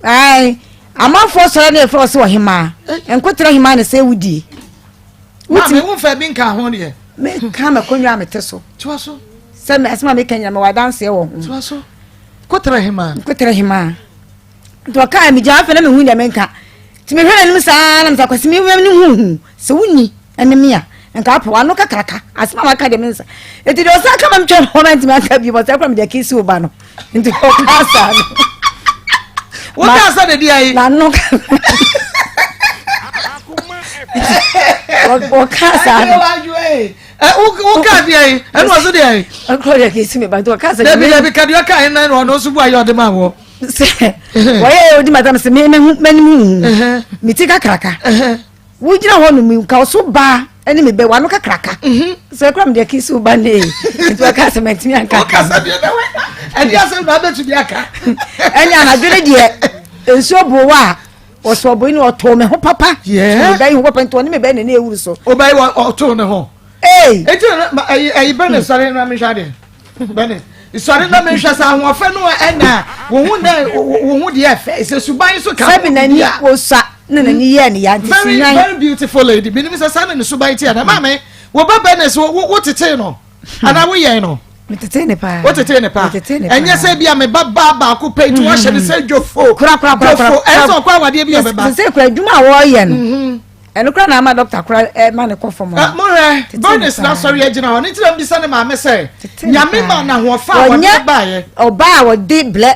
Ae, amanfoɔ sɔre ne yɛfrɛ wɔ sɛ ɔhemaa. Nkotra hemaa na sɛ wodie. Maame womfa bi nka ho deɛ. Meka m'akonnwa a mete so. Toa so. Sɛ asɛm a meka nyina mewɔ adanseɛ wɔ ho. Toa so. Kotra hemaa. Nkotra hemaa. Nti ɔkaa megya afei na mehu deɛ menka. Nti mehwɛ n'anim saa na mesɛ Kwasi me ne huhu sɛ wonni ɛne me a nka apɛ w'ano kakraka asɛm a waka deɛ mensa. Nti deɛ ɔsan ka ma metwa ne hɔ ma ntumi anka bio ɔsɛ kora mede akisi wo ba no. Nti ɔkaa saa no. Wokaa sɛ de deɛ ayi. N'ano ɔkaa saa no. Wokaa deɛ ayi ɛna ɔso deɛ ayi. Ɔkora deɛ akisi me ba nti ɔkaa sɛ. Dabi dabi kadeɛ ɔkaa ɛna ɔno nso bu ayɛ ɔde ma wɔ. Sɛ wɔyɛ odi ma tam sɛ me me m'anim huhu me ti kakraka wogyina hɔ nom nka ɔso baa ɛne me bɛ wano kakraka mhm. sɛ kura me deɛ kisi wo ba ne nti wɔka sɛ mantumi anka ɛde asɛm na abɛtumi aka ɛne anadwo ne deɛ nsuo bo wa a ɔsɔ ɔbɔ yi na ɔtoo me ho papa me bɛ yi ho papa nti ɔne me bɛ na ne ewuru so ɔbɛ yi ɔtoo ne ho ee eti na ɛyi ɛyi bɛ ne sɔre na mehwɛ adeɛ. Bɛne sɔre na menhwɛ sɛ ahoɔfɛ no a ɛna wo ho na wo ho deɛ ɛfɛ sɛ suban so ka sɛbi n'ani osa na n'ani yɛ ne ya nti very very beautiful lady menim sɛ saa na ne suban te ana maame wo ba bɛne so wo tetee no hmm. anaa woyɛn no metetee ne paa wotetee ne paa ɛnyɛ sɛ bi a me ba baa baako pɛ nti wɔhyɛ ne sɛ dwofo dwofo ɛsɛ ɔkɔ awadeɛ bi a ɔbɛba sɛ kura adwuma a wɔreyɛ no hmm. Ɛno koraa na ama dɔkta koraa ɛma ne kɔ fam. Mohwɛ, Bernice na asɔre agyina hɔ. Ne nti na mbisa ne maame sɛ, Nyame ma na ahoɔfɛ a wɔde baeɛ. Ɔbaa a wɔde blɛ.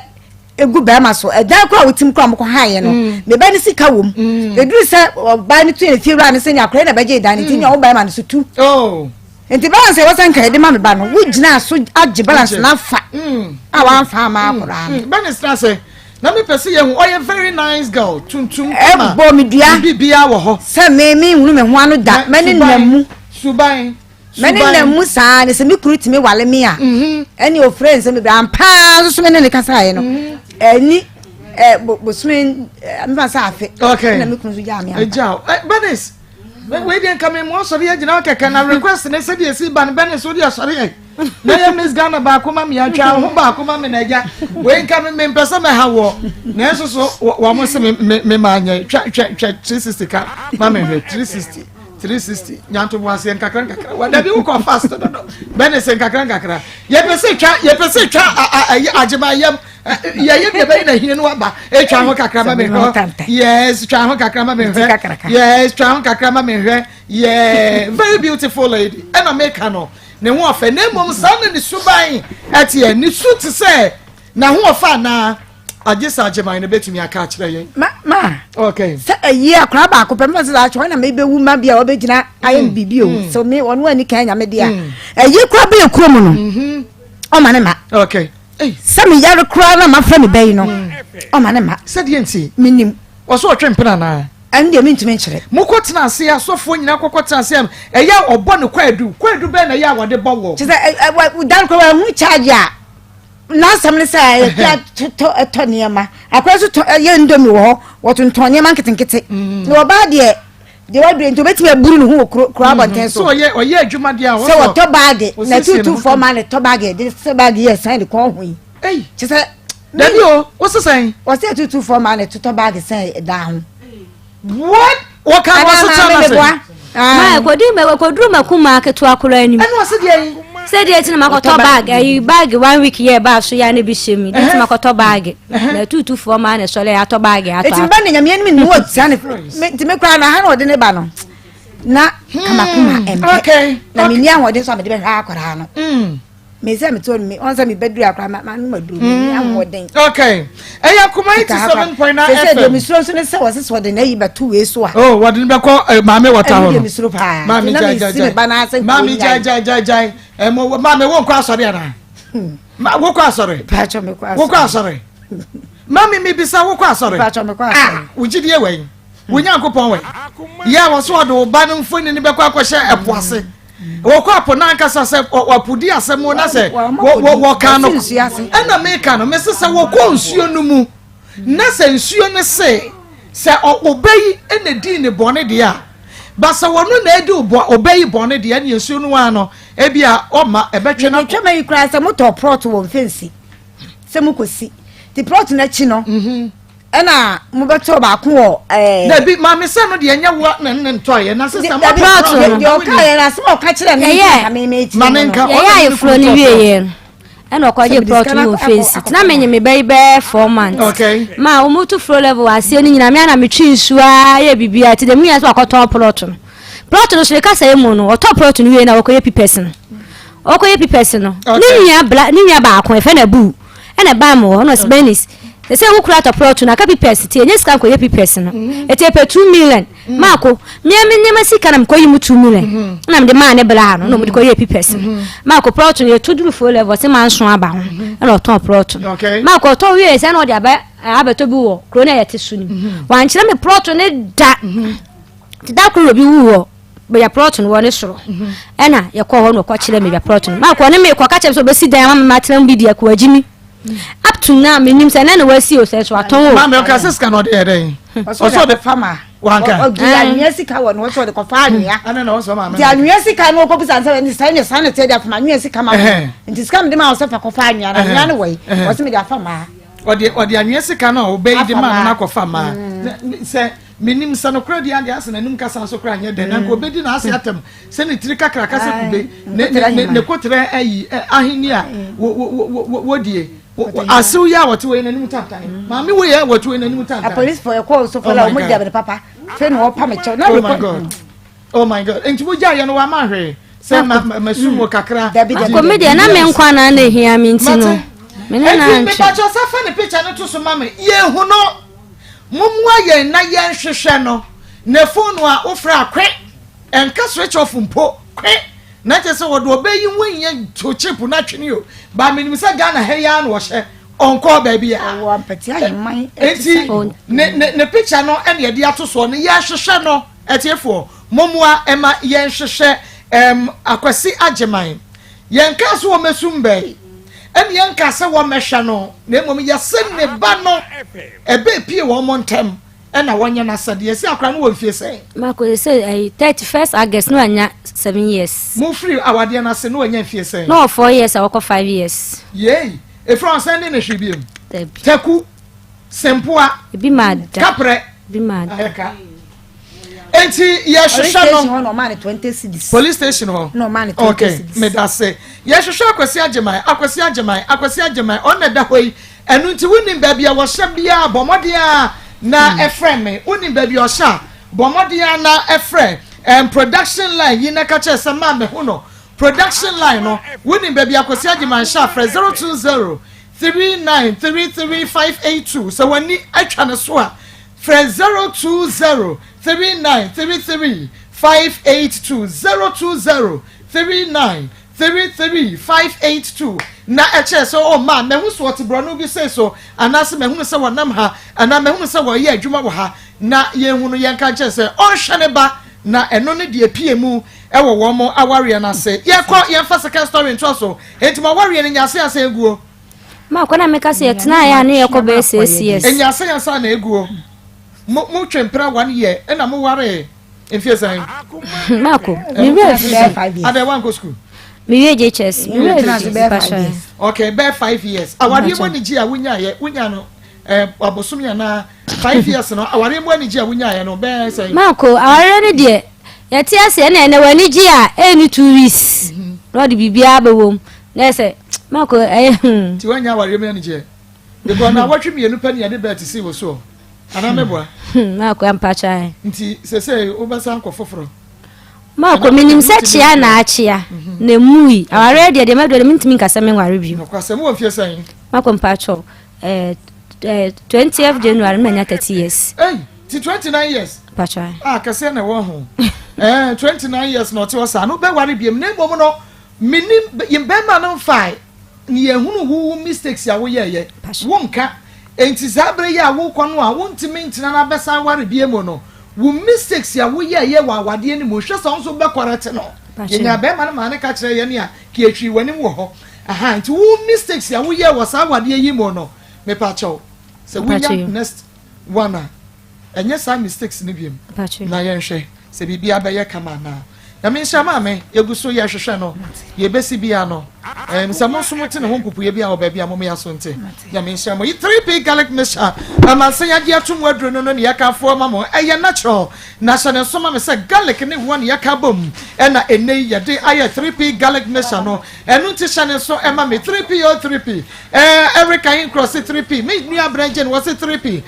egu bɛrima so ɛdan kora a wotim kora mokɔ haeɛ no mm. me ba ne sika wɔ mu mm. ɛduru sɛ ɔbaa no tu ne fie wura no sɛ ne akora na bɛgye dan no nti nea wo bɛrima no so tu oh. nti balance ɛwɔ sɛ nka yɛde ma me ba no wogyina so agye balance no afa mm. a wamfa ama akora no bɛne sena sɛ na mepɛ sɛ yɛhu ɔyɛ very nice girl tuntum kama ɛbɔ me dua biribiara wɔ hɔ sɛ me menhunu me ho ano da mɛne nam mu suban Mɛne nam mu saa ne sɛ me kunu tumi wale me a mhm. ɛne ofurɛ nsɛm bebree ampaa nso so me ne ne kasaeɛ no mhm. ɛni bosome mefa sɛ afe ɛna me kunu nso gyaa me ampa Bernice wei deɛ nka memu asɔre agyina kɛkɛ na request ne sɛdeɛ ɛsi ba no Bernice wode asɔre ɛ na yɛ Miss Ghana baako ma me atwa ho baako ma me na agya wei nka mempɛ sɛ mɛha wɔ nanso so wɔn se me ma nyɛ twa twa twa 360 ka ma mehwɛ 360 360 nyanto aseɛ nkakra nkakra wa dabi wokɔ fast dodo bɛne sɛ nkakra nkakra yɛpɛ sɛ twa yɛpɛ sɛ twa ayi agyema yam yɛyɛ deɛ bɛyi na hie no aba etwa ho kakra ma mehwɛ yes twa ho kakra ma mehwɛ yes twa ho kakra ma mehwɛ yeah very beautiful lady ɛna meka no ne ho ɔfɛ na mmom saa na ne suban ɛteɛ ne su te sɛ na ho ɔfɛ anaa agye sɛ agyeman no bɛtumi aka akyerɛ yɛn. ma ma okay sɛ ɛyi akora baako pɛ mfa sɛ akyɛ wɔn na mebɛwu ma bi a wɔbɛgyina ayɛ mm. biribi o mm. sɛ me ɔno ani kan nyame deɛ a mm. ɛyi kora bɛyɛ kurom no mm-hmm. ɔma ne ma okay sɛ meyare koraa na mafrɛ me bɛyi no ɔma ne ma sɛdeɛ nti menim wɔso ɔtwe mpena anaa ɛno deɛ mentumi nkyerɛ mokɔ tena ase asɔfoɔ nyinaa kɔkɔ tena ase ɛyɛ ɔbɔ no kwaadu kwaadu bɛn na ɛyɛ a wɔde bɔ wɔ kyɛ sɛ dan koraa wɔahu charge a N'asɛm ne sɛ yɛtua totɔ tɔ nneɛma. Akora nso tɔ yɛ indomie wɔ hɔ, wɔtontɔn nneɛma nketenkete. Mm. Na ɔbaa deɛ deɛ wadure nti obetumi aburu ne ho wɔ kuro kuro mm-hmm. abɔnten so. Sɛ ɔyɛ ɔyɛ adwuma deɛ a sɛ wɔtɔ baage na tutu fam ma ne tɔ baage de sɛ baage yɛ sɛn de kɔn ho yi. Eyi. Kyɛ sɛ. Dabi o, wosesɛn. Wɔsɛ tutu fam ma ne totɔ baage sɛn dan ho. What? Wɔka no ɔse tena ase. Ma ɛkɔdi ma ɛkɔduru ma kumaa ketewa koraa anim. Ɛna ɔse deɛ yi. Sɛ deɛ ti na ma kɔtɔ bag ɛyi bag one week yɛ baa so yɛ ne bi hyɛ mi deɛ ti ma kɔtɔ bag na tutufoɔ maa na sɔlɛ atɔ bag atɔ. Eti ba ne nyame anim ne wɔ tia ne nti me koraa na ha na ɔde ne ba no na kamakoma ɛmpɛ na menni ahoɔden so a mede bɛhwɛ akwaraa no. Me sɛ me to me ɔn sɛ me bɛduru akora ma ma no ma duru me ni ahoɔden. Okay. Ɛyɛ akoma 87.9 FM. Sɛ deɛ mesuro nso ne sɛ wɔse sɛ wɔde n'ayi bɛto wei so a. Oh, wɔde no bɛkɔ eh, maame wɔta hɔ no. Ɛno deɛ mesuro paa. Maame gyae gyae gyae. Maame gyae gyae gyae gyae. Ɛmo maame wo nkɔ asɔre anaa? Hmm. Ma wokɔ asɔre? Paatwa mekɔ asɔre. Wokɔ asɔre? Maame mi bisa wokɔ asɔre? Paatwa mekɔ asɔre. Ah, wo gyidie wɔ yi. Wo Nyankopɔn wɔ yi. Yɛ a wɔso wɔde wo ba no mfoni no bɛkɔ akɔhyɛ ɛpo ase. Wɔkɔ apo no ankasa sɛ wɔpo di asɛm na sɛ wɔka no ɛna meka no mese sɛ wɔkɔ nsuo no mu na sɛ nsuo no se sɛ ɔbɛ yi na dii ne bɔne deɛ a ba sɛ wɔno na adi ɔbɛ yi bɔne deɛ ɛne nsuo no ara no ebi a ɔma ɛbɛtwe no. Metwa ma yi koraa sɛ motɔ prɔt wɔ mfɛnsi sɛ mokɔsi nti prɔt no akyi no mhm. Ɛna mobɛtɔ baako wɔ ɛɛ. Dabi maame sɛ no deɛ ɛnyɛ wo na ne ntɔ yɛ na sisan mo plot no. Deɛ ɔka yɛ na asɛm a ɔka kyerɛ me nka ka me me ti. Maame nka ɔna ne kunu tɔ wie yɛ no ɛna ɔkɔgye plot no wɔ fence ti na menye me bɛyi bɛyɛ four months. Okay. Ma wɔn tu flow level aseɛ no nyinaa me ana metwi nsuo a yɛ biribiara ti dɛ mu yɛn nso akɔtɔn plot no plot no so ne kasa mu no ɔtɔ plot no wie na ɔkɔyɛ pipɛs no ɔkɔyɛ pipɛs no ne nua bla ne nua baako ɛfɛ na buu. Ɛna ɛbaa mu hɔ, ɛna ɔsi Bernice, sɛ sɛ wo kura atɔ plot no, aka pipɛs ti, ɛnyɛ sika nkɔyɛ pipɛs no. Mm-hmm. Ɛti ɛpɛ 2 million. Mm-hmm. Maako, mmea me nneɛma sika na mekɔyi mu 2 million. Mm-hmm. Ɛna mede maa ne bla no, na ɔmode kɔyɛ pipɛs no. Maako plot no, yɛto duru fo level, sɛ manso aba ho, ɛna ɔtɔn plot no. Maako ɔtɔn wie sɛ na ɔde aba abɛtɔ bi wɔ kuro no a yɛte so no mu. Wankyerɛ me plot no da. Nti da koro obi wu wɔ baabi a plot no wɔ ne soro ɛna yɛkɔ hɔ na ɔkɔ kyerɛ me baabi a plot no maakɔ ne mekɔ ka kyerɛ me sɛ ɔbɛsi dan ama me matena mu bi deɛ kɔ agyi mi up to now menim sɛ ɛnɛ na wasi o sɛ so atɔn o. Maame ɔka sɛ sika na ɔde yɛ dɛn? Ɔsɛ ɔde fa ma. Wanka. Ɔde anwea sika wɔ no ɔsɛ ɔde kɔfa anwea. Ɛna na ɔsɛ maame. Nti anwea sika no ɔkɔbisa nsɛ ɛne sɛ ne saa na ɛteɛ de afa ma anwea sika ma me. Nti sika mede ma ɔsɛ fa kɔfa anwea na anwea no wɔ yi ɔsɛ mede afa maa. Ɔde ɔde anwea sika no a ɔbɛyi de ma no akɔfa maa. Sɛ Menim sɛ nokorɛ deɛ adeɛ asɛ n'anim kasa nso koraa nyɛ dɛ, na nka ɔbɛdi n'ase atɛm sɛ ne tiri kakraka sɛ kube, ne koterɛ ayi ahenni a wɔdie. Asew yi a wɔte wɔ yi n'anim tantan. Maame wei a wɔte wɔ yi n'anim tantan. Apolisifoɔ ɛkɔɔ so fɔlɔ a wɔn di abiri papa fɛ na wɔpa me kyɛw. Oh my God. Oh my God. Nti mo gya yɛ no wama hwee. Sɛ ma ma sum wɔ kakra. Dabi dabi. Akɔ mi deɛ na me nkwa na na ehia mi nti no. Me ne no Enti antwe. mepakyɛw sa fa ne picture no to so ma me. Yɛnhu no. Mommoa yɛn na yɛnhwehwɛ no. Ne phone a wofrɛ a kwe. Ɛnka switch off mpo. Kwe. Na kyerɛ sɛ wɔde ɔbɛ yi ho nyɛ to chip no atwene o. Ba menim sɛ Ghana ha yi ara na ɔhyɛ. Ɔnkɔɔ baabi a. Ɔwɔ ampɛte ahemman ɛte Enti sɛ. ne ne ne picture no ɛna yɛde ato soɔ no yɛhwehwɛ no. Atiefoɔ, mommoa ɛma yɛnhwehwɛ ɛm Akwasi Agyeman. Yɛnkaa sɛ wɔmmɛsum bɛn, ɛne yɛnkaa sɛ wɔmmɛhwɛ no, na mmom yɛse ne ba no ɛbɛpie wɔn ntɛm ɛna wɔnyɛ n'asɛdeɛ. Yɛse akora no wɔ mfie sɛn? Mako sɛ ɛyi 31st August na wanya 7 years. Mofiri awadeɛ no ase na wanya mfie sɛn? Na wɔ 4 years a wɔkɔ 5 years. Yei, ɛfiri ɔnsɛn de ne hwee biom. Dabi. Taku, Sempoa, Ebi ma da. Kaprɛ, Ebi ma da. Ayɛka. Enti Police yɛhwehwɛ station no. hɔ na ɔmaa ne 20 cedis. Police station hɔ. Na ɔmaa ne 20 cedis. Medase. Yɛhwehwɛ Akwasi Agyeman, Akwasi Agyeman, Akwasi Agyeman, ɔno na ɛda hɔ yi. Ɛno nti wonim baabi a wɔhyɛ biara, bɔ mmɔden a na ɛfrɛ me. Wonim baabi a ɔhyɛ a, bɔ mmɔden a na ɛfrɛ production line yi na ka kyerɛ sɛ maa mehu no. Production line no, wonim baabi a Akwasi Agyeman hyɛ a, frɛ 020 3933 582. Sɛ w'ani atwa ne so a, frɛ 020 3933 582, 020 39 33 582, na ɛkyerɛ sɛ ɔ ma mahu so ɔte borɔno bi sei so, anaasɛ mahunu sɛ wɔnam ha, anaa mahunu sɛ wɔyɛ adwuma wɔ ha, na yɛnhu no, yɛnka nkyerɛ sɛ ɔnhwɛ ne ba. Na ɛno ne deɛ pie mu ɛwɔ wɔn mo awareɛ no ase. Yɛkɔ, yɛmfa second story ntoa so. Enti mo awareɛ no nya ase ase eguo? Mako na meka sɛ yɛtenaeɛ a ne yɛkɔ bɛyɛ 6 years. Enya ase ansa na eguo? Mo twe mpena one year ɛna mo ware mfie sɛn? Mako, mewerɛ fi. Bɛyɛ 5 years. Adɛ wankɔ school? Mewie JHS, mewerɛ Tena ase fi bɛyɛ 5 mpakyɛ. years. Okay, bɛyɛ 5 years. Awareɛ mu anigye a wonyaeɛ, wonya no abosom anaa 5 years no, awareɛ mu anigye a wonyaeɛ no bɛyɛ sɛn? Mako, awareɛ no deɛ, yɛte ase ɛna ɛnɛ w'ani gye a ɛni 2 weeks na ɔde biribiara bɛwɔ mu na ɛsɛ Mako ɛyɛ. Nti woanya awareɛ mu anigyeɛ because na awɔtwe 2 pɛ ne yɛde bɛɛ te sii wo soɔ anaa mɛboa? Mako, ampakyɛ. Nti sɛsɛ wobɛsan kɔ foforɔ? Mako, menim sɛ kyea na akyea na emui. Awareɛ deɛ mɛdɔ deɛ mentumi nka sɛ menware bio. Nokwasɛm, wɔ mfie sɛn? Mako, mpakyɛ, 20th January na manya 30 years. Ei, ti 29 years? Mpakyɛ. A kɛseɛ na ɛwɔ ho 29 years na ɔte hɔ saa no bɛware biam, na mmom no menim yɛn bɛrima no mfae ne yɛhunu wo mistakes a woyɛɛyɛ wonka. Enti saa bere yi a wokɔ no a wontumi ntena no abɛsan ware bie mu no, wo mistakes a woyɛɛyɛ wɔ awadeɛ no mu, hwɛ sɛ wo nso bɛkɔrɛte no. Yɛnya bɛrima no maa ne ka kyerɛ yɛn a ka yɛtwiri w'anim wɔ hɔ aha. Nti wo mistakes a woyɛɛ wɔ saa awadeɛ yi mu no, mepa kyɛw, sɛ wonya next one a, ɛnyɛ saa mistakes no biom, na yɛnhwɛ sɛ biribi abɛyɛ kama anaa. Nyame nhyɛ maame. Yɛgu so yɛhwehwɛ no, yɛbɛsi bia no sɛ mo nso mote ne ho mpopoeɛ bi a wɔ baabi a momoyɛ so. Nte Nyame nhyɛ mo. Yi 3P Garlic Mixture amansan yɛagye ato mu aduro no ne yɛkafoɔ ma mo. Ɛyɛ natural, na hyɛ ne nso ma me sɛ garlic ne woɔ ne yɛka bom ɛna ɛnɛ yi yɛde ayɛ 3P Garlic Mixture no. Ɛno nti hyɛ ne nso ɛma me 3P o 3P. Eric Ahinkorɔ se 3P, me nua Brɛngyen wɔ se 3P,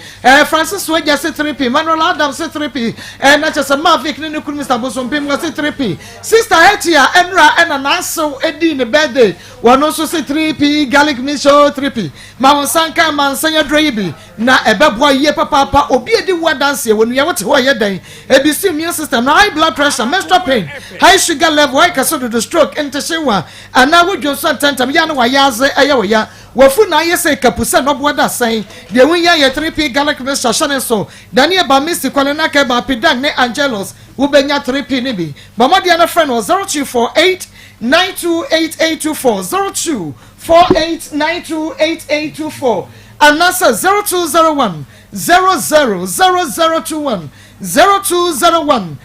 Francis Wagya se 3P, Manuel Adam se 3P, na kyɛ sɛ Mavic ne ne kunu Mr Bosompem wɔ se 3P, Sister Hetty a ɛnura ɛna n'asew edi ne birthday, wɔn nso se 3P Garlic Mixture 3P. Ma wɔn nsa nka amansan aduro yi bi na ɛbɛboa yie papaapa. Obi edi wo adanseɛ wɔ nua wote hɔ ɛyɛ dɛn ebi si immune system na high blood pressure, menstrual pain, high sugar level, high kɛse dodo, stroke, ntehyewa anaa wodwo nso ntɛntɛm yɛ a na wayɛ adze ɛyɛ wɔ ya wafu na ayɛ sɛ kapu sɛ nɔboa da sɛn deɛ wonya yɛ 3P Garlic Mixture. Hyɛ ne so Daniel Bamisi Kwale Naka Pidan ne Angelos, wobɛnya 3P ne bi. Bɔ mmɔden no frɛ no 0248 928824, 0248 928824, anaasɛ 0201 000021, 0201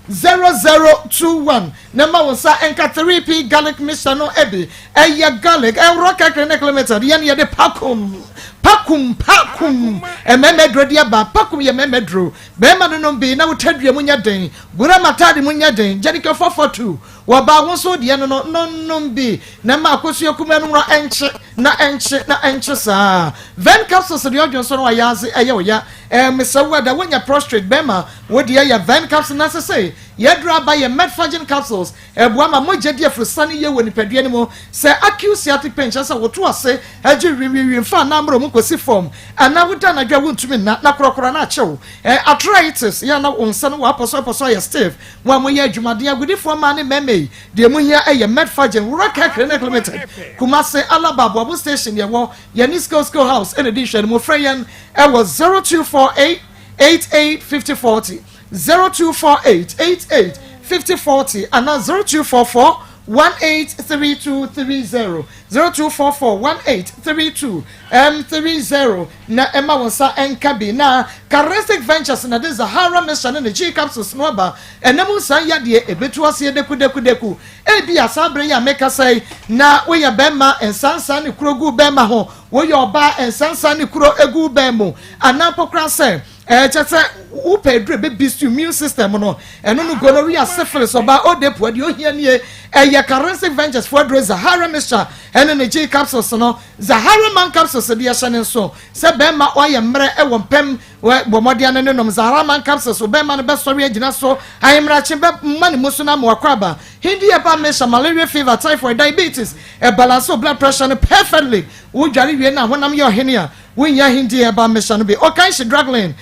000021, na ma wo nsa nka 3P Garlic Mixture no bi. Ɛyɛ garlic ɛworɔ kɛkere ne limited. Yɛn yɛde pakum pakum pakum mmarima duro de aba. Pakum yɛ mmarima duro. Bɛrima no nom bi na wotadua mu nyɛ den, bura matade mu nyɛ den. Gyanika 442 wɔbaa ho so deɛ no nom bi na ma akosua kuma no ɛnkye na ɛnkye na ɛnkye saa. Ven capsules deɛ ɔdwen so no wayɛ ase ɛyɛ ɔya mesɛ wo ada wonya prostate, bɛrima wo deɛ yɛ Ven capsule na sese. Yɛn aduru aba yɛ Metforgen capsules. Ɛboa ma mogya di aforosiane yie wɔ nipadua no mu. Sɛ acute sciatic pain, kyerɛ sɛ woto ase gye wimwimwim fa anaa mmerɛ mu kɔsi fam, anaa woda anadwo a wontumi nna na korɔkorɔ no akye wo. Arthritis, yɛ a na wo nsa no wɔ apɔsɔapɔsɔ ayɛ stiff. Mo a moyɛ adwumaden, agudifoɔ mmaa ne mmarima yi, deɛ mohia yɛ Metforgen. Wura Care Clinic Limited, Kumasi, Alaba, Aboabo Station yɛwɔ. Yɛne Skill Skill House na ɛdi nhwɛanimu. Frɛ yɛn wɔ 0248 88 50 40, 0248 88 50 40 anaa 0244 183230, 0244 1832 30 na ɛma wo nsa nka bi. Na Charistic Ventures na de Zahara Mixture ne ne G capsules no aba. Ɛnam nsan yadeɛ ɛbɛtu aseɛ dekudeku. Ebi a saa bere yi a mekasa yi na woyɛ bɛrima, nsansan ne kuro gu bɛrima ho, woyɛ ɔbaa, nsansan ne kuro egu bɛn mu, anaa mpokora sɛ ɛkyɛ sɛ wopɛ aduru ɛbɛ immune system no, ɛno no gonorrhea, syphilis, ɔbaa odepo, deɛ ohia nie ɛyɛ Charistic Ventures fo aduro Zahara Mixture ɛne ne G capsules no. Zahara Man capsules deɛ, ɛhyɛ ne nso sɛ bɛrima ɔyɛ mmerɛ ɛwɔ mpɛm, bɔ mmɔden ano ne nom Zahara Man capsules, bɛrima no bɛsɔre agyina so, ahemmerakye bɛ mma ne mu so na ama wakɔ aba. Hindi herbal mixture, malaria, fever, typhoid, diabetes, ɛbalance blood pressure no perfectly. Wodware wie na honam yɛ ɔhene a wonya Hindi herbal mixture no bi. Ɔkan hye drug lane,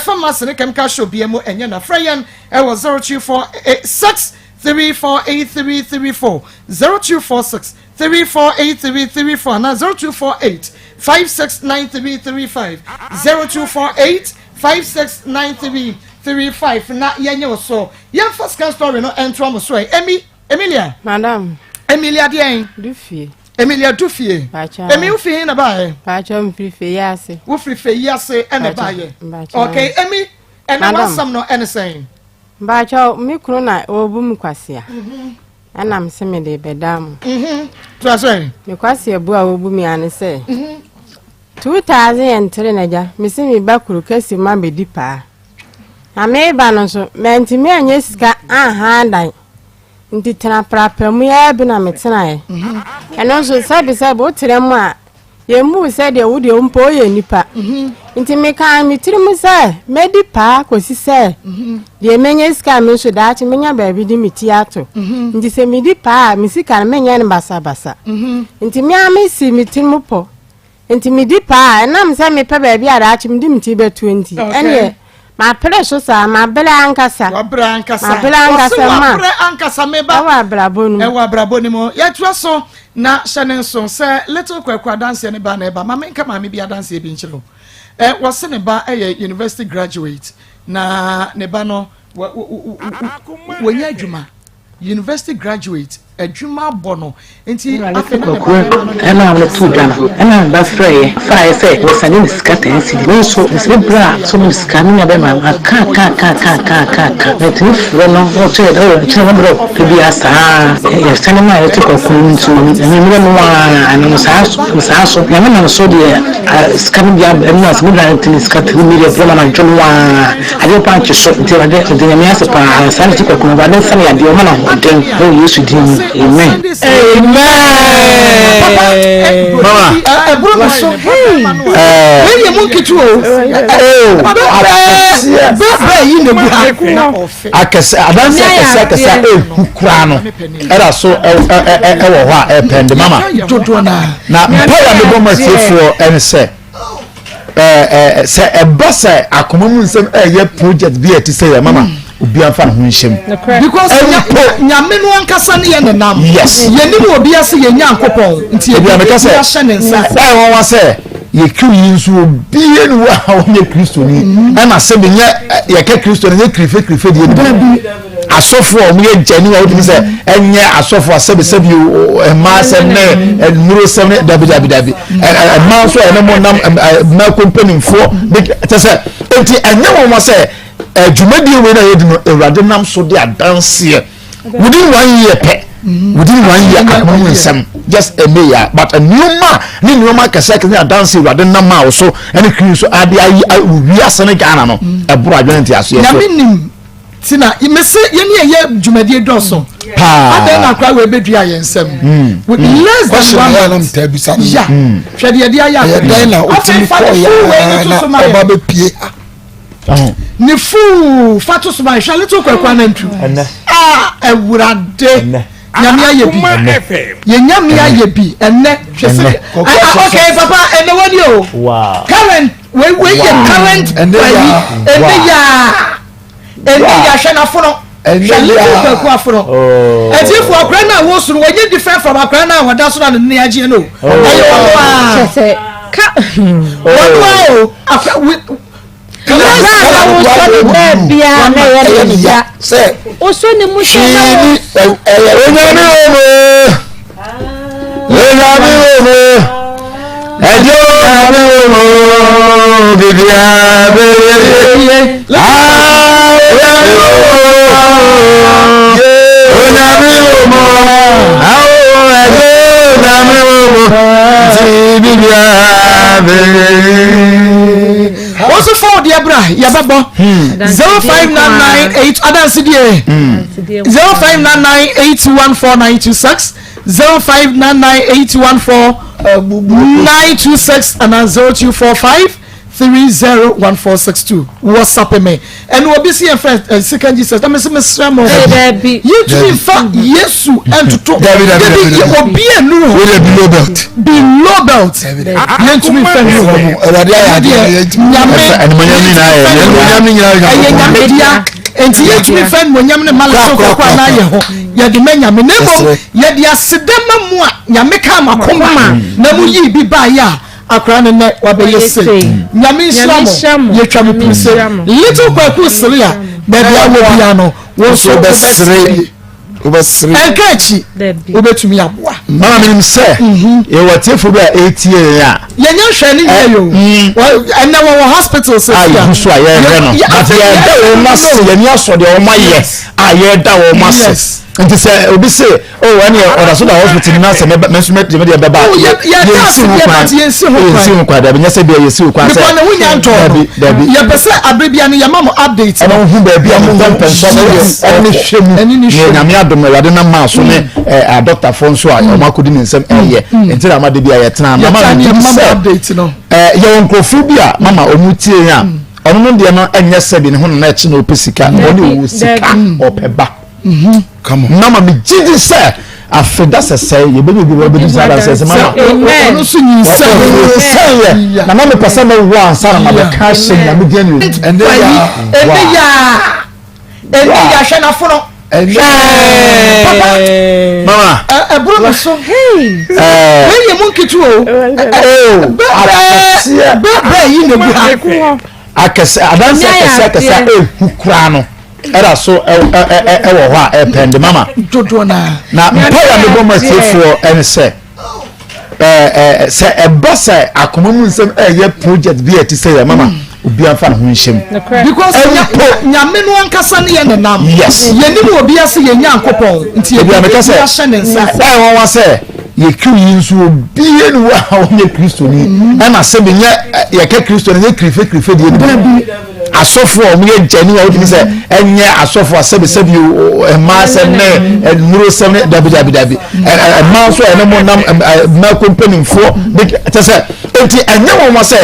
pharmacy ne chemical shop bia mu ɛnyɛ na frɛ yɛn ɛwɔ 0246 348334, 0246 348334 na 0248 569335, 0248 569335 na yɛnyɛ wo so. Yɛmfa scan story no ɛntoa mo so ɛ. Emi Emilia. Madam. Emilia deɛn? Dufie. Emilia Dufie. Pacha. Emi, wofi hin na baayɛ? Pacha, mfiri fie yi ase. Wofiri fɛ yi ase ɛna baayɛ? Mpacha. Okay, Emi, ɛna Madam. wasɛm no ɛne sɛn? Mpacha, me kunu na ɔbu me kwasea. Ɛna me sɛ mede bɛda mu. Tura sɛn? Me kwasea bu a ɔbu me ane sɛ 2003 na gya mesi me ba kuro kɛse mu abɛdi paa. Na meba no nso, mantumi anyɛ sika anha dan. Nti tena prapra mu yɛ bi na metenaeɛ. Ɛno nso, sɛbesɛbe, wotena mu a yɛmmu sɛdeɛ wo deɛ mpo woyɛ nipa. Nti mekaa me tiri mu sɛ mɛdi paa kɔsi sɛ deɛ mɛnya sika a me nso daakye mɛnya baabi de me ti ato. Nti sɛ medi paa a, me sika no menyɛ no basabasa. Nti mea mesi me tiri mu pɔ. Nti medi paa a, ɛnam sɛ mepɛ baabi a daakye mede me ti bɛto nti. Ɛneɛ mapere so saa, mabrɛ ankasa. Wabrɛ ankasa. Mabrɛ ankasa Wɔse ma. wabrɛ ankasa, meba. Ɛwɔ abrabɔ no mu. Ɛwɔ abrabɔ no mu. Yɛtoa so na hyɛ ne nso sɛ Little Kwaku adanseɛ ne ba na ɛba. Ma menka maame bi adanseɛ bi nkyerɛ wo. Wɔse ne ba yɛ university graduate na ne ba no wɔnyɛ adwuma. University graduate, adwuma abɔ no nti afei na ne ba bɛrima no Ɛna a wɔto dwa no, ɛna me ba frɛeɛ faeɛ sɛ wɔsane ne sika 10 cedi. Me nso mesɛ berɛ a so me sika me nua bɛma aka ka ka ka ka ka ka metumi frɛ no na ɔkyerɛ dɛ ɔyɛ kyerɛ no berɛ pɛ biara saa yɛsane ma a yɛte kɔkɔɔ no nso anwummerɛ no a ɛnam saa so saa so Nyame nam so deɛ sika no bi aba. Ɛno ase me bra ntene sika 3 million frɛ ma anadwo no a adeɛ pa nkye so. Nti Awurade, mede Nyame ase paa saa ne te kɔkɔɔ no. Awurade nsa ne adeɛ ɔma no ahoɔden ɛwɔ Yesu din mu, amen. Amen. Mama. Ɛburo mi so wei yɛ mu nketewa o, bɛɛ yi na egu ha. Akɛse, adanse akɛse akɛse a ehu koraa no ɛda so ɛwɔ hɔ a ɛpɛn de mama. Dodoɔ naa. Na mpaeɛ a mebɔ ma atiefoɔ ɛne sɛ ɛɛ sɛ ɛba sɛ akoma mu nsɛm ɛyɛ project bi a ɛte sɛ yɛ mama, obiara nfa ne ho nhyɛ mu. Because Nyame no ankasa ne yɛ nenam. Yɛnim obi ase yɛ Nyankopɔn nti ebi a meka sɛ ahyɛ ne nsa. Ɛyɛ wɔn wa sɛ yɛkiw yi nso obie ne wo a wɔnyɛ Kristoni, ɛna sɛ menyɛ yɛka Kristo no nyɛ kirife kirife deɛ bi asɔfoɔ a wɔyɛ gyani a wotumi sɛ ɛnyɛ asɔfoɔ a sɛbisɛbi mmaa sɛm ne nnuro sɛm ne dabi dabi dabi, mmaa nso a ɛne mo nam mmaa mpanimfoɔ kyɛ sɛ nti ɛnyɛ wɔn wa sɛ dwumadie wei na yɛdi no, Awurade nam so de adanseɛ within one year pɛ, within one year, akoma mu nsɛm just ɛnɛ ya, but nneɛma ne nneɛma akɛse akɛse ne adanse Awurade nam a so ɛne kiri so ade ayi wiase ne Ghana no ɛboro adwene nte aseɛ so. Nyame nim ti na mese yɛne ɛyɛ dwumadie dɔso paa. Adɛn na akora wei bɛdua yɛn nsɛm with less than one month ya? Hwɛ deɛ ɛde ayɛ. Ɛyɛ dɛn na afei otumi fa kɔ ne full wei ya no to na so ma ɔba yɛn. bɛpie ha? Ne fuu fa to so ma hwɛ little Kwaku Anantwi. Ah, Awurade. Nyame ayɛ bi. Yɛ Nyame ayɛ bi ɛnɛ hwɛ sɛ. Okay papa ɛnɛ wani o. Current wei wei yɛ current ayi ɛnɛ yaa ɛnɛ yaa hwɛ n'afono hwɛ little Kwaku afono. Ɛtiefo akora no a wɔsoro wɔnyɛ different from akora no a wɔda soro a ne nne agyeɛ no ɛyɛ wɔn a. Wɔn a o akora Bere a wosɔ ne baabiara na ɛyɛ ne ya. Wosɔ ne mu sɛ na wɔ. Onyame wo mu, onyame wo mu, ɛdi onyame wo mu, bibia bɛyɛ yie. Onyame wo mu, onyame wo mu, awo ɛdi onyame wo mu, ti bibia bɛyɛ yie. Wɔn nso fa ɔdeɛ bra yɛbɛbɔ 05998 adansedie 0599814926 0599814926 anaa 0245 301462 WhatsApp me ɛna obi si yɛn fɛ eh, second Jesus na mesi mesrɛ mo yɛntumi nfa Yesu ntoto dabi obi enu hɔ below belt below belt yɛntumi nfa nnu hɔ nyame ɛyɛ nyame dea nti yɛntumi nfa nimonyam ne mala so kɔkɔ anaa yɛ hɔ yɛde ma nyame na mmom yɛde aseda ma mu a nyame kaa ma koma na mu yii bi baayɛ a akora no nɛ wabɛyɛ sei nyame nhyira mo yɛtwa mo puru se little Kwaku sere a baabi a wɔ bia no wo nso wobɛsere wobɛsere ɛnka akyi wobɛtumi aboa. Mama menim sɛ mhm. yɛwɔ atiefo bi a ɛretie yɛn a yɛnyɛ nhwɛ ne yie yo mm. ɛnɛ wɔwɔ hospital sɛ a yɛgu so a yɛhwɛ no but yɛda wɔn ase yɛni asɔ deɛ wɔn ayɛ a yɛda wɔn ase nti sɛ obi se o oh, ɛne ɔda so da hospital ni na sɛ mɛ nso mɛ deɛ bɛba oh, yɛnsi ho kwan yɛnsi ho kwan dabi nyɛ sɛ bia yɛsi ho kwan sɛ nipa ne ho nya ntɔ no dabi yɛpɛ sɛ abere bia no yɛma mo update ɛna ohun baabi a mo mpɛmpɛn so ɛne ne hwɛ mu ne nyame adom awurade nam maa so ne mm. adɔktafoɔ nso a mm. wɔn akɔdi ne nsam ɛyɛ mm. nti na ama de bi a yɛtena mama mi nim sɛ yɛwɔ nkurɔfoɔ bi a mama wɔn tie yɛn a ɔno no deɛ no ɛnyɛ sɛbi ne ho nana ɛkyi na ɔpɛ sika ɔne ɔwɔ sika ɔpɛ ba. Mama me gye di sɛ afeda sɛsɛe yɛbɛnya obi bɛbɛdi saa adanseɛ sɛ mama ɔno nso nyinsɛn yɛ na na mepɛ sɛ mɛwo ansa na mabɛka ahyɛ nyame din ne ɛnɛ yaa ɛnɛ yaa hwɛ n'afono papa mama ɛboro me so wei yɛ mu nketewa o bɛɛ bɛɛ yi na egu ha akɛse adanse akɛse akɛse a ehu koraa no ɛda so ɛwɔ hɔ a ɛpɛn de mama dodoɔ naa na mpa yɛ mebɔ ma tiefoɔ ɛne sɛ ɛɛ sɛ ɛba sɛ akoma mu nsɛm ɛyɛ project bi a ɛte sɛ yɛ mama mm. obi afa ne ho nhyɛ mu because nyame no ankasa ne yɛ nenam yes yɛnim obi ase yɛ nyankopɔn nti yɛ bi ahyɛ ne nsa ɛyɛ wɔn wa sɛ yɛ kiw yi nso obie ne wɔ a wɔnyɛ kristoni mm. ɛna sɛ bi nyɛ yɛka kristoni nyɛ kirife kirife deɛ no bi asɔfo a wɔyɛ gyani a wotumi sɛ ɛnyɛ asɔfo a sɛbi sɛbi mmaa sɛm ne nnuro sɛm ne dabi dabi dabi mmaa nso a ɛne mo nam mmaa ko mpanimfoɔ de kyɛ sɛ nti ɛnyɛ wɔn wa sɛ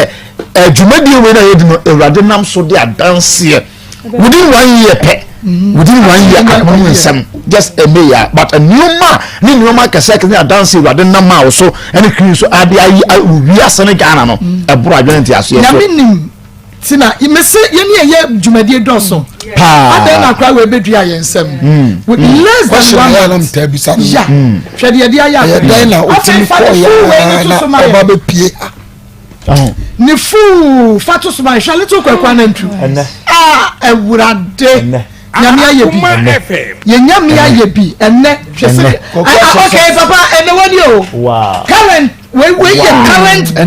dwumadie wei na yɛdi no awurade nam so de adanseɛ within one year pɛ within one year akoma mu nsɛm just ɛmɛ ya but nneɛma ne nneɛma akɛse akɛse ne adanse awurade nam a so ɛne kiri so ade ayi wiase ne Ghana no ɛboro adwene nti aseɛ so. Nyame nim ti na mese yɛn ni ɛyɛ dwumadie dɔɔso paa adɛn na akora wei bɛdua yɛn nsam mm. with mm. less than one month ya mm. hwɛ deɛ ɛde ayɛ akora dɛn na otumi kɔ yɛ na ɔba bɛ pie ha ne fuu fa to so ma hwɛ little Kwaku Anantwi a awurade nyame ayɛ bi yɛ nyame ayɛ bi ɛnɛ hwɛ sɛ okay papa ɛnɛ wani o current wei wei yɛ current ayi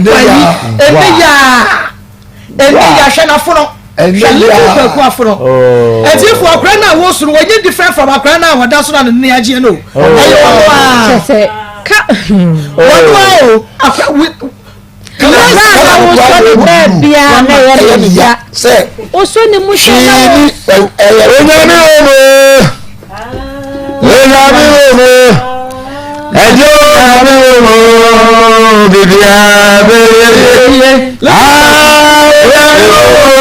ɛnɛ yaa ɛnɛ yaa hwɛ n'afono hwɛ little Kwaku afono ɛtiefo akora no a wɔsoro wɔnyɛ different from akora no a wɔda so na ne nne agyeɛ no ɛyɛ wɔn a wɔn a o akora wi. Bere a wosɔ ne baabiara na ɛyɛ ne ya. Wosɔ ne mu sɛ na wɔ. Onyame wo mu, onyame wo mu, ɛdi onyame wo mu, bibia bɛyɛ yie. Onyame wo mu,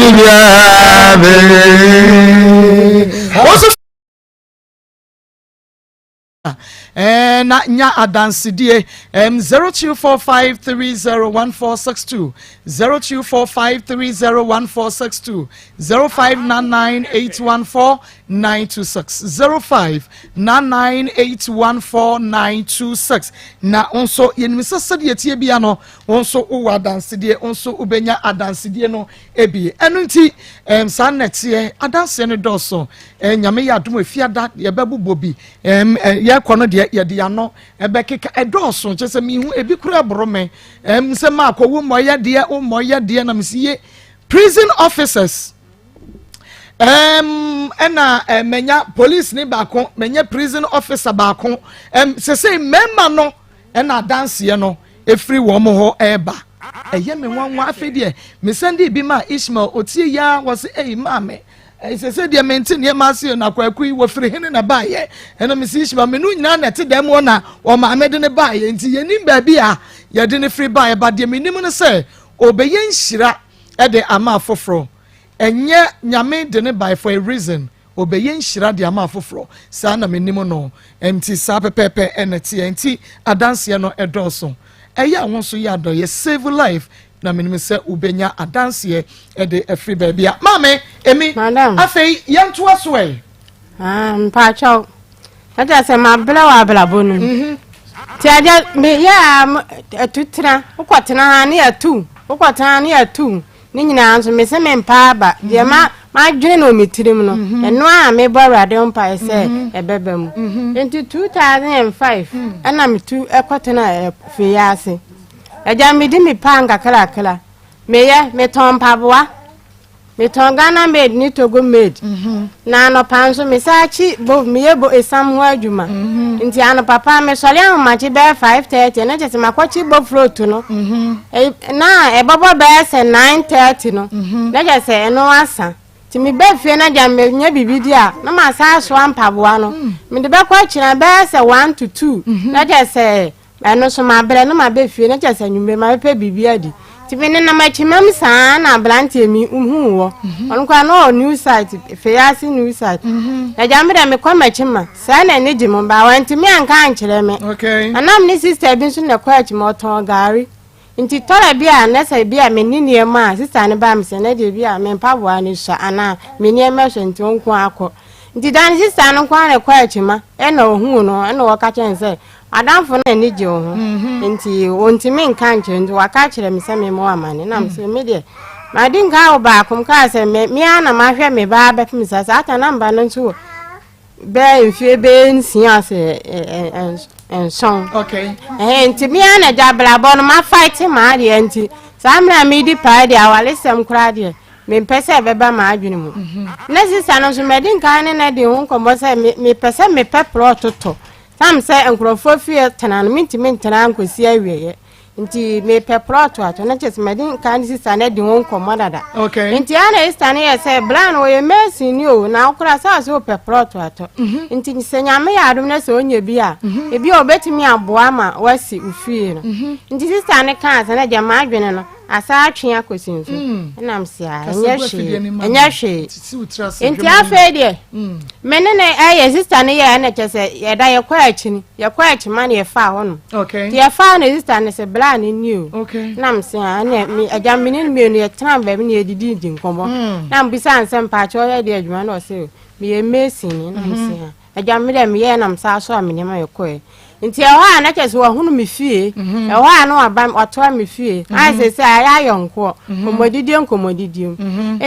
Biribiara bɛyɛ yie. Eh, na nya adansedie um, 0245301462 0245301462 0599814926 0599814926 na nso yɛnim sɛ sɛdeɛ tie bia no wo nso wowɔ adansedie wo nso wobɛnya adansedie no ebi ɛno nti um, saa nnɛteɛ adanseɛ no dɔɔso eh, nyame yɛ adom efiada yɛbɛbobɔ bi um, eh, yɛkɔ no deɛ yɛde ano ɛbɛkeka ɛdɔɔso kyɛ sɛ mehu ebi kora ɛboro me um, sɛ maakɔ wo mmɔyɛ deɛ wo mmɔyɛ deɛ na mesi ye prison officers um, ɛna eh, manya police ni baako manya prison officer baako um, sɛsɛ mmarima no ɛna adanseɛ no ɛfiri wɔn hɔ ɛreba ɛyɛ me nwanwa afei deɛ mesan de bi ma Ishmael otie ya wɔ se ɛyi maame ɛsɛ sɛ deɛ mente nneɛma ase na kwaku yi wɔfiri hene na baayɛ ɛna mesi Ishmael menu nyinaa na ɛte dɛm hɔ na ɔmaame de ne baayɛ nti yɛnim baabi a yɛde ne firi baayɛ ba deɛ menim no sɛ ɔbɛyɛ nhyira ɛde ama afoforɔ ɛnyɛ nyame de ne bae for a reason ɔbɛyɛ nhyira de ama afoforɔ saa na menim no nti saa pɛpɛɛpɛ ɛna teɛ nti adanseɛ no ɛdɔɔso ɛyɛ a wɔn nso yɛ adɔyɛ save life na menim sɛ wobɛnya adanseɛ ɛde afiri baabi a maame emi afei yɛntoa so ɛ. Ah, mpakyɛw ɛkyɛ sɛ mabrɛ wɔ abrabɔ no mu mhm. nti agya meyɛ a atutena wokɔtena ha ne yɛtu wokɔtena ha ne yɛtu ne nyinaa nso mese mempa aba deɛ ma madwene no me tirim no mhm. ɛno a mebɔ awurade mpae sɛ mhm. ɛbɛba mu nti 2005 ɛna metu ɛkɔtena fie ase agya medi me paa nkakrakra meyɛ metɔn mpaboa Metɔn Ghana made ne Togo made. Na anɔpa nso mesan kyi bo meyɛ bo esam ho adwuma. Nti anɔpa paa mesɔre ahomakye bɛyɛ 5:30 ɛno kyerɛ sɛ makɔkye bofrot no. Na ɛbɛbɔ bɛyɛ sɛ 9:30 no. Na kyerɛ sɛ ɛno asa. Nti meba fie na gya menya biribi di a na masan asoa mpaboa no. Mede bɛkɔ akyina bɛyɛ sɛ 1 to 2. Na kyerɛ sɛ Ɛno nso mabrɛ na maba fie na kyerɛ sɛ anwummere mabɛpɛ biribi adi. Nti me nenam akyimam saa na aberanteɛ mi huu wɔ. Mhm. Ɔno koraa na ɔwɔ new site, Feyase new site. Mhm. Na gya me dɛ mekɔ m'akyima saa na ani gye mo baa wantumi anka ankyerɛ me. Okay. Na nam ne sister bi nso na ɛkɔ akyima ɔtɔn gari. Nti tɔrɔ bi a na sɛ bi a menni nneɛma a sista no baa me sɛ na deɛ bi a me mpaboa no sua anaa me nneɛma sua nti ɔnko akɔ. Nti da no sista no nko ara na ɛkɔ akyima ɛna ɔhuu no ɛna ɔka kyerɛ no sɛ W'adamfo no ani gye wo ho mhm. nti ɔntumi nka nkyerɛ nti waka akyerɛ me sɛ memmɔ amane na mesɛ me deɛ madi nka wo baako m kaa sɛ me ara na mahwɛ me baa bɛpem saa saa ta na mba no nso wɔ bɛɛ mfie bɛɛ nsia sɛ nson nti me ara na gya abrabɔ no mafaete maa deɛ nti saa mmerɛ a medi paa deɛ awaresɛm koraa deɛ mempɛ sɛ ɛbɛba m'adwene mu mhm. na sisa no nso madi nkan ne na di ho nkɔmmɔ sɛ mepɛ sɛ mepɛ plɔt totɔ Sam sɛ nkurɔfoɔ fie tena no mentumi ntena nkɔsi awieɛ nti mepɛ plɔt ato no kyɛ sɛ madi nka ne sista no adi ho nkɔmmɔ dada okay. nti ana sista no yɛ sɛ bra no ɔyɛ mason ni o na wokora sɛ ɔsɛ wopɛ plɔt atɔ mhm. nti sɛ nyame yɛ adom no sɛ ɔnya bi a mhm. ebi a ɔbɛtumi aboa ma wasi wo fie no mhm. nti sista no kaa sɛ na gya m'adwene no asa atwe akɔsi nso mm. ɛnam sɛ a ɛnyɛ hwee ɛnyɛ hwee nti afei deɛ mm. me ne ne ɛyɛ sista no yɛ ɛna kyɛ sɛ yɛda yɛkɔ akyi no yɛkɔ akyi ma no yɛfaa hɔ nom nti yɛfaa no sista no sɛ bla ne ni o nam sɛ a ɛna me agya me ne no mmienu yɛtena baabi na yɛdidi di nkɔmmɔ mm. na mbisa nsɛm mpaakyɛ ɔyɛ deɛ adwuma na ɔsɛ meyɛ mason ni nam sɛ a Agya me dɛ meyɛɛ na mesan soaa me nneɛma yɛkɔɛ nti ɛhɔ a na kyerɛ sɛ wahunu me fie mhm. ɛhɔ a na waba watoa me fie mhm. ayɛ sɛ sɛ ayɛ ayɔnkoɔ mhm. nkɔmmɔdidie nkɔmmɔdidie mu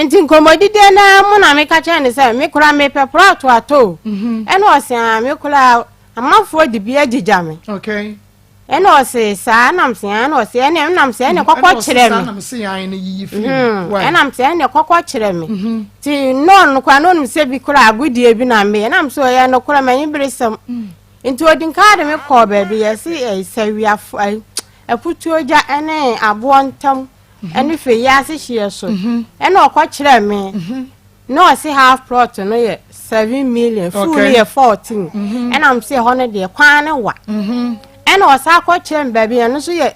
nti nkɔmmɔdidie no ara mu na meka kyerɛ ne sɛ me koraa mepɛ prɔto atɔ o ɛna ɔse a me koraa amanfoɔ de bi agyigya me Ɛna ɔse saa ɛnam se ɛna ɔse ɛna ɛnam se ɛna kɔkɔ kyerɛ me ɛnam se ɛna kɔkɔ kyerɛ me mhm. ti nɔɔ no kora n'onim sɛ bi kora agodie bi na meyɛ ɛnam se ɔyɛ no kora m'ani bere sɛm mm. nti odi nkaa de me kɔɔ baabi yɛse ɛyi sɛ wiafo ɛyi aputuo gya ɛne aboɔ ntam mhm. ɛne fɛ yi ase hyeɛ so mhm. ɛna ɔkɔ kyerɛ me. Na ɔse half plot no yɛ 7 million, full no yɛ 14. Ɛna mo se ɛhɔ no deɛ kwan no wa. Ɛna ɔsan kɔ kyerɛ me baabi ɛno nso yɛ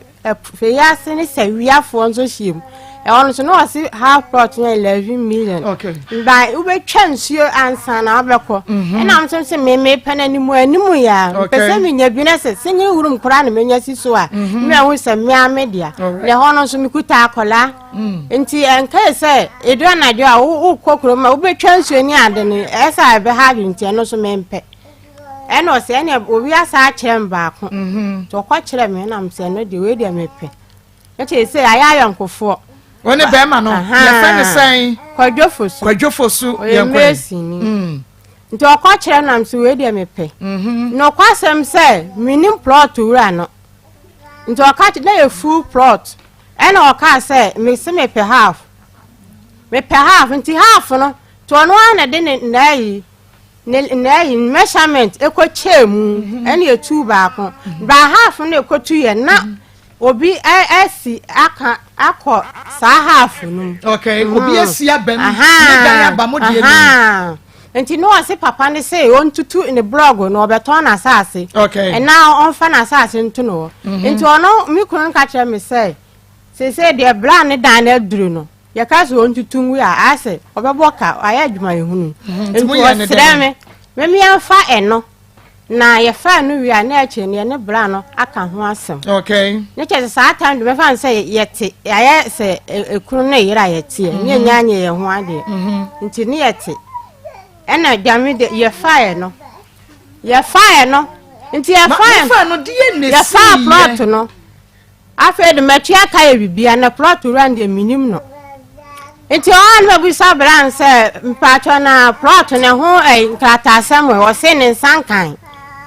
Feyiase ne Sɛwiafoɔ nso hyia mu. Ɛhɔ no so na ɔse half plot no yɛ 11 million. Okay. Ba wobɛtwa nsuo ansa na wobɛkɔ. Mhm. Ɛna nso sɛ me mepɛ no anim anim yɛ a. Mepɛ Okay. sɛ menya bi na sɛ single room koraa na menya si so a. Mhm. Me ahu sɛ mea me dea. Alright. Na ɛhɔ no nso mekuta akwadaa. Mm. Nti ɛnkae sɛ ɛdu anadwo a wokɔ kurom a wobɛtwa nsuo ne ade no ɛsɛ a ɛbɛha adwene nti ɛno nso mempɛ. Ɛna ɔsɛ ɛne obi asa akyerɛ me baako. Mhm. Nti ɔkɔ kyerɛ me ɛna mesɛ ɛno deɛ wei deɛ mepɛ. Ɛkyɛ sɛ ayɛ ayɔnkofoɔ. Wo ne bɛrima no yɛfrɛ ne sɛn? Kwadwo Fosu. Kwadwo Fosu Ɔyɛ yɛnkɔ yi. Masonni. Mm. Nti ɔkɔ kyerɛ nam so wei deɛ mepɛ. Mhm. Nokwasɛm sɛ menim plot wura no. Nti ɔka kyerɛ na yɛ full plot. Ɛna ɔkaa sɛ mese mepɛ half. Mepɛ half nti half no nti ɔno ara na de ne naayi ne naayi measurement ɛkɔ kyɛɛ mu ɛna etu baako. Ba half no ɛkɔtu yɛ na obi asi aka akɔ saa half no mu. Okay, obi asi aba mu ne dan aba mo deɛ no. Nti no ɔse papa ne se ɔntutu ne blɔg no ɔbɛtɔn n'asase. Okay. Ɛna ɔmfa n'asase nto no hɔ. Mhm. Nti ɔno me kunu no ka kyerɛ me sɛ seesei deɛ bra ne dan no aduru no yɛka sɛ ɔntutu ngu a asɛ ɔbɛbɔ ka ayɛ adwumayɛhunu. Mhm, nti Nti moyɛ ne ɔsrɛ dɛn? me memiɛmfa ɛno. Na yɛfaa no wie a, na akyire no yɛne bra no aka ho asɛm. Okay. Ne kyerɛ sɛ saa time de bɛfa no sɛ yɛte yɛayɛ sɛ ekunu ne yere a yɛteɛ ne yɛnya anyɛ yɛn ho adeɛ. Nti ne yɛte ɛna gyame de yɛfaeɛ no yɛfaeɛ no nti yɛfaeɛ yɛfaa plot no. Afei de matua ka yɛ bibia na plot wura no deɛ menim no. Nti ɔa no mabisa bra no sɛ mpaatwɔ na plot no ho ɛyi nkrataasɛm ɛ ɔse ne nsa nkan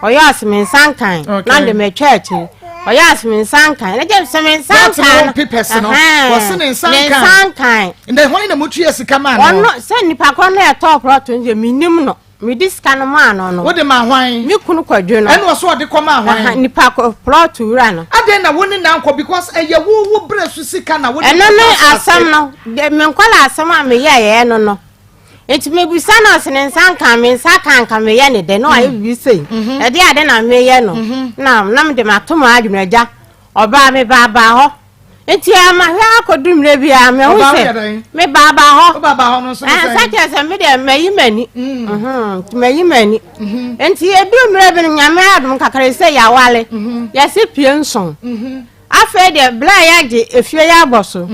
ɔyɛ ɔse me nsa nkan na de matwa akyiri ɔyɛ ɔse me nsa nkan na gyɛ sɛ me nsa nkan no papers no ɔse ne nsa nkan ne nsa nkan na hwan na mutua sika maa no ɔno sɛ nipa korɔ no ɛtɔɔ plot no deɛ menim no. Mede sika no maa no no. Wode maa hwan? Me kunu Kwadwo no. Ɛna ɔso ɔde kɔ maa hwan? Aha, nipa kɔ plot wura no. Adɛn na wo ne na nkɔ because ɛyɛ wo wo brɛ so sika na wode Ɛno ne asɛm no, de me nkɔla asɛm a meyɛeɛ no no. Nti mebisa no ɔse ne nsa nka me nsa ka nka meyɛ ne dɛ na wayɛ biribi sei. Ɛde ade na meyɛ no. Na na mede mato m'adwene agya. Ɔbaa me baabaa hɔ. Nti ama hwɛ akɔdu mmerɛ bi a mehu sɛ mebaabaa hɔ. Sɛ kyerɛ sɛ me deɛ mayi m'ani. Mm. Mhm, nti mayi m'ani. Mhm. Nti ɛduru mmerɛ bi no Nyame adom kakra sɛ yɛawale. Mhm. Yɛse pie nson. Afei deɛ berɛ a yɛagye efie yɛ abɔ so.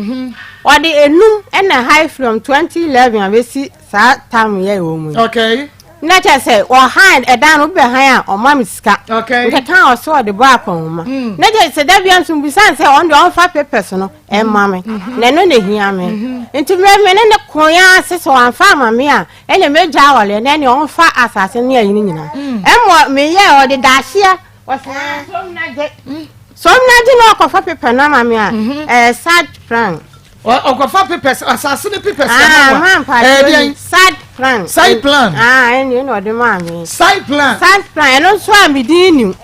Ɔde enum ɛna high from 2011 abɛsi saa tam yɛ wɔ mu yi. Okay. Na kyerɛ sɛ ɔhan ɛdan no wobɛ han a ɔma me sika. Okay. Nkeka a ɔsɛ ɔde bɔ akɔnhoma. Mm. Na kyerɛ sɛ da bia nso mbisa sɛ ɔno deɛ ɔmfa papers no ɛma me. Mm-hmm. Na ɛno na ehia me. Mm-hmm. Nti mmerɛ me ne ne ko ya ase sɛ wamfa ama me a ɛna mɛgya awɔleɛ na ɛne ɔmfa asase ne ayi no nyinaa. Mm. Ɛmmɔ meyɛ ɔde dahyeɛ ɔsɛ ah, sɔmnagye na ɔkɔfa paper no ama me a mm-hmm. ɛyɛ sad plan. ɔkɔfa papers asase ne papers ah, ma wa ɛyɛ deɛn side plan side plan ah ɛne ɛna ɔde maa me side plan side plan ɛno nso a me din nim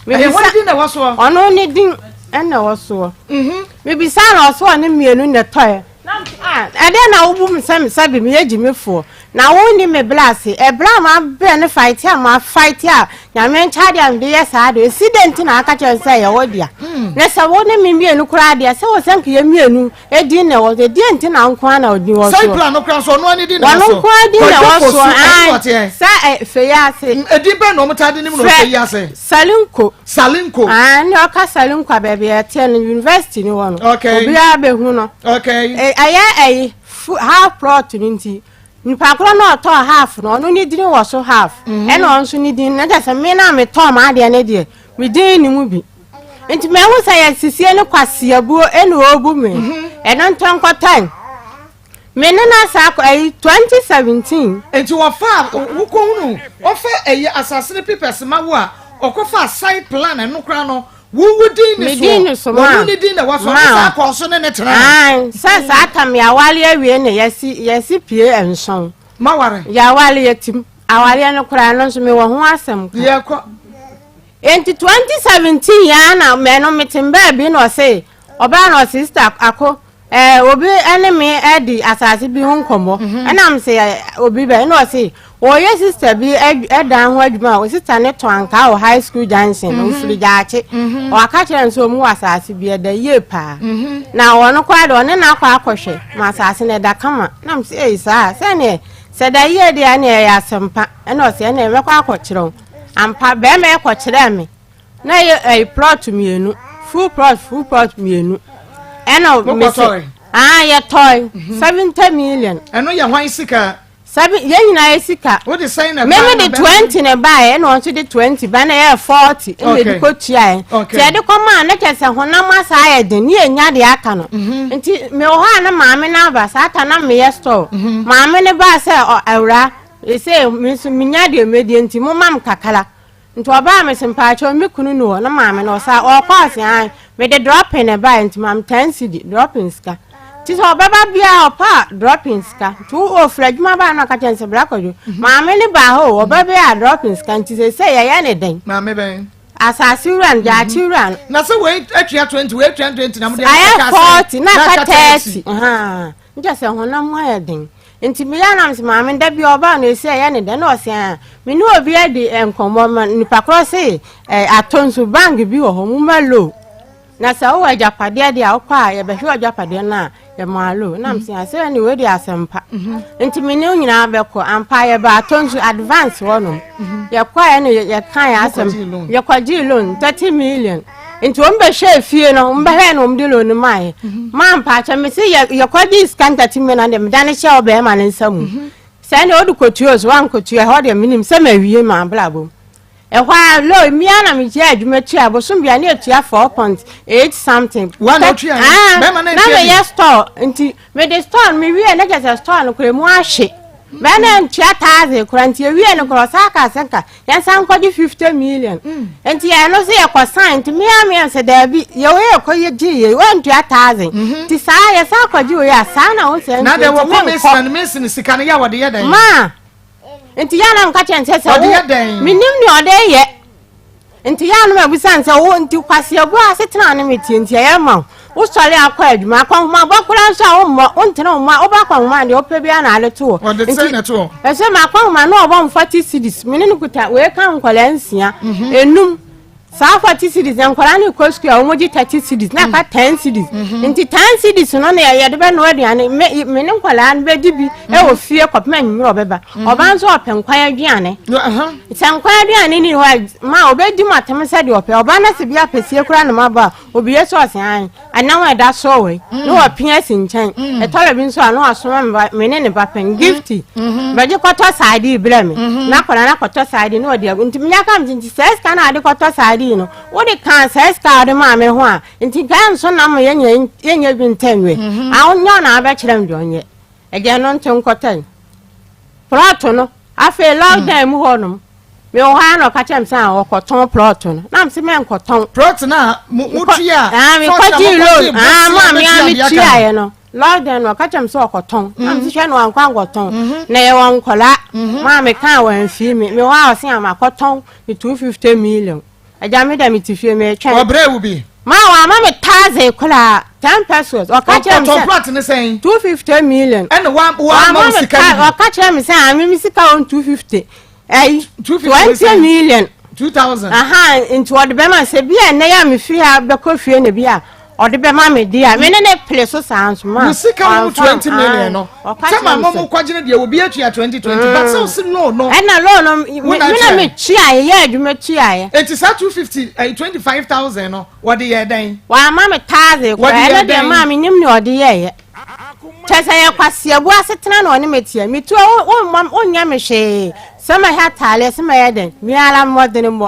ɛyɛ wɔn din na ɛwɔ soɔ ɔno ne din ɛna ɛwɔ soɔ mhm. mebisa na ɔso ɔne mmienu na ɛtɔɛ ɛdɛn na wobu me sɛ sɛbi meyɛ gyimifoɔ Na wo nni me bra ase. Ɛberɛ a mabrɛ ne fight a ma fight a Nyame nkyɛ adeɛ a mede yɛ saa adeɛ ɛsi dɛn nti na aka kyerɛ me sɛ ɛyɛ wo dea na sɛ wo ne me mmienu koraa deɛ sɛ wɔ sɛ nka yɛ mmienu edin na ɛwɔ so ɛdeɛ nti na nko ara na odin wɔ soɔ Side plan no koraa nso ɔno ara ne din na ɛwɔ wɔn so nko ara din na ɛwɔ Kwadwo soɔ Fosu ɛne ae ɔteɛ sɛ ɛ fɛyi ase Edin bɛn na wɔn taa de nim no wɔ Frɛ fɛyi ase Salinko Salinko Ah, ne ɔka Salinko a baabi a ɛteɛ no university ni hɔ no Okay. obiara bɛhu no Okay. Ɛyɛ ɛyi half plot no nti nipa korɔ na ɔtɔɔ half no ɔno ne din wɔ so half mhm. ɛna ɔno nso ne din na kyɛ sɛ me na metɔɔ m'adeɛ no deɛ me din ne mu bi nti mahu sɛ yɛ sisie ne kwaseabuo ɛna ɔrebu me mhm. ɛno ntɔnkɔtɛn me ne no asa akɔ ɛyi 2017. nti wɔfa wokɔhunu wɔfa ɛyi asase no papers ma wo a ɔkɔfa site plan ɛno koraa no Wo wo din ne Me din ne soɔ, so wɔn maa. ne din na ɛwɔ soɔ, Maa. ɔno saa kɔɔ so ne ne tenae. Ae, sɛ saa tam yɛawale awie na yɛasi yɛasi pie nson. Maware. Yɛawale yɛtim. Awareɛ no koraa no nso mewɔ ho asɛm ka. Yɛkɔ. Enti 2017 yɛa na mɛno mete baabi na ɔse ɔbaa na ɔse sister ako. Ɛɛ obi ne me adi asase bi ho nkɔmmɔ. Mhm. Ɛna me se obi bɛ ɛna ɔse wɔyɛ sista bi ɛdan ho adwuma a sista ne tɔn ankaa wɔ high school junction mhm. ofiri gyaakye. Mhm. Ɔaka kyerɛ no sɛ ɔmu wɔ asase bi ɛda yie paa. Na ɔno koraa de ɔne no akɔ akɔhwɛ ma asase no ɛda kama. Na me se ei saa sɛneɛ sɛ da yie deɛ ɛne ɛyɛ asɛmpa. Ɛna ɔse ɛne mɛkɔ akɔkyerɛ wo. Ampa bɛrima ɛkɔkyerɛɛ me. Na ɛyɛ ɛyɛ plot mmienu full plot full plot mmienu ɛna mese ah yɛtɔe 70 million. Ɛno yɛ hwan sika? Seven yɛn nyinaa yɛ sika. Wode sɛn na meme de 20 na baeɛ ɛna ɔno nso de 20 ba na ɛyɛ 40 ɛna yɛde kɔ tuaeɛ nti yɛde kɔ maa ne kyɛ sɛ honam asa ayɛ den ne yɛnya deɛ aka no mhm. nti mewɔ hɔ a na maame no aba saa ta na meyɛ store mhm. maame no baa sɛ awura ɛsɛ me nso menya deɛ mɛdie nti moma m kakra Nti ɔbaa me se mpaakyɛw me kunu ni hɔ ne maame no ɔsa ɔkɔ ase an mede dropping na ɛbaeɛ nti ma me 10 cedi dropping sika nti sɛ ɔbɛba biara ɔpa a dropping sika nti wo ofiri adwuma baa na ɔka kyerɛ no sɛ bra kwadwo mhm. maame ne baa hɔ o ɔba bi a dropping sika nti sɛ sɛ yɛyɛ ne dɛn maame bɛn asase wura no gyaakye mhm. wura no na sɛ wei atua 20 wei atua 20 na mo de ayɛ 40 na aka 30 Nkyɛ sɛ honam mu ayɛ den. Nti meyɛ a na mese maame da bi ɔbaa no esi ɛyɛ ne dɛ na ɔse aa me ne obi adi nkɔmmɔ ma nipa korɔ se ɛ atɔ nso bank bi wɔ hɔ mo ma loan na sɛ wowɔ agyapadeɛ deɛ a wokɔ a yɛbɛhwɛ w'agyapadeɛ no a yɛma loan na mese aa sɛ ɛne wei deɛ asɛmpa nti me ne wo nyinaa bɛkɔ ampa yɛba atɔ nso advance hɔ nom yɛkɔɛ no yɛka yɛ asɛm yɛkɔgyee loan 30 million Nti wɔn bɛhwɛɛ fie no, wɔn bɛhwɛɛ na wɔn de loan no maaeɛ. Mhm. Maa mpaakyɛ me se yɛ yɛkɔgye sika ntati mi na deɛ medane hyɛ ɔbɛrima ne nsa mu. Mhm. Sɛ ɛnna ɔde kɔtua o so wankɔtua ɛhɔ deɛ menim sɛ mawie ma abrabɔ mu. Ɛhɔ a loan mmea na mekyia adwuma tua bosom bia ne atua 4.8 something. Wa na ɔtua ah, bɛrima na meyɛ store nti mede store no mewie na kyɛ sɛ store no kora mu ahye. Bɛrima na ntua taase kora nti ewie no kora ɔsaa ka sɛ nka yɛnsan nkɔgye 50 million mm. nti ɛno sɛ yɛkɔ san nti mea mea sɛ daabi yɛwɔ yɛkɔ yɛgye yɛ wɔntua thousand mhm. nti saa yɛsan kɔgye wei a saa na wo sɛ na deɛ wɔkɔ mesin mesin sika no yɛ wɔde yɛ dɛn maa nti yɛ anam ka kyɛn sɛ sɛ wo menim nea ɔde yɛ nti yɛ anam abusa sɛ wo nti kwaseɛbu asetena ne metie nti ɛyɛ ma wo Wosɔre akɔ adwuma, akɔnhomabɔ koraa nso a wommɔ, wontene wo mma, woba akɔnhoma a deɛ wopɛ biara na ade to hɔ. Ɔde sɛn na ɛto hɔ? Ɛsɛ ma akɔnhoma na ɔbɔ me 40 cedis, me ne no kuta, wei ka nkwadaa nsia, mhm. enum. Saa 40 cedis na nkwadaa no kɔ sukuu a wɔgye 30 cedis na aka 10 mhm. cedis. Mhm. Nti 10 cedis no na yɛde bɛnoa aduane, me me ne nkwadaa no bɛdi bi ɛwɔ fie kɔpem anwummerɛ ɔbɛba. Ɔba nso ɔpɛ nkwan aduane. Sɛ nkwan aduane ni hɔ a, ma ɔbɛdi mu atem sɛ deɛ ɔpɛ. Ɔba no sɛ bi apɛsie koraa na mabɔ a, Obi yɛ sɛ ɔse ae, ɛnam a ɛda soɔ wei, mm. na wapia asi nkyɛn. Mm. Ɛtɔrɔ bi nso a na wasoma me ba me ne ne ba pɛn mm. gifti. Mm-hmm. Bɛgye kɔtɔ saadi brɛ me. Mm-hmm. Na akɔda na kɔtɔ saadi na ɔde agu. Nti menya ka nti nti saa sika na ade kɔtɔ saadi no, wode kaa saa sika a ɔde maa me ho a, nti nka nso nam yɛnyɛ yɛnyɛ bi ntɛn we. Mm-hmm. Awonyɛ na abɛkyerɛ me deɛ ɔnyɛ. Ɛgya no nte nkɔtɛn. Plɔt no, afei lockdown mu hɔ nom. Me wɔ hɔ ara na ɔka kyerɛ me sɛ ah, ɔkɔtɔn plɔt no. Na mese mɛnkɔtɔn. Plɔt no a motua a, mekɔgyee loan. Ah, mo a me a metuaeɛ no. Lockdown no ɔka kyerɛ me sɛ ɔkɔtɔn. Na mese hwɛ no wankɔ ankɔtɔn. Mhm. Na yɛwɔ nkɔla. Mhm. Mo a mekaa wɔamfii me. Me wɔ hɔ a ɔse a makɔtɔn me 250 million. Agya me dɛ mete fie metwɛn. Ɔbrɛ wo bi. Ma wama me taze koraa 10 pesos. Ɔka kyerɛ me sɛ. Ɔtɔn plot ne sɛn? 250 million. Ɛna wa wa ma wo sika bi. Ɔka kyerɛ me sɛ ame me sika wɔn 250. Ɛyi 20 million. 2000. Aha nti ɔde bɛma sɛ bi a ɛnɛ yɛ a mefiri ha bɛkɔ fie na bi a ɔde bɛma me di a me ne ne pere so saa nso ma. Wo sika wo 20 million no. Sɛ ma mo mo kɔgyene deɛ obi atua 20 20 but sɛ wosi loan no. Ɛna loan no me na me tuaeɛ yɛ adwuma tuaeɛ. Eti saa 250 ɛyi 25,000 no wɔde yɛ dɛn? Wama me taase koraa ɛno deɛ maa me nim nea ɔde yɛɛyɛ. Kyɛ sɛ yɛ kwaseabu asetena na ɔne me teɛ metua wonyɛ me hwee sɛ mɛhɛ ataaleɛ sɛ mɛyɛ dɛn me ara mmɔdene mmɔ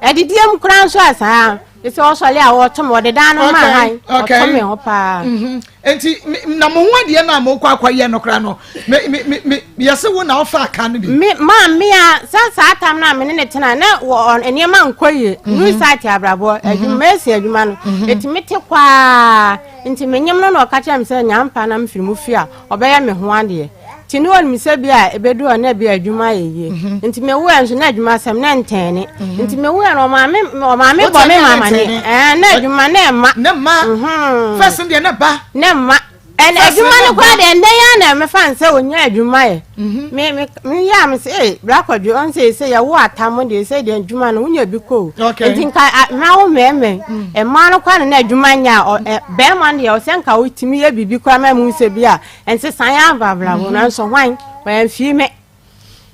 adidie mu koraa nso a saa sɛ ɔsɔle a wɔto me wɔde dan no ma han ɔto me ho paa. Mhm. Nti na mo ho adeɛ no a mokɔ akɔyɛ no koraa no me me me me yɛsɛ wo na ɔfa aka no bi. Me maa me a sɛ saa tam no a me ne ne tena na wɔ nneɛma nkɔ yie mhm. new site abrabɔ mhm. adwuma esi adwuma no etimi te kwaa nti menyem no na ɔka kyerɛ me sɛ nyampa na mfiri mu fi a ɔbɛyɛ me ho adeɛ. Nti ne ɔnim sɛ bi a ɛbɛdu hɔ na bi a adwuma ayɛ yie. Mhm. Nti mewuɛ nso na adwuma asɛm na ntɛne. Mhm. Nti mewuɛ no ɔmaame ɔmaame bɔ me mama ne ɛɛ na adwuma na ɛma. Ne mma. Mhm. Fɛs deɛ ne ba. Ne mma. Ɛna adwuma no koraa deɛ ndɛ yɛ na mefa n sɛ onya adwuma yɛ. Mhm. Me me me yɛ a me sɛ ee bra kwadwo ɔn sɛ sɛ yɛwo atam deɛ sɛ deɛ adwuma no wonya bi kɔ o. Nti nka ma wo mɛɛmɛ mm. mmaa no koraa na na adwuma nya a bɛrima no deɛ ɔsɛ nka wotumi yɛ biribi koraa ma mu sɛ bi a nsesan yɛ abrabra mm-hmm. nanso hwan wɔamfie me.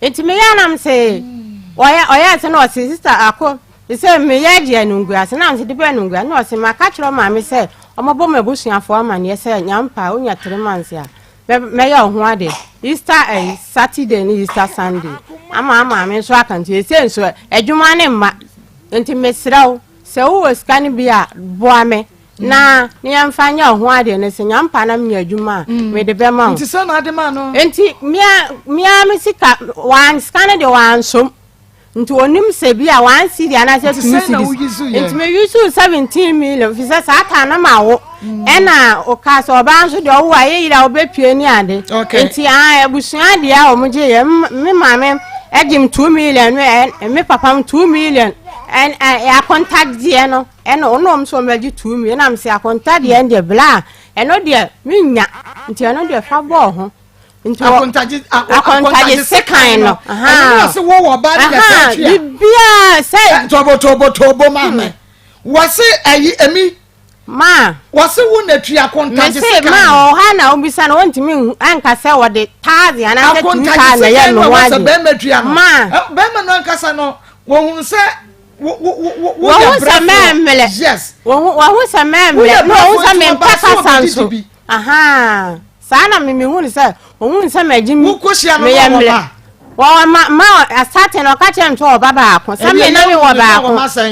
Nti meyɛ a na mese ɔyɛ ɔyɛ sɛ na ɔse sista ako sɛ meyɛ gye anunguase na mese de bɛ anunguase na ɔse maka kyerɛ maame sɛ ɔmɔbɔ m'abusuafoɔ amaneɛ sɛ nyampa wonya three months a mɛyɛ wo ho ade Easter eh, Saturday ne Easter Sunday ama maame nso aka nti ɛsɛ nso adwuma ne mma nti mesrɛ wo sɛ wowɔ sika no bi a boa me na ne yɛmfa nyɛ ɔho adeɛ no sɛ nyampa na menya adwuma a mm. mede bɛma wo nti sɛ na ade ma no nti mea me sika wan sika no de wansom nti onim sɛ bi a one cedi anaasɛ two cedis nti me use 17 million fi sɛ saa taa na ma wo mm. ɛna ɔka sɛ ɔbaa nso deɛ ɔwo a ɛyɛ yere a wobɛpue ne ade nti abusua deɛ a wɔn gye yɛ me maame ɛgye m 2 million me papa m 2 million akontadeɛ no Ɛna ɔno ɔmo sɛ ɔmo bɛgye tumi ɛna mo sɛ akonta deɛ ɛndeɛ bla ɛno deɛ menya nti ɛno deɛ fa bɔɔ ho nti akontagye akontagye sekan no ɛno na sɛ wɔwɔ ɔbaa ne yɛ sɛ tua biribiara sɛ tobo tobo tobo maame hmm. wɔse ɛyi emi maa wɔse wo na tua akontagye sekan mese maa ɔha na obisa no wɔntumi anka sɛ wɔde taase anaasɛ tu taa na ɛyɛ no ho ade bɛrima tua no maa bɛrima no ankasa no wɔhunu sɛ wɔhu sɛ mɛmmerɛ wɔhu sɛ mɛmmerɛ na wɔhu sɛ mempɛ kasa nso saa na memehu no sɛ wɔhu sɛ magye mi meyɛ mmerɛ wɔwɔ ma ma asate na ɔka kyerɛ me sɛ ɔba baako sɛ me na mewɔ baako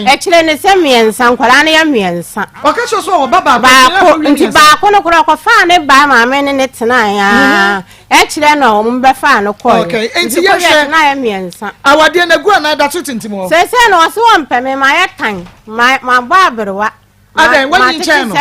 ɛkyerɛ ne sɛ mmiɛnsa nkwadaa no yɛ mmiɛnsa ɔka kyerɛ sɛ ɔba baako baako nti baako no koraa ɔkɔfaa ne ba maame ne ne tenaeɛ mhm. Ɛkyerɛ na wɔn bɛfaa no kɔɛ. Okay, nti yɛ hwɛ. Na yɛ mmiɛnsa. Awadeɛ na gu anaa da so tintim hɔ. Sɛsɛ na ɔsi wɔn pɛ mi ma yɛ tan ma ma bɔ aberewa. Adan wɔn nyi nkyɛn no.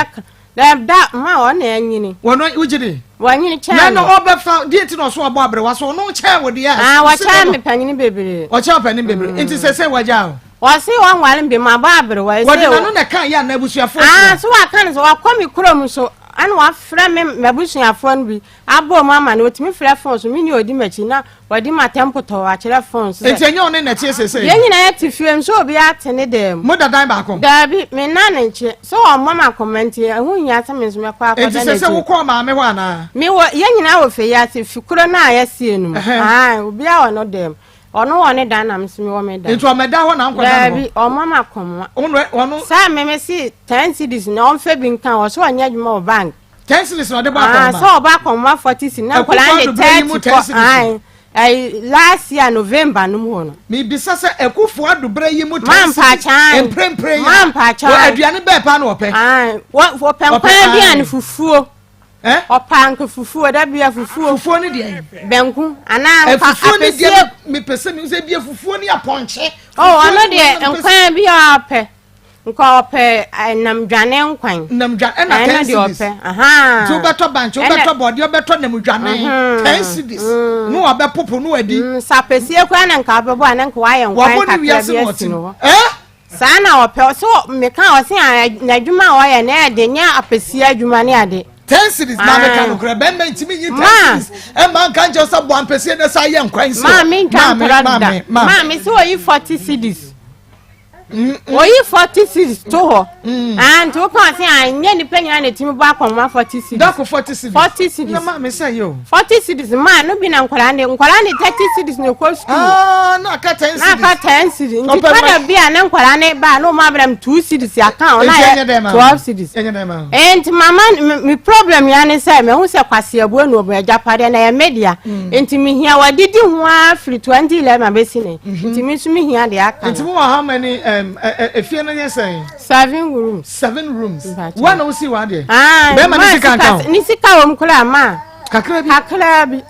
Dɛ da ma wɔn na ɛnyini. Wɔn wogye di. Wɔn nyini kyɛn no. Na na ɔbɛfa deɛ ti na ɔso abɔ aberewa so ɔno kyɛn wɔ deɛ. Ah wɔkyɛn mi panyin bebree. Ɔkyɛn panyin bebree mm. Nti sɛsɛ wɔgya o. Wɔsi wɔn nware bi ma bɔ aberewa. Wɔde n'ano na ɛka yɛ anaa abusuafoɔ. Ah so wɔaka no so wɔakɔ mi kurom so ɛna wɔafrɛ me m'abusuafoɔ no bi. Abɔ mu ama no, otumi frɛ fon so, me nua odi m'akyi na wadi m'atɛm potɔɔ akyerɛ fon so sɛ. Enti ɛnyɛ ɔne na ɛteɛ seesei? Yɛn nyinaa yɛte fie nso obiara te ne dan mu. Moda dan baako? Daabi, menna ne nkyɛn. Sɛ ɔmmɔ me akoma nti, ɛho nhia sɛ me nso mɛkɔ akɔda n'akyi. Enti seesei wokɔɔ maame hɔ anaa? Mewɔ, yɛn nyinaa wɔ fie yi ase, fi kuro no a yɛasie no mu. Ae, obiara wɔ ne dan mu. Ɔno wɔ ne dan na me nso mewɔ me dan. Nti ɔmmɛda hɔ na nkɔda ne hɔ? Daabi, ɔmmɔ me akoma. Ɔno. Sɛ me mese ten cedis na ɔmfa bi nka ho, ɔse ɔnyɛ adwuma wɔ bank. Ten cedis na ɔde bɔ akɔnma. Ah, sɛ ɔbɔ akɔnma 40 cedis na nkɔla ne 30 kɔ. Ayi, ayi last year November no mu hɔ no. Mibisa sɛ Akufo Addo bere yi mu 10 cedis mprempren yi. Mampakyɛw. Wɔ aduane bɛɛ paa na wɔpɛ. Ayi, wɔpɛ nkwan aduane fufuo. Eh? Ɔpɛ anka fufuo da bia fufuo. Fufuo ne deɛ. Bɛnku anaa nka apɛsie. Fufuo ne deɛ mepɛ sɛ mi sɛ bia fufuo ne apɔnkye. Oh, ɔno deɛ nkwan bi a ɔpɛ. Nka ɔpɛ namdwane nkwan. Namdwane ɛna ten cedis. Nti wobɛtɔ bankye wobɛtɔ bɔdeɛ wobɛtɔ namdwane mhm. ten cedis. Mm. Ne wabɛpopo ne wadi. Mm, Sapesie koraa na nka wobɛbɔ a na nka wayɛ nkwan kakra bi asi no hɔ. Eh? Saa na ɔpɛ ɔsɛ meka ɔsɛ n'adwuma a ɔyɛ na ɛde nyɛ apɛsie adwuma ne ade. Ten cedis maame ka nokorɛ bɛrima ntumi nyi ten cedis ɛma nka nkyɛn sɛ bɔ ampɛsie na sɛ ayɛ nkwan si hɔ. Maame ntwa ntorɔ da maame sɛ ɔyi 40 cedis. Oyi 40 cedis to hɔ. Ah, nti wopɛ ɔse a nyɛ nipa nyinaa na etumi bɔ akɔnma 40 cedis. Dako 40 cedis. 40 cedis. Na maame sɛ yɛ o. 40 cedis maa no bi na nkwadaa ne nkwadaa ne 30 cedis na ekɔ sukuu. Ah, na aka 10 cedis. Na aka 10 cedis. Nti kada bi a ne nkwadaa ne ba na wɔn abira mu 2 cedis aka wɔn ayɛ 12 cedis. Eh, nti mama me problem ya ne sɛ mehu sɛ kwasi abue na ɔbɛn agyapadeɛ na ɛyɛ media. Mm. Nti mehia wadidi ho ara firi 2011 abɛsi ne. Mhm. Nti me nso mehia deɛ aka no. Nti mo wɔ how many um, efie no yɛ sɛn? Seven rooms. Seven rooms. Wa na wosi wa deɛ? Ah, bɛrima ne sika nka ho. Ne sika wɔ mu koraa ma. Kakra bi. Kakra bi.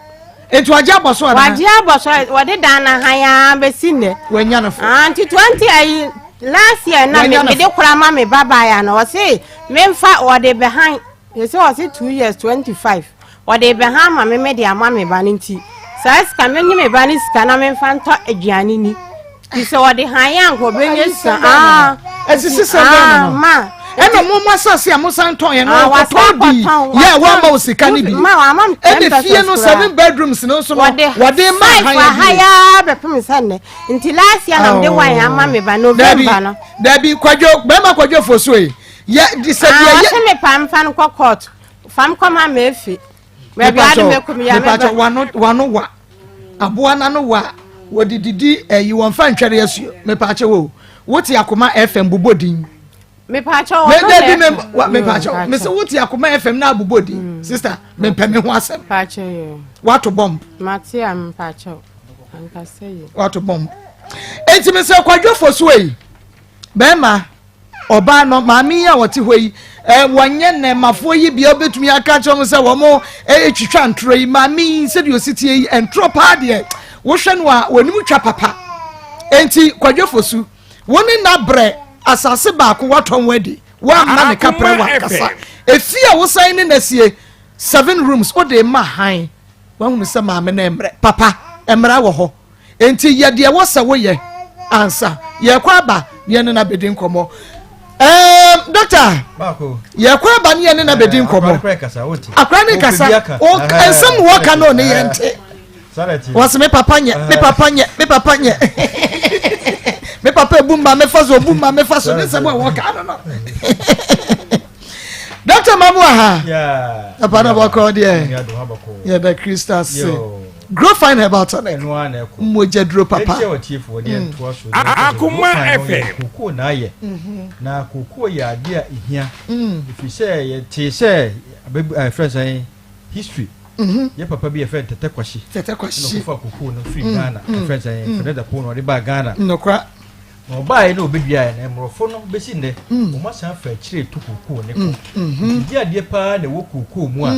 Nti wagye abɔ so anaa? Wagye abɔ so wɔde dan na han ara bɛsi nnɛ. Wanya no fo. Ah, nti 20 ayi last year na me mede koraa ma me ba baeɛ na ɔse memfa wɔde bɛhan yɛsɛ ɔse 2 years 25 wɔde bɛhan ama me mede ama me ba no nti saa sika menye me ba no sika na memfa ntɔ aduane ni nti sɛ wɔde han yɛ anka ɔbɛnya sika ah, ɛsisi sɛ bɛn no ma. Ɛna mo mo asase a mo san tɔn yɛ no Ah, ɔkɔtɔn wasan bi kɔtɔn, yɛ watɔn. wama wo sika no bi. Ma wama me ten Ɛna fie pesos no koraa. seven bedrooms no nso no Wɔde wɔde ma five han aha bi. ya bɛpem sɛ nnɛ. Nti last year na mede wine ama me ba November no. Dabi kwadwo bɛrima kwadwo fosuo yi yɛ di sɛ Ah, deɛ yɛ. ɔse me pam fa no kɔ court. Fam kɔ ma me efi. Baabi ade me kɔ mi ya me Mepatɔ ba. wano wano wa aboa n'ano wa wɔde didi ɛyi wɔn fa ntwɛre asuo mepatɔ wo wote akoma fm bobɔ din. Mepatɔ Me ɔno dabi na me wa mepatɔ mese wote akoma fm na abobɔ din sister mepɛ me ho asɛm. Mepatɔ yo. Wato bomb. Mate a mepatɔ. Ankasa yi. Wato bomb. Enti mesɛ kwadwo fosuo yi bɛrima ɔbaa no maame yi a wɔte hɔ yi ɛ wɔnyɛ nnɛɛmafoɔ yi bia wobɛtumi aka kyerɛ wɔn sɛ wɔn ɛtwitwa ntorɔ yi maame yi sɛdeɛ ɔsi tie yi ntorɔ paa deɛ wohwɛ no a wɔnim twa papa enti kwadwo fosu wo ne nabrɛ asase baako watɔn wadi woamma ne kaprɛ wankasa efi a wosan ne nasie seven rooms wode ma han wahunu sɛ maame no mmerɛ papa mmara wɔ hɔ nti yɛ deɛ wɔ sɛ woyɛ ansa yɛkɔ aba ne yɛne no abɛdi nkɔmmɔ ɛɛm dɔkta yɛkɔ aba ne yɛne no abɛdi nkɔmmɔ akora ne kasa nsɛm na wɔka no ne yɛn te wɔsi me papa nyɛ me papa nyɛ me papa nyɛ me papa ebu mma mefa so obu mma mefa so ne nsɛm a wɔka no no dɔkta mamu aha papa na bɔkɔ deɛ yɛda kristo ase grow fine herbal tonic mogya duro papa. Akoma FM. Kokoo na ayɛ na kokoo yɛ adeɛ a ehia ɛfiri sɛ yɛtee sɛ ɛfrɛ sɛ history yɛ papa bi yɛfrɛ Tɛtɛ Kwahye Tɛtɛ Kwahye ɛna ɔkɔfa kokoo no firi Ghana ɛfrɛ sɛ Fernanda Po na ɔde baa Ghana nokora na ɔbaeɛ na ɔbɛduaeɛ na mmorɔfo no bɛsi nnɛ wɔn asan fa akyire to kokoo ne kɔ nti di adeɛ paa na ɛwɔ kokoo mu a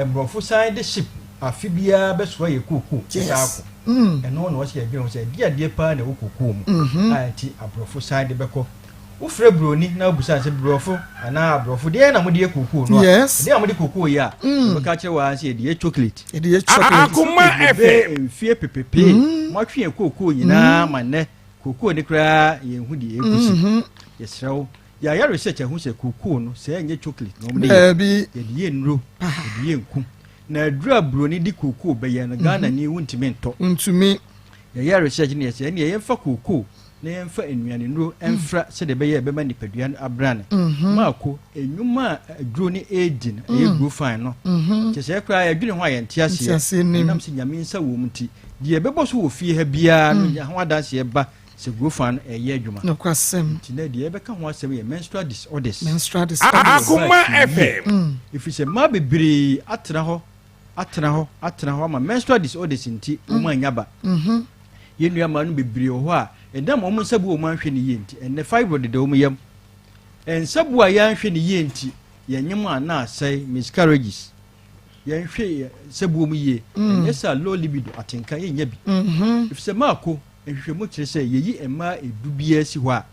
mmorɔfo san de ship afe biara bɛsoa yɛ kokoo ɛsan akɔ ɛno na wɔsɛ yɛdwene ho sɛ di adeɛ paa na ɛwɔ kokoo mu a nti aborɔfo san de bɛkɔ wofrɛ buroni na wobusa sɛ burɔfo anaa aborɔfo deɛ na mode yɛ kokoo no a deɛ na mode kokoo yɛ a wɔbɛka kyerɛ wɔ sɛ yɛde yɛ chocolate yɛde yɛ chocolate Akoma FM. mfie pepepee moatwe yɛ kokoo nyinaa ma nnɛ kokoo ne koraa yɛnhu deɛ ɛkɔsi yɛsrɛ wo yɛayɛ research ahu sɛ kokoo no sɛ ɛnyɛ chocolate na wɔmde yɛ yɛde yɛ nnuro yɛde yɛ nku na aduru a buroni de kokoo bɛyɛ no Ghana ni wontumi ntɔ ntumi yɛyɛ research no yɛsɛ ɛneɛ yɛmfa kokoo na yɛmfa nnuane nnuro ɛmfra sɛdeɛ ɛbɛyɛ ɛbɛma nipadua no abrane maako enwuma a aduro no ɛredi no ɛyɛ grow fine no kyɛ sɛ koraa yɛdwene ho a yɛnte aseɛ ɛnam sɛ nyame nsa wɔ mu nti deɛ ɛbɛbɔ so wɔ fie ha biara no nya ho adanseɛ ba sɛ grow fine no ɛyɛ adwuma nokwasɛm nti na deɛ yɛbɛka ho asɛm yɛ menstrual disorders menstrual disorders Akoma FM. ɛfiri sɛ mmaa bebree atena hɔ atena hɔ atena hɔ ama menstrual disorders nti wɔn anya ba yɛn nua mmaa no bebree wɔ hɔ a ɛnam wɔn nsa bu wɔn anhwɛ ne yie nti ɛnɛ fibroid deda wɔn yam nsa bu a yɛanhwɛ ne yie nti yɛnyem a na asɛe miscarriages yɛnhwɛ yɛ nsa bu wɔn yie ɛnyɛ sɛ low libido atenka yɛnya bi efisɛ maako nhwehwɛmu kyerɛ sɛ yɛyi mmaa edu biara si hɔ a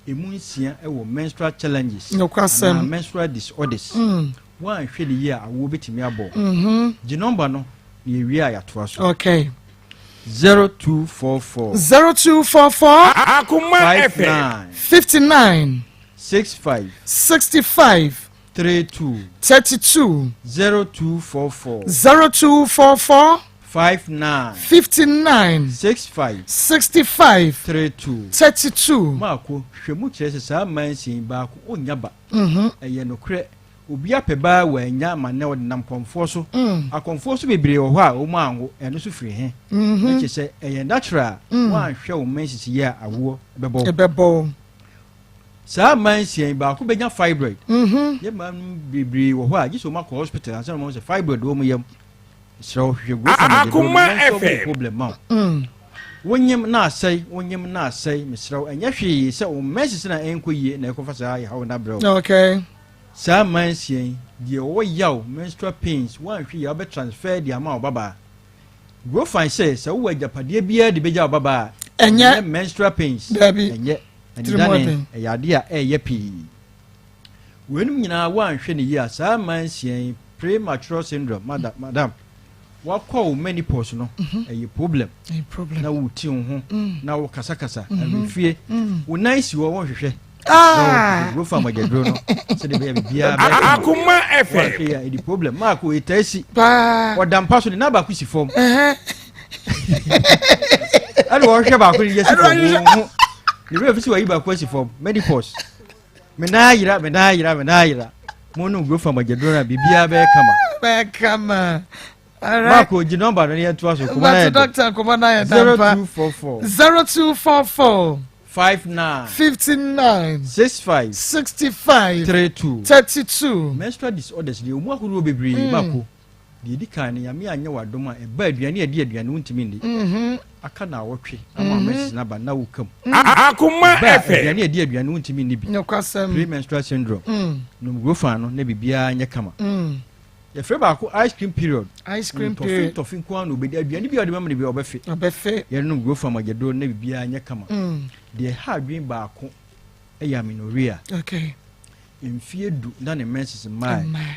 emu nsia wɔ menstrual challenges Nokwasɛm. anaa menstrual disorders wɔanhwɛ ne yie a awoɔ bɛtumi abɔ gye nɔmba no na yɛwie a yɛatoa so okay 0244 0244 Akoma FM. 59 59 65 65 32 32 0244 0244 59 59 65 65 32 32 maako hwɛ mu kyerɛ sɛ saa mmaa nsia yi baako ɔnnya ba ɛyɛ nokorɛ obi apɛ baa wanya ama nnɛ ɔde nam kɔnfoɔ so akɔnfoɔ so bebree wɔ hɔ a wɔn anwo ɛno so firi he na kyerɛ sɛ ɛyɛ natural wɔanhwɛ wo mma nsisi yie a awoɔ bɛbɔ wo ɛbɛbɔ wo saa mmaa nsia yi baako bɛnya fibroid yɛ mmaa no bebree wɔ hɔ a gye sɛ wɔn akɔ hospital ansa na wɔn sɛ fibroid wɔ wɔn yam srɛ wo hwehwɛ growth hormone Akoma de FM. problem ma wo wonyim na asɛe wonyim na asɛe mesrɛ wo ɛnyɛ hwee sɛ wo mma nsisi na ɛnkɔ yie na ɛkɔfa saa yɛhaw no abrɛ wo okay saa mmaa nsia yi deɛ ɔwɔ yaw menstrual pains woanhwɛ yie a wobɛ transfer de ama wo babaa growfine sɛ sɛ wowɔ agyapadeɛ biara de bɛgya wo babaa a Ɛnyɛ. menstrual pains Dabi. ɛnyɛ Tirimɔden. ɛnidane ɛyɛ adeɛ a ɛyɛ pii weinom nyinaa woanhwɛ ne yie a saa mmaa nsia yi premature syndrome madam, madam wakɔ wo menopause no ɛyɛ problem ɛyɛ problem na woti wo ho na wo kasakasa awerɛfie wo nan si hɔ wɔnhwehwɛ. Ah. Grofa mogyaduro no sɛdeɛ ɛbɛyɛ biribiara bɛyɛ kama. Akoma FM. Wɔahwɛ yi a ɛdi problem. Maako ɛtaa si. Paa. Ɔda mpa so de nan baako si fam. Ɛna wɔhwɛ baako de asi fam. Wɔn ho. Ne werɛ fi sɛ wayi baako asi fam. Menopause. Me nan ayera, me nan ayera, me nan ayera. Mo nom Grofa mogyaduro no a biribiara bɛyɛ kama. Bɛyɛ kama. Mark gye nɔmba no yɛn to aso nkɔmɔ na yɛ dɛ. Doctor nkɔmɔ na yɛ dɛ mpa. 0244. 0244. 59. 59. 65. 65. 32. 32. Menstrual disorders deɛ ɔmu ahoroɔ bebree mm. baako deɛ ɛdi kan no nyame anyɛ w'adom a ɛba aduane a ɛdi aduane wontumi nni mm-hmm. aka na awɔtwe ama mm-hmm. menses no aba na woka mu akoma ɛba aduane a ɛdi aduane wontumi nni bi nokwasɛm premenstrual syndrome mm. nom grofa no na biribiara nyɛ kama mm. Yɛfrɛ baako ice cream period. Ice cream Tɔfe period. tɔfe nko ara na obedi. Aduane bi a ɔde bɛma no bi ɔbɛfe. Ɔbɛfe. Yɛnom guro fam agyaduro na biribiara nyɛ kama. Mm. Deɛ ɛha adwene baako yɛ amenorrhea. Okay. Mfie du na ne menses mmae. Mmae.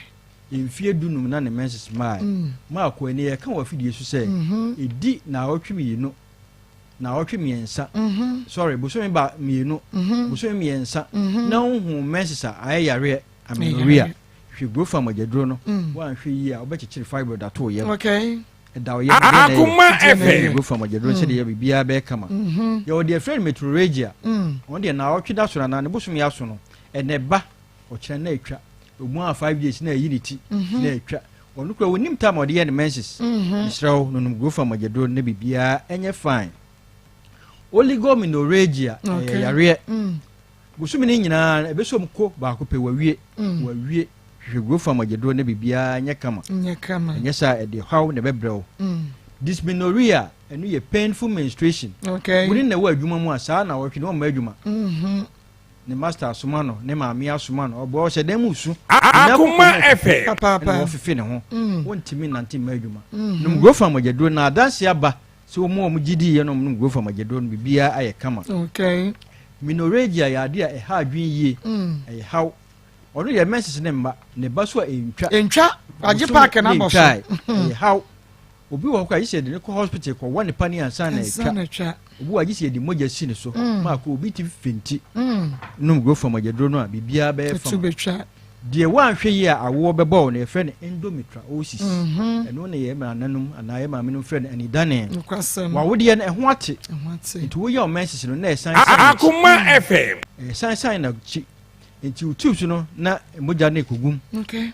Mfie du num na ne menses mmae. Mm. Maako ɛnɛ yɛka wɔ afidie so sɛ Mhm. ɛdi naawɔtwe mmienu, naawɔtwe mmiɛnsa, Mhm. sorry, bosome ba mmienu, Mhm. bosome mmiɛnsa Mhm. na wohu menses a ayɛ yareɛ amenorrhea. Yareɛ. Hwɛ growth a mogyaduro no woanhwɛ yie a wobɛkyekyere fibroid ato wo yam. Okay. Ɛda wo yam deɛ na ɛyɛ. Akoma FM. Growth a mogyaduro no sɛdeɛ biribiara bɛyɛ kama. Yɛwɔ deɛ yɛfrɛ no metrorrhagia. Ɔno deɛ naawɔtwe da so anaa ne bosome aso no ɛna ɛba ɔkyena na atwa. Ɛmu a 5 days na ayi ne ti na atwa. Ɔno koraa ɔnnim time a ɔde yɛ ne menses. Mesrɛ wo nonom growth a mogyaduro no na biribiara ɛnyɛ fine. Oligomenorrhagia ɛyɛ yareɛ. Bosome no nyinaa no ɛbɛsɔ mu ko baako pɛ wawie wawie hwehwɛ guro fam agyaduro na biribiara nyɛ kama nyɛ kama ɛnyɛ saa ɛde haw na ɛbɛbrɛ wo mm. Dysmenorrhea ɛno yɛ painful menstruation okay. Wone na ɛwɔ adwuma mu a saa na wɔtwe ne wɔmma adwuma mm -hmm. ne master asoma no ne maame asoma no ɔboa ɔhyɛ dan mu su Akoma FM ɛna wɔfefe ne ho mm. wontumi nante mma adwuma mm -hmm. nom guro fam agyaduro na adanse aba Sɛ wɔn a wɔgye di yɛ na wɔnom Grofa mogyaduro no, biribiara ayɛ kama. Okay. Menorrhagia yɛ adeɛ a ɛha adwene yie. Ɛyɛ haw. Ɔno deɛ menses ne mma, ne ba so a ɛntwa. Ɛntwa, agye paake no abɔ so. Ɛyɛ haw. Obi wɔ hɔ koraa gye sɛ yɛde no kɔ hospital kɔwɔ ne paneɛ ansa na atwa. Obi wɔ hɔ a gye sɛ yɛde mogya si ne so. Maako obi ti fenti. Nom Grofa mogyaduro no a biribiara bɛyɛ fama. Ɛtu bɛtwa. Deɛ woanhwɛ yie a awoɔ bɛbɔ wo no yɛfrɛ no endometriosis. Ɛno na yɛn nananom anaa yɛn maamenom frɛ no anidane. Nokwasɛm. W'awodeɛ no ɛho ate. Ɛho ate. Nti woyɛ wo menses no na ɛsan san n'akyi. Akoma FM. Ɛsan san n'akyi. Nti wo tubes no na mogya no rekɔgu mu. Okay.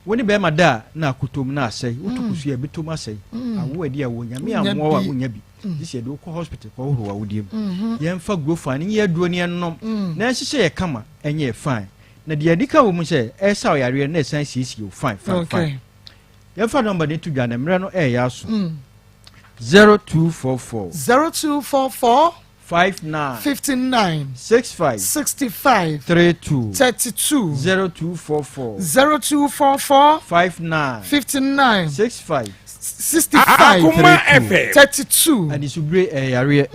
Wo ne bɛrima da a na akotom na asɛe. Woto kosua a ɛbɛtom asɛe. Awoɔ a ɛdi awoɔ Nyame ammoa wo a wonnya bi. Gye sɛ yɛde wo kɔ hospital kɔhohoro w'awodeɛ mu. Yɛmfa Grofan nyɛ aduro na yɛnnom na ɛnhyehyɛ yɛ kama ɛnyɛ yɛ fine. Na deɛ adi kan wɔ mu sɛ ɛsa wo yareɛ na ɛsan siesie wo fine fine fine. Yɛmfa nɔmba no to dwa na mmerɛ no ɛreyɛ aso. 0244. 0244. 59. 59. 65. 65. 32. 32. 0244. 0244. 59. 59. 65. 65. Akoma FM. 32. Anisobire ɛyɛ yareɛ.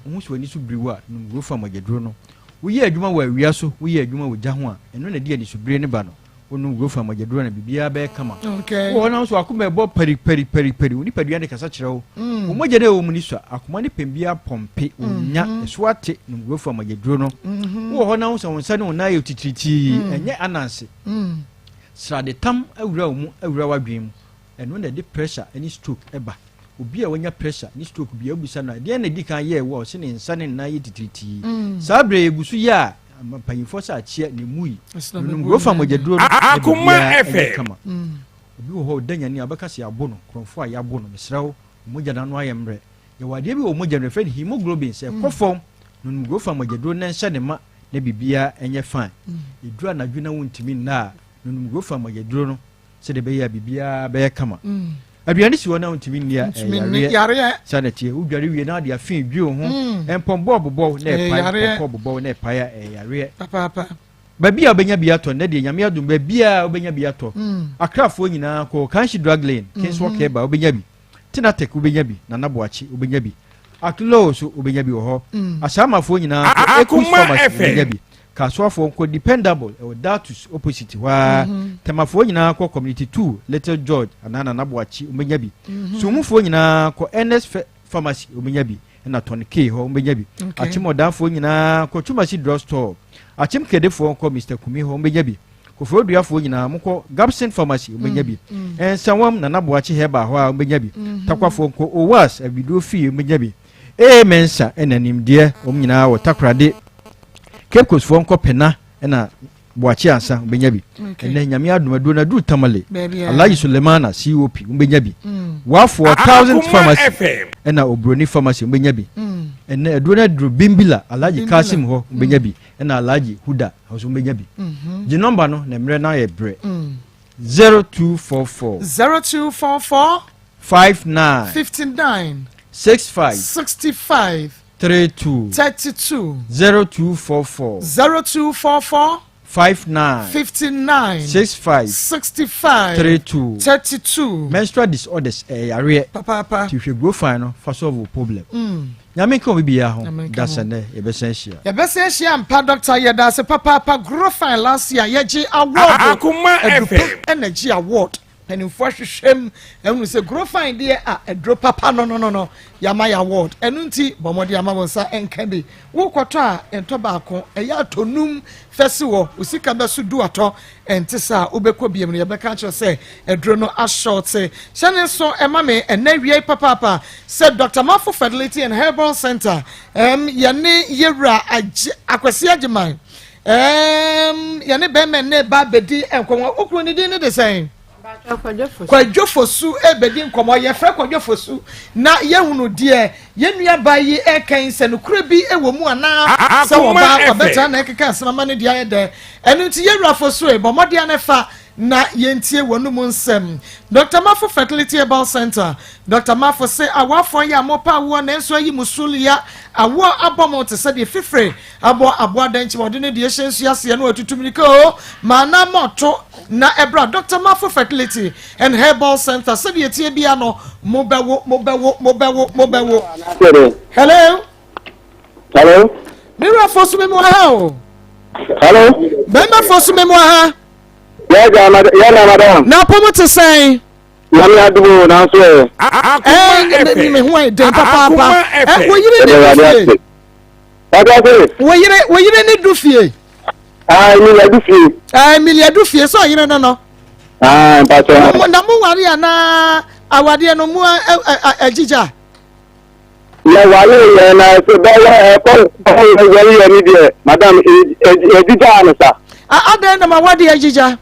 Wohu sɛ w'ani so biri wo a, nom Grofa mogyaduro no. Woyɛ adwuma wɔ awia so, woyɛ adwuma wɔ gya ho a, ɛno na ɛde anisobire no ba no. Wonom Grofa mogyaduro na biribiara bɛyɛ kama. Okay. Wowɔ hɔ na wo nso w'akoma ɛbɔ pari pari pari pari, wo nipadua no kasa kyerɛ wo. Wo mogya no a ɛwɔ mu no sua, akoma no pɛn biara pɔmpe, wonya, ɛso ate, nom Grofa mogyaduro no. Wowɔ hɔ na wo sɛ wo nsa ne wo nan ayɛ titiritii, ɛnyɛ ananse. Sradetam awura wo mu, awura w'adwene mu. Ɛno na ɛde pressure ne stroke ba. Obi a wanya pressure ne stroke biara, wobisa no a, ɛdeɛn na ɛdi kan yɛɛ wo a ɔse ne nsa ne ne nan yɛ titiritii? Saa berɛ yi, ɛgu so yɛ a, mpanyimfoɔ sɛ akyeɛ na ɛmu yi. Nonom Grofa mogyaduro no na biribiara nyɛ kama. Obi wɔ hɔ a ɔda nyane a, wobɛka sɛ yɛabo no, korɔmfoɔ a yɛabo no. Mesrɛ wo, wo mogya no ano ayɛ mmerɛ. Yɛwɔ adeɛ bi wɔ mogya no mu, yɛfrɛ no hemoglobin. Sɛ ɛkɔ fam, nonom Grofa mogyaduro na nhyɛ ne ma na biribiara nyɛ fine. Ɛduru anadwo na wontumi nna a, nonom Grofa mogyaduro no. Sɛdeɛ ɛbɛyɛ a biribiara bɛyɛ kama. Aduane si hɔ na wontumi nni a, ɛyɛ yareɛ. Saa na ɛteɛ. Wodware wie na wode afe dwi wo ho. Mpɔmpɔ bobɔw na ɛpae, mpɔmpɔ bobɔw na ɛpae a, ɛyɛ yareɛ. Baabi a wobɛnya bi atɔ nnɛ deɛ, Nyame adom, baabiara wobɛnya bi atɔ. Akrafoɔ nyinaa kɔ Kanshi Drug Lane, Kingswalk Herbal, wobɛnya bi. Tenatek wobɛnya bi, Nana Boakye wobɛnya bi, Aklow nso wobɛnya bi wɔ hɔ. Asaamafoɔ nyinaa nkɔ Equus Pharmacy wobɛnya bi. Kasoafoɔ nkɔ Dependable ɛwɔ Datus opposite hɔ ara. Tɛmafoɔ nyinaa kɔ Community 2 Little George anaa Nana Boakye wobɛnya bi. Sumufoɔ nyinaa kɔ Ernest Pharmacy wobɛnya bi. ɛna Tony K hɔ wɔbɛnya bi. Akyem ɔdanfoɔ nyinaa kɔ Twumasi Drug Store. Akyem Kedefoɔ nkɔ Mister Kumi hɔ wɔbɛnya bi. Koforidua-foɔ nyinaa monkɔ Gabson Pharmacy wɔbɛnya bi. Nsawam Nana Boakye Herbal hɔ a wɔbɛnya bi. Takwafoɔ nkɔ Owas Abiduro Fie wɔbɛnya bi. AA Mensah ɛna Nimdeɛ wɔn nyinaa wɔ Takoradi. Cape Coast foɔ nkɔ Pena ɛna Boakye ansa wobɛnya bi. Ɛnɛ Nyame adom aduro no aduru Tamale. Alhaji Sulemana COP wobɛnya bi. Wafoɔ Thousand Pharmacy ɛna Obroni Pharmacy wobɛnya bi. Ɛnɛ aduro no aduru Bimbila Alhaji Kasim hɔ wobɛnya bi ɛna Alhaji Huda hɔ nso wobɛnya bi. Gye nɔmba no na mmerɛ no ayɛ berɛ. 0244. 0244. 59. 59. 65. 65. 32. 32. 0244. 0244. 59. 59. 65. 65. 32. 32. Menstrual disorders ɛyɛ yareɛ. Papaapa. Ti hwɛ Grofine no fa solve wo problem. Nyame nka obi biara ho. Nyame nka Da ho. sɛ nnɛ yɛbɛsan ahyia. Yɛbɛsan ahyia ampa Doctor yɛdaase papaapa Grofine last year yɛgye award Akoma Adupa FM. ɛna gye award Mpanimfoɔ ahwehwɛ mu ahunu sɛ Grofine deɛ a aduro papa no no no no yɛama yɛ award ɛno nti bɔ mmɔden ama wo nsa nka bi wokɔtɔ a ntɔ baako ɛyɛ atɔ num fɛ si wɔ wo sika bɛso du atɔ ɛnte saa wobɛkɔ biam no yɛbɛka akyerɛ sɛ aduro no ahyɔte hyɛ ne nso ɛma me ɛnɛ awiei papaapa sɛ Dr. Mafo Fertility and Herbal Center ɛm yɛne yɛwura Agye Akwasi Agyeman Ɛɛm, yɛne bɛrima ne ba bɛdi nkɔmmɔ. Wo kunu ne din ne de sɛn? Kwadwo Fosu bɛdi nkɔmmɔ. Yɛfrɛ Kwadwo Fosu na yɛhunu deɛ yɛn nuabaa yi reka yi sɛ nokorɛ bi wɔ mu anaa sɛ wɔba wɔbɛtena na ɛkeka asɛm ama ne deɛ ayɛ dɛ. Ɛno nti yɛwura Fosu bɔ mmɔden na fa na yɛntie wɔn mu nsɛm. Dr. Mafo Fertility Herbal Center. Dr. Mafo se awoafoɔ yɛ a mopɛ awoɔ nanso ayi mo so lia awoɔ abɔ mo te sɛ deɛ fifire abɔ aboa dɛnkyɛm a ɔde ne deɛ hyɛ nsuo aseɛ na watutu mmirika o ma na mɔto na ɛbra Dr. Mafo Fertility and Herbal Center sɛdeɛ ɛteɛ bia no mobɛwo mobɛwo mobɛwo mobɛwo. Hello. Hello. Me wura fo so me mu aha o. Hello. Bɛrima fo so me mu aha. Yɛ na madam. Na apɔmu te sɛn. Nyame adom o nanso ɛ. Ɛɛ me ho ayɛ den papaapa. Ɛ wo yere ne du fie. Wate ase. Wo yere wo yere ne du fie. Ah Emilia du fie. Ah Emilia du fie sɛ ɔyere no no. Ah mpatsɔ. Na mo ware anaa awadeɛ no mo agyigya. Yɛ ware yɛ na sɛ bɛyɛ ɛkɔ ware yɛ ne deɛ madam agyigya no sa. Adɛn na ma wade agyigya.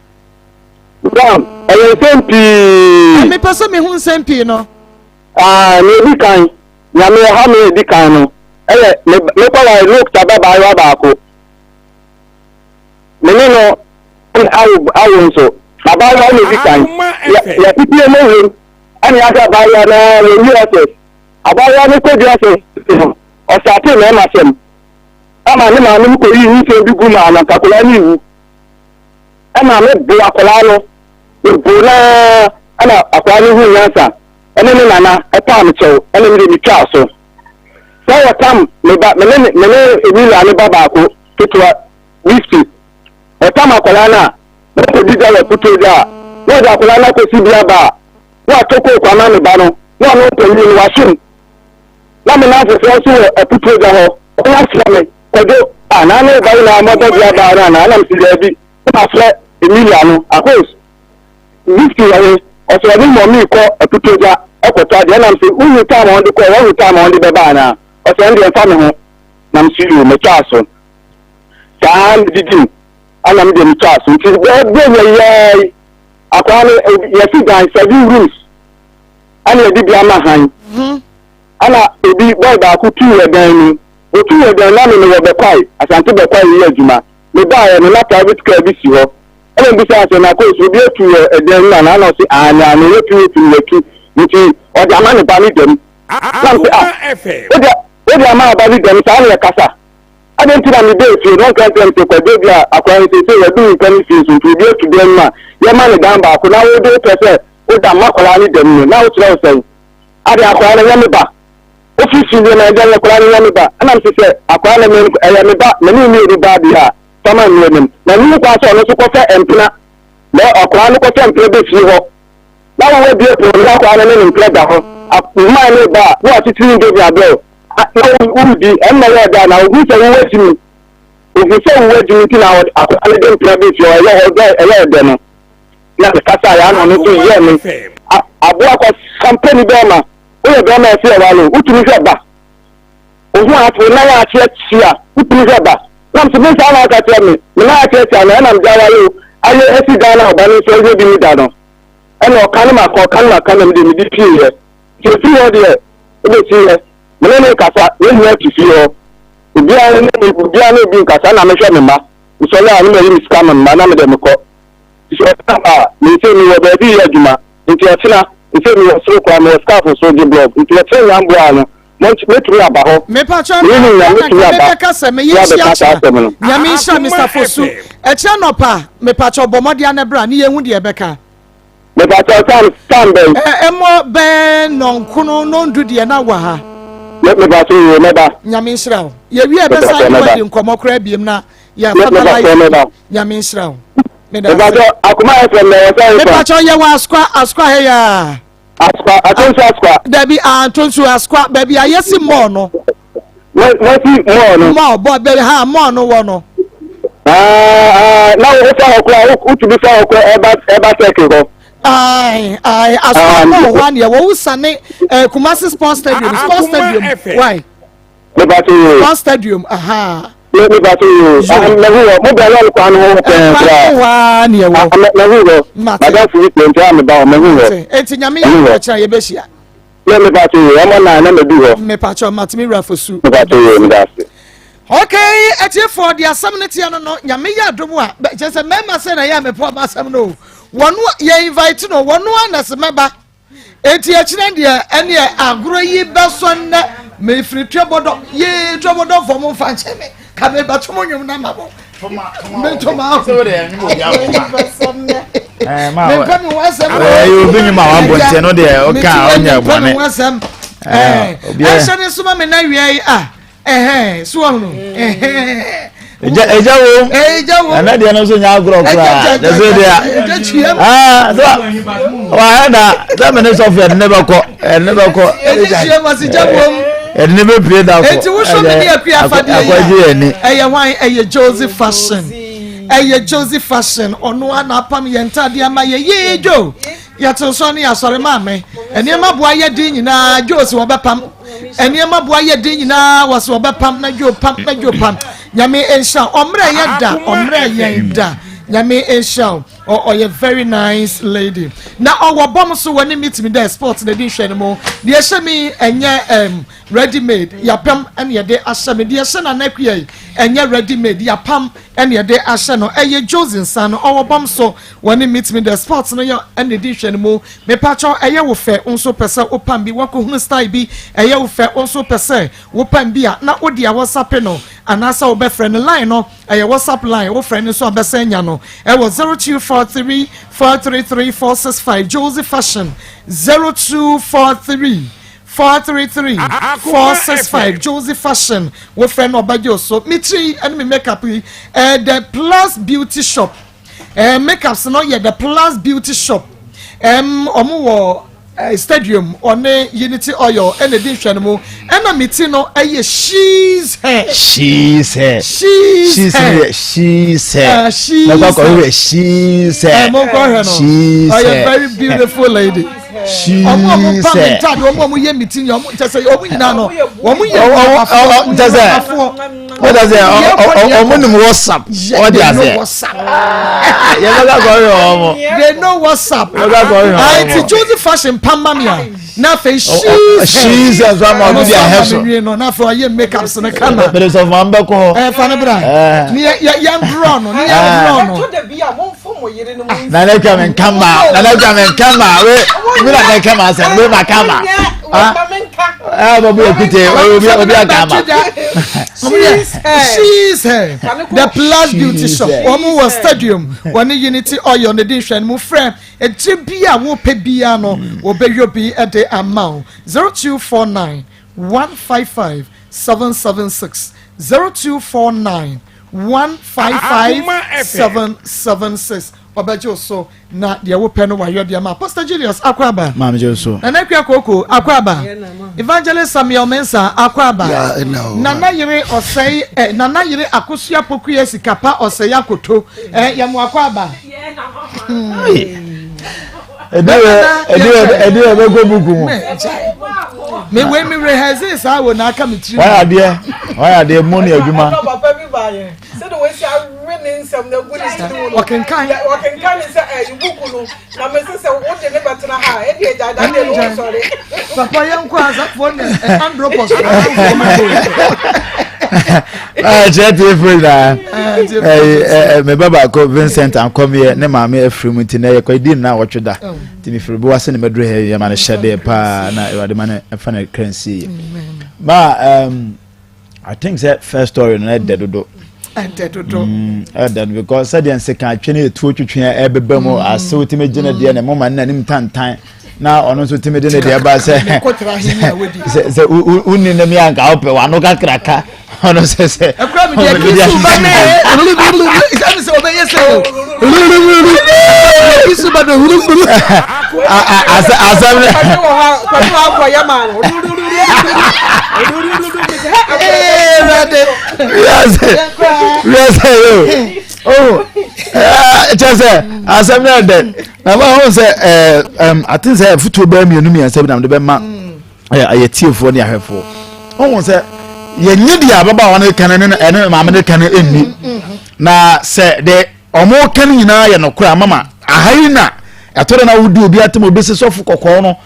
Madam ɛyɛ nsɛm pii. Mepɛ sɛ mehu nsɛm pii no. Ah nea edi kan. Nea me ɛha me edi kan no ɛyɛ me me kɔware no okita babaayewa baako. Me ne no awo awo nso. Abaayewa na edi kan. Yɛ yɛtete mu wom ɛna yɛahwɛ abaayewa na wɔ USS. Abaayewa no kɔ USS no ɔsate mmarima sɛm ɛma ne maame no kɔyii nyinsɛn bi gu maa no anka akwadaa no rewu. Ɛma me bo akwadaa no me bo no ara ɛna akwadaa no huu nyansa. ɛne ne nana paa me kyɛw ɛna me deɛ metwaa so sɛ wɔtam me ba me ne me ne Emilia ne ba baako ketewa Whisky wɔtam akwadaa no a na ɔkɔdi gya wɔ putoo gya a na ɔde akwadaa no akɔsi bi aba a na watɔ kooko ama me ba no na ɔno mpanyin no wasom na me namfofoɔ nso wɔ aputoo gya hɔ wɔn afrɛ me kwadwo a na ne ba yi na mɔbɔ bi aba no anaa na mesi daabi na mafrɛ Emilia no akos Gift wɔ he? Ɔse ɔne mummy kɔ Aputogya kɔtɔ adeɛ ɛna mese wohu time a wɔde kɔɛ woahu time a wɔde bɛba anaa? Ɔse ɛndeɛ mfa me ho na mese yoo metwaa so saa medidi ɛna medeɛ metwaa so nti bɛɛ yɛ yɛɛ akwaa no yɛsi dan seven rooms ɛna yɛde bi ama han ɛna obi bɔy baako tuu wɔ dan mu otuu wɔ dan na me mewɔ bɛkwae Asante bɛkwae yɛ adwuma mebaeɛ no na private car bi si hɔ Ɛna obisaa sɛ, Na Koos, obi atu wɔ ɛdan mu anaa? Ɛna ɔse, Aane, aane, watu, watu, watu. Nti ɔde ama ne ba no dɛm. Na mese, Ah, wode, wode ama aba no dɛm, saa na yɛkasa? Adɛn nti na mebaa fie na ɔnka nkyerɛ me sɛ, Kwadwo, bi a akwadaa no seesei wadu nka ne fie so, nti obi atu dan mu a, yɛma no dan baako, na wode wopɛ sɛ woda ma akwadaa no dɛm no, na wokyerɛ wo sɛn? Adɛn, akwadaa no nyɛ me ba? Wofi fi deɛ na ɛgya nyɛ akwadaa no nyɛ me ba? Ɛna mese sɛ, akwadaa no, me, ɛyɛ me ba, me ne wo mmienu ba deɛ a, Fama nni anim. Na nni ho kwan sɛ ɔno nso kɔfɛ mpena, na ɔkoraa no kɔfɛ mpena bɛ fie hɔ. Na wo abue pono no, na akoraa no ne ne mpena da hɔ. Mmaa no reba a, na wakyekyere ne dovia bɛl. Na woredi ɛnna yɛ ɔdɛ anaa ohu sɛ wowɔ adwumi ohu sɛ wowɔ adwumi nti na akwadaa no de mpena bi fi ɔyɛ ɔdɛ ɛyɛ ɔdɛ no na mekasa yɛ ano no nso yɛ me aboa kɔ sampani bɛrima woyɛ bɛrima ɛsɛ ɛwale wotumi hwɛ ba ohu ato nan akyeakyea wotumi hwɛ ba nam so me saa na aka kyerɛ me me nan akyeakyea no ɛnam gya wale o ayɛ asi dan na ɔba no nso ɛhwɛ bi mu da no ɛna ɔka no maka ɔka no maka na mede mede pie yɛ nti ɛfiri hɔ deɛ wobɛsi yɛ me ne ne nkasa yɛn nyinaa te fie hɔ obiara ne obiara ne obi nkasa na mehwɛ me mma mesɔre a ne mayi me sika ma me mma na mede mekɔ nti ɔkyena ba a mese mewɔ baabi yɛ adwuma nti ɔkyena mese mewɔ soro koraa mewɔ scarf so gye blɔg nti ɔkyena nyamboa no mɛtumi aba hɔ mepatwa mene ne nya mɛtumi aba mebɛka sɛ meyɛ ne nhyia abɛka saa kyena asɛm no Nyame nhyira Mr. Fosu ɛkyerɛ nɔpa mepatwa bɔ mmɔden anɛ bra ne yɛhu deɛ ɛbɛka. Mepatwa tam tam bɛn. Ɛ ɛmɔ bɛɛ nɔnkono nɔndu deɛ na wɔ ha. Mepatwa yie mɛba. Nyame nhyira wo. Yɛwie ɛbɛsa ne wadi nkɔmmɔ koraa biem na yɛ finalize. Mɛba. Nyame nhyira wo. Meda ase. Mepatwa akoma FM na ɛwɔ sɛ ɛfa. Mepatwa yɛ wɔ askwa askwa ha yaa. Askwa atonsu askwa. Dabi atonsu askwa baabi a yɛsi mall no. Wɔsi mall no. Mall bɔ baabi ha mall no wɔ no. Aa na wofa hɔ koraa wotumi fa hɔ koraa ɛba ɛba sɛki hɔ. Ayi ayi askwa mall hɔ aneɛ wɔ wosane ɛɛ Kumasi sports stadium sports stadium why. Mepa so yoo. Sports stadium aha. Mepa so yoo. Mɛhu hɔ mo bɛ lɔri kwan ho pɛɛ kura. Kwan ho waa ni ɛwɔ. Mɛhu hɔ. Madam fuyi pɛɛ nti a meba hɔ mɛhu hɔ. Eti nyame yɛ akɔkyerɛ yɛ bɛ hyia. Mɛ mepa so yoo ɛmɔ nan na mɛ du hɔ. Mepa kyɛw mate me wura fosu. Mepa so yoo meda ase. Okay, atiefoɔ de asɛm no teɛ no no nyame yɛ adom a kyerɛ sɛ mmarima sɛ na ɛyɛ a mepɛ ɔma asɛm no o wɔno yɛ invite no wɔno a na se mɛba Enti akyire deɛ ɛneɛ agorɔ yi bɛsɔ nnɛ mefiri tuabɔdɔ yee tuabɔdɔ fɔ mo nfa nkyɛn me ka me bɛto mo nwom na ma mo meto ma aho bɛsɔ nnɛ mempɛ me ho asɛm ɛyɛ obi nwom a wabɔ ntiɛ no deɛ ɔka a ɔnyɛ bɔne mempɛ me ho asɛm ɛhyɛ ne soma me na wia yi a ɛhɛn so ɔhunu ɛhɛn. ɛgya ɛgya wo ɛgya wo ɛnɛ deɛ no nso nyɛ agorɔ koraa ɛsɛ deɛ ɛgya kyia mu aa sɛ wahɛ na sɛ mene sɔfo ɛde ne bɛkɔ ɛde ne bɛkɔ ɛgya kyia mu ase gya wom ɛde ne bɛpie da kɔ eti wosɔ mi ne akua afadeɛ akɔgye yi yɛ ni ɛyɛ hwan ɛyɛ Josie fashion ɛyɛ Josie fashion ɔno a na apam yɛn ntaadeɛ ama yɛ yie jo yɛte so ne asɔre maame nneɛma boa yɛ den nyinaa Josie wɔbɛpam. Nneɛma boa yɛ den nyinaa wɔ so ɔbɛpam na dwo pam na dwo pam. Nyame nhyira ɔmmerɛ yɛ da ɔmmerɛ yɛn da. Nyame nhyira o ɔyɛ very nice lady. Na ɔwɔ bɔm so wɔ ne meet me dɛ sport na di nhwɛ no mu. Deɛ ɛhyɛ mi ɛnyɛ um, ready made yapam ɛna yɛde ahyɛ me. Deɛ ɛhyɛ na anakua yi ɛnyɛ ready made yapam ɛna yɛde ahyɛ no. Ɛyɛ Josie nsa no ɔwɔ bɔm so wɔ ne meet me dɛ sport no yɛ ɛna di nhwɛ no mu. Mepakyɛw ɛyɛ wo fɛ wo nso pɛ sɛ wo pam bi woakɔhunu style bi ɛyɛ wo fɛ wo nso pɛ sɛ wo pam bi a na wode a whatsapp no anaasɛ wobɛfrɛ no line no ɛyɛ whatsapp line wofrɛ no nso a bɛsɛn anya no ɛwɔ 0243 433 465 Josie Fashion 0243 433 465 Josie Fashion wofrɛ no ɔbɛgye wo so me tiri ɛne me makeup yi ɛyɛ the plus beauty shop Eh, makeups no yɛ the plus beauty shop. Ɛm, ɔmo wɔ eh, stadium ɔne unity oil ɛna edi nhwɛ no mu. Ɛna me ti no ɛyɛ she's hair. She's hair. She's She's hair. hair. She's hair. Eh, she's Mɛkɔ akɔhwɛ hair. she's hair. Eh, mo nkɔ hwɛ no. She's Ɔyɛ hair. very beautiful lady. She's Ɔmo a ɔmo pam hair. ntaade, ɔmo a ɔmo yɛ me ti, ɔmo kyɛ sɛ ɔmo nyinaa no, ɔmo yɛ Ɔ- ɔ- ɔ- ɔ- kyɛ sɛ- ɔmo Ɔda sɛ ɔmo nim WhatsApp. Ɔde They know aseɛ. WhatsApp. Yɛbɛka kɔhwɛ ɔmo. They know WhatsApp. Yɛbɛka kɔhwɛ ɔmo. Nti Josie fashion pam ma mi a na afei she's She's hair nso ama ɔno de ahɛ so. Ɔno no na afei ɔyɛ makeup so no kama. Bere sɔfo an bɛkɔ hɔ. Ɛ fa ne bra. Ni yɛ yɛ yɛn draw no ni yɛn draw no. Ɛtɔ da bi a momfa mo yerenom nsi. Nana twa me nkama. Nana twa me nkama. We mi na ne kama asɛm. We ma kama. Ɛnyɛ ma me nka. Ɛ bɔ bi ekute obi obi akama. She's hair. The Plus Beauty Shop. Wɔn wɔ stadium. Wɔn ne Unity Oil ne di nhwɛ no mu frɛ. Etiri bi a wɔpɛ biara no wɔbɛyɔ bi de ama wo. 0249 155 776 0249 155 776. Ɔbɛgye wo so na deɛ wopɛ no wayɔ deɛ ma. Pastor Julius Akwaaba. Maame gye so. Nana Akua Koko Akwaaba. Evangelist Samuel Mensah Akwaaba. Nana yere ɔsɛe eh, Nana yere Akosua Pokuya Sikapa ɔsɛe Akoto eh, yɛmo Akwaaba. Ɛdi yɛ bɛkɔ buku mu. Me wei me rehearse saa wɔ na aka me tiri. Wayɛ adeɛ wayɛ adeɛ mu ne adwuma. Sɛdeɛ wɔasi awe ne nsɛm no agu ne tiri mu no ɔkenkan ɔkenkan ne sɛ ɛyi buku no na mese sɛ wode ne bɛtena ha a ɛdeɛ gyae da deɛ no wosɔre. Papa yɛn kɔ asafoɔ ne andropos. Kyerɛ tie firi nyinaa me ba baako Vincent Ankɔmeɛ ne maame afiri mu nti na yɛkɔ di nna wɔtwe da nti mefiri bo ase ne mɛduru ha yɛ ma no hyɛdeɛ paa na awurade ma no ɛfa ne kra nsie ma I think sɛ first story no ɛdɛ dodo. Ɛdɛ dodo. Ɛdɛ dodo because sɛdeɛ nsekan atwe ne etuo twitwi ɛbɛbɛ mu mm. asew tumi gye ne deɛ ne moma ne n'anim tantan na ɔno nso tumi de ne deɛ ba sɛ sɛ sɛ wonni ne mi anka wopɛ wano kakraka ɔno sɛ sɛ. Ɛkura mi deɛ kisu ba ne ɛmi sɛ ɔbɛyɛ sɛ o kisu ba ne asɛm ne. Kɔni wɔ hɔ akɔ yɛ maa no. Wiase wiase yo oh kyɛ sɛ asɛm no ɛdɛ na ma ho sɛ ɛɛ ate sɛ afutuo bɛyɛ mmienu mmiɛnsa bi na mede bɛma ɛyɛ tiefoɔ ne ahwɛfoɔ ɔho sɛ yɛnyɛ deɛ ababaawa no ka no ne ɛne maame no ka no ɛnni na sɛ de ɔmo ka no nyinaa yɛ nokorɛ amama aha yi na ɛtɔ dɛ na wodi obi atem obi sɛ sɔfo kɔkɔɔ no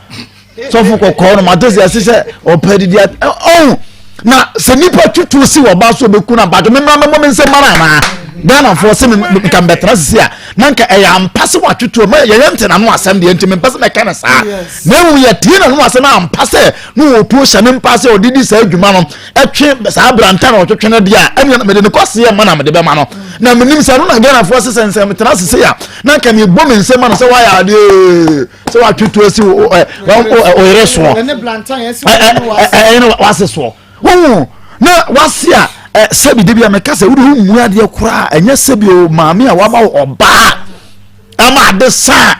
sɔfo kɔkɔɔ no mate sɛ ɛse sɛ ɔpɛ didi ɔho na sɛ nipa tutu si wɔ ba so ɔbɛku no abadwo me mmra mɛmmɔ me nsɛm mara anaa ghanafoɔ sɛ nka mbɛtena sisi a na nka ɛyɛ ampa sɛ watwetwe ma yɛyɛ nte n'ano asɛm deɛ nti mempɛ sɛ mɛka no saa na mmom yɛtie n'ano asɛm ampa sɛ ne wɔtuo hyɛ ne mpa sɛ ɔde di saa adwuma no ɛtwe saa abranta na ɔtwetwe no deɛ a ɛneɛ mede ne kɔseɛ ma na mede bɛma no na menim sɛ no na ghanafoɔ sɛ sɛ nsɛm tena sisi a na nka mebɔ me nsɛm ma no sɛ wayɛ adeɛ sɛ watwe tuo si ɔyere soɔ ɛne wase soɔ wohu na wase a sɛbi de bi a meka sɛ wode wo mmu adeɛ koraa ɛnyɛ sɛbi o maame a wama wo ɔbaa ama ade saa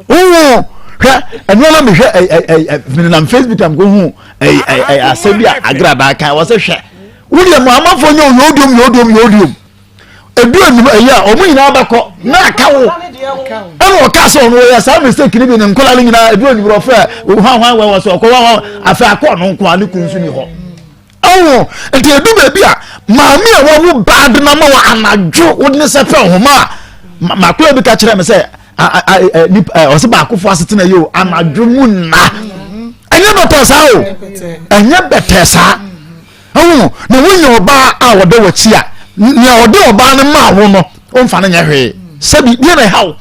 wohu hwɛ ɛno na mehwɛ menenam facebook am kɔhu asɛm bi a agradaa kan wɔ sɛ hwɛ wodeɛ mo amanfoɔ nyɛ oyɛodiom yɛodiom yɛodiom edu enum ɛyɛ a wɔn nyinaa bɛkɔ na aka wo ɛna ɔka sɛ ɔno ɔyɛ saa mistake ni bi ne nkɔla no nyinaa edu enum ɔfrɛ hwan hwan wɔ sɛ ɔkɔ hwan hwan afɛ akɔ ɔno nko a ne kun nso ni hɔ ɛwɔ nti edu baabi a maame a wɔn baa de na ma wɔ anadwo wɔde ne sɛ pɛ nhoma a makoa bi ka kyerɛ mi sɛ nipa ɔsɛ baakofo asetena yi o anadwo mu nna ɛnyɛ bɛtɛ saa o ɛnyɛ bɛtɛ saa. Ɛho na wonya ɔbaa a ɔdɔ w'akyi a, nea ɔde ɔbaa no maa wo no, ɔmfa no nyɛ hwee. Sɛbi, deɛ na ɛha wo?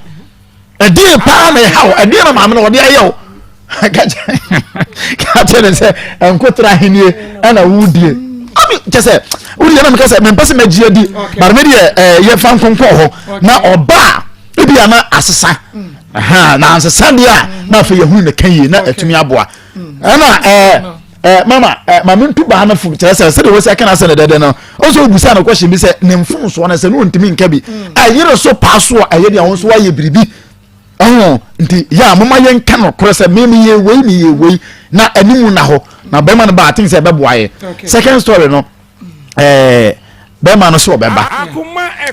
Ɛdeɛ paa na ɛha wo? Ɛdeɛ na maame no ɔde ayɛ wo? Ka kyerɛ ne sɛ nkotra ahennie ɛna wodie. Ami kyɛ sɛ wodeɛ na meka sɛ mempɛ sɛ mɛgye adi, but me deɛ ɛɛ yɛfa nkonkɔn hɔ na ɔbaa ebi a na asesa. Na ansesa deɛ a na afei yɛhunu ne ka yie na atumi aboa. Ɛna ɛɛ Eh, mama eh, maame ntu baa no fo kyerɛ sɛ sɛdeɛ wɔsi aka no asɛ ne dɛdɛ no ɔsɛ obusa no kɔhyɛ bi sɛ ne mfomsoɔ no sɛ ne ɔntumi nka bi mm. ɛyere so paa so a ɛyɛ deɛ wɔn nso wayɛ biribi ɛho nti yɛ a moma yɛnka no korɛ sɛ me meyɛ wei meyɛ wei na animu na hɔ na bɛrima no ba aten sɛ ɛbɛboa yɛ second story no ɛɛ bɛrima no so ɔbɛba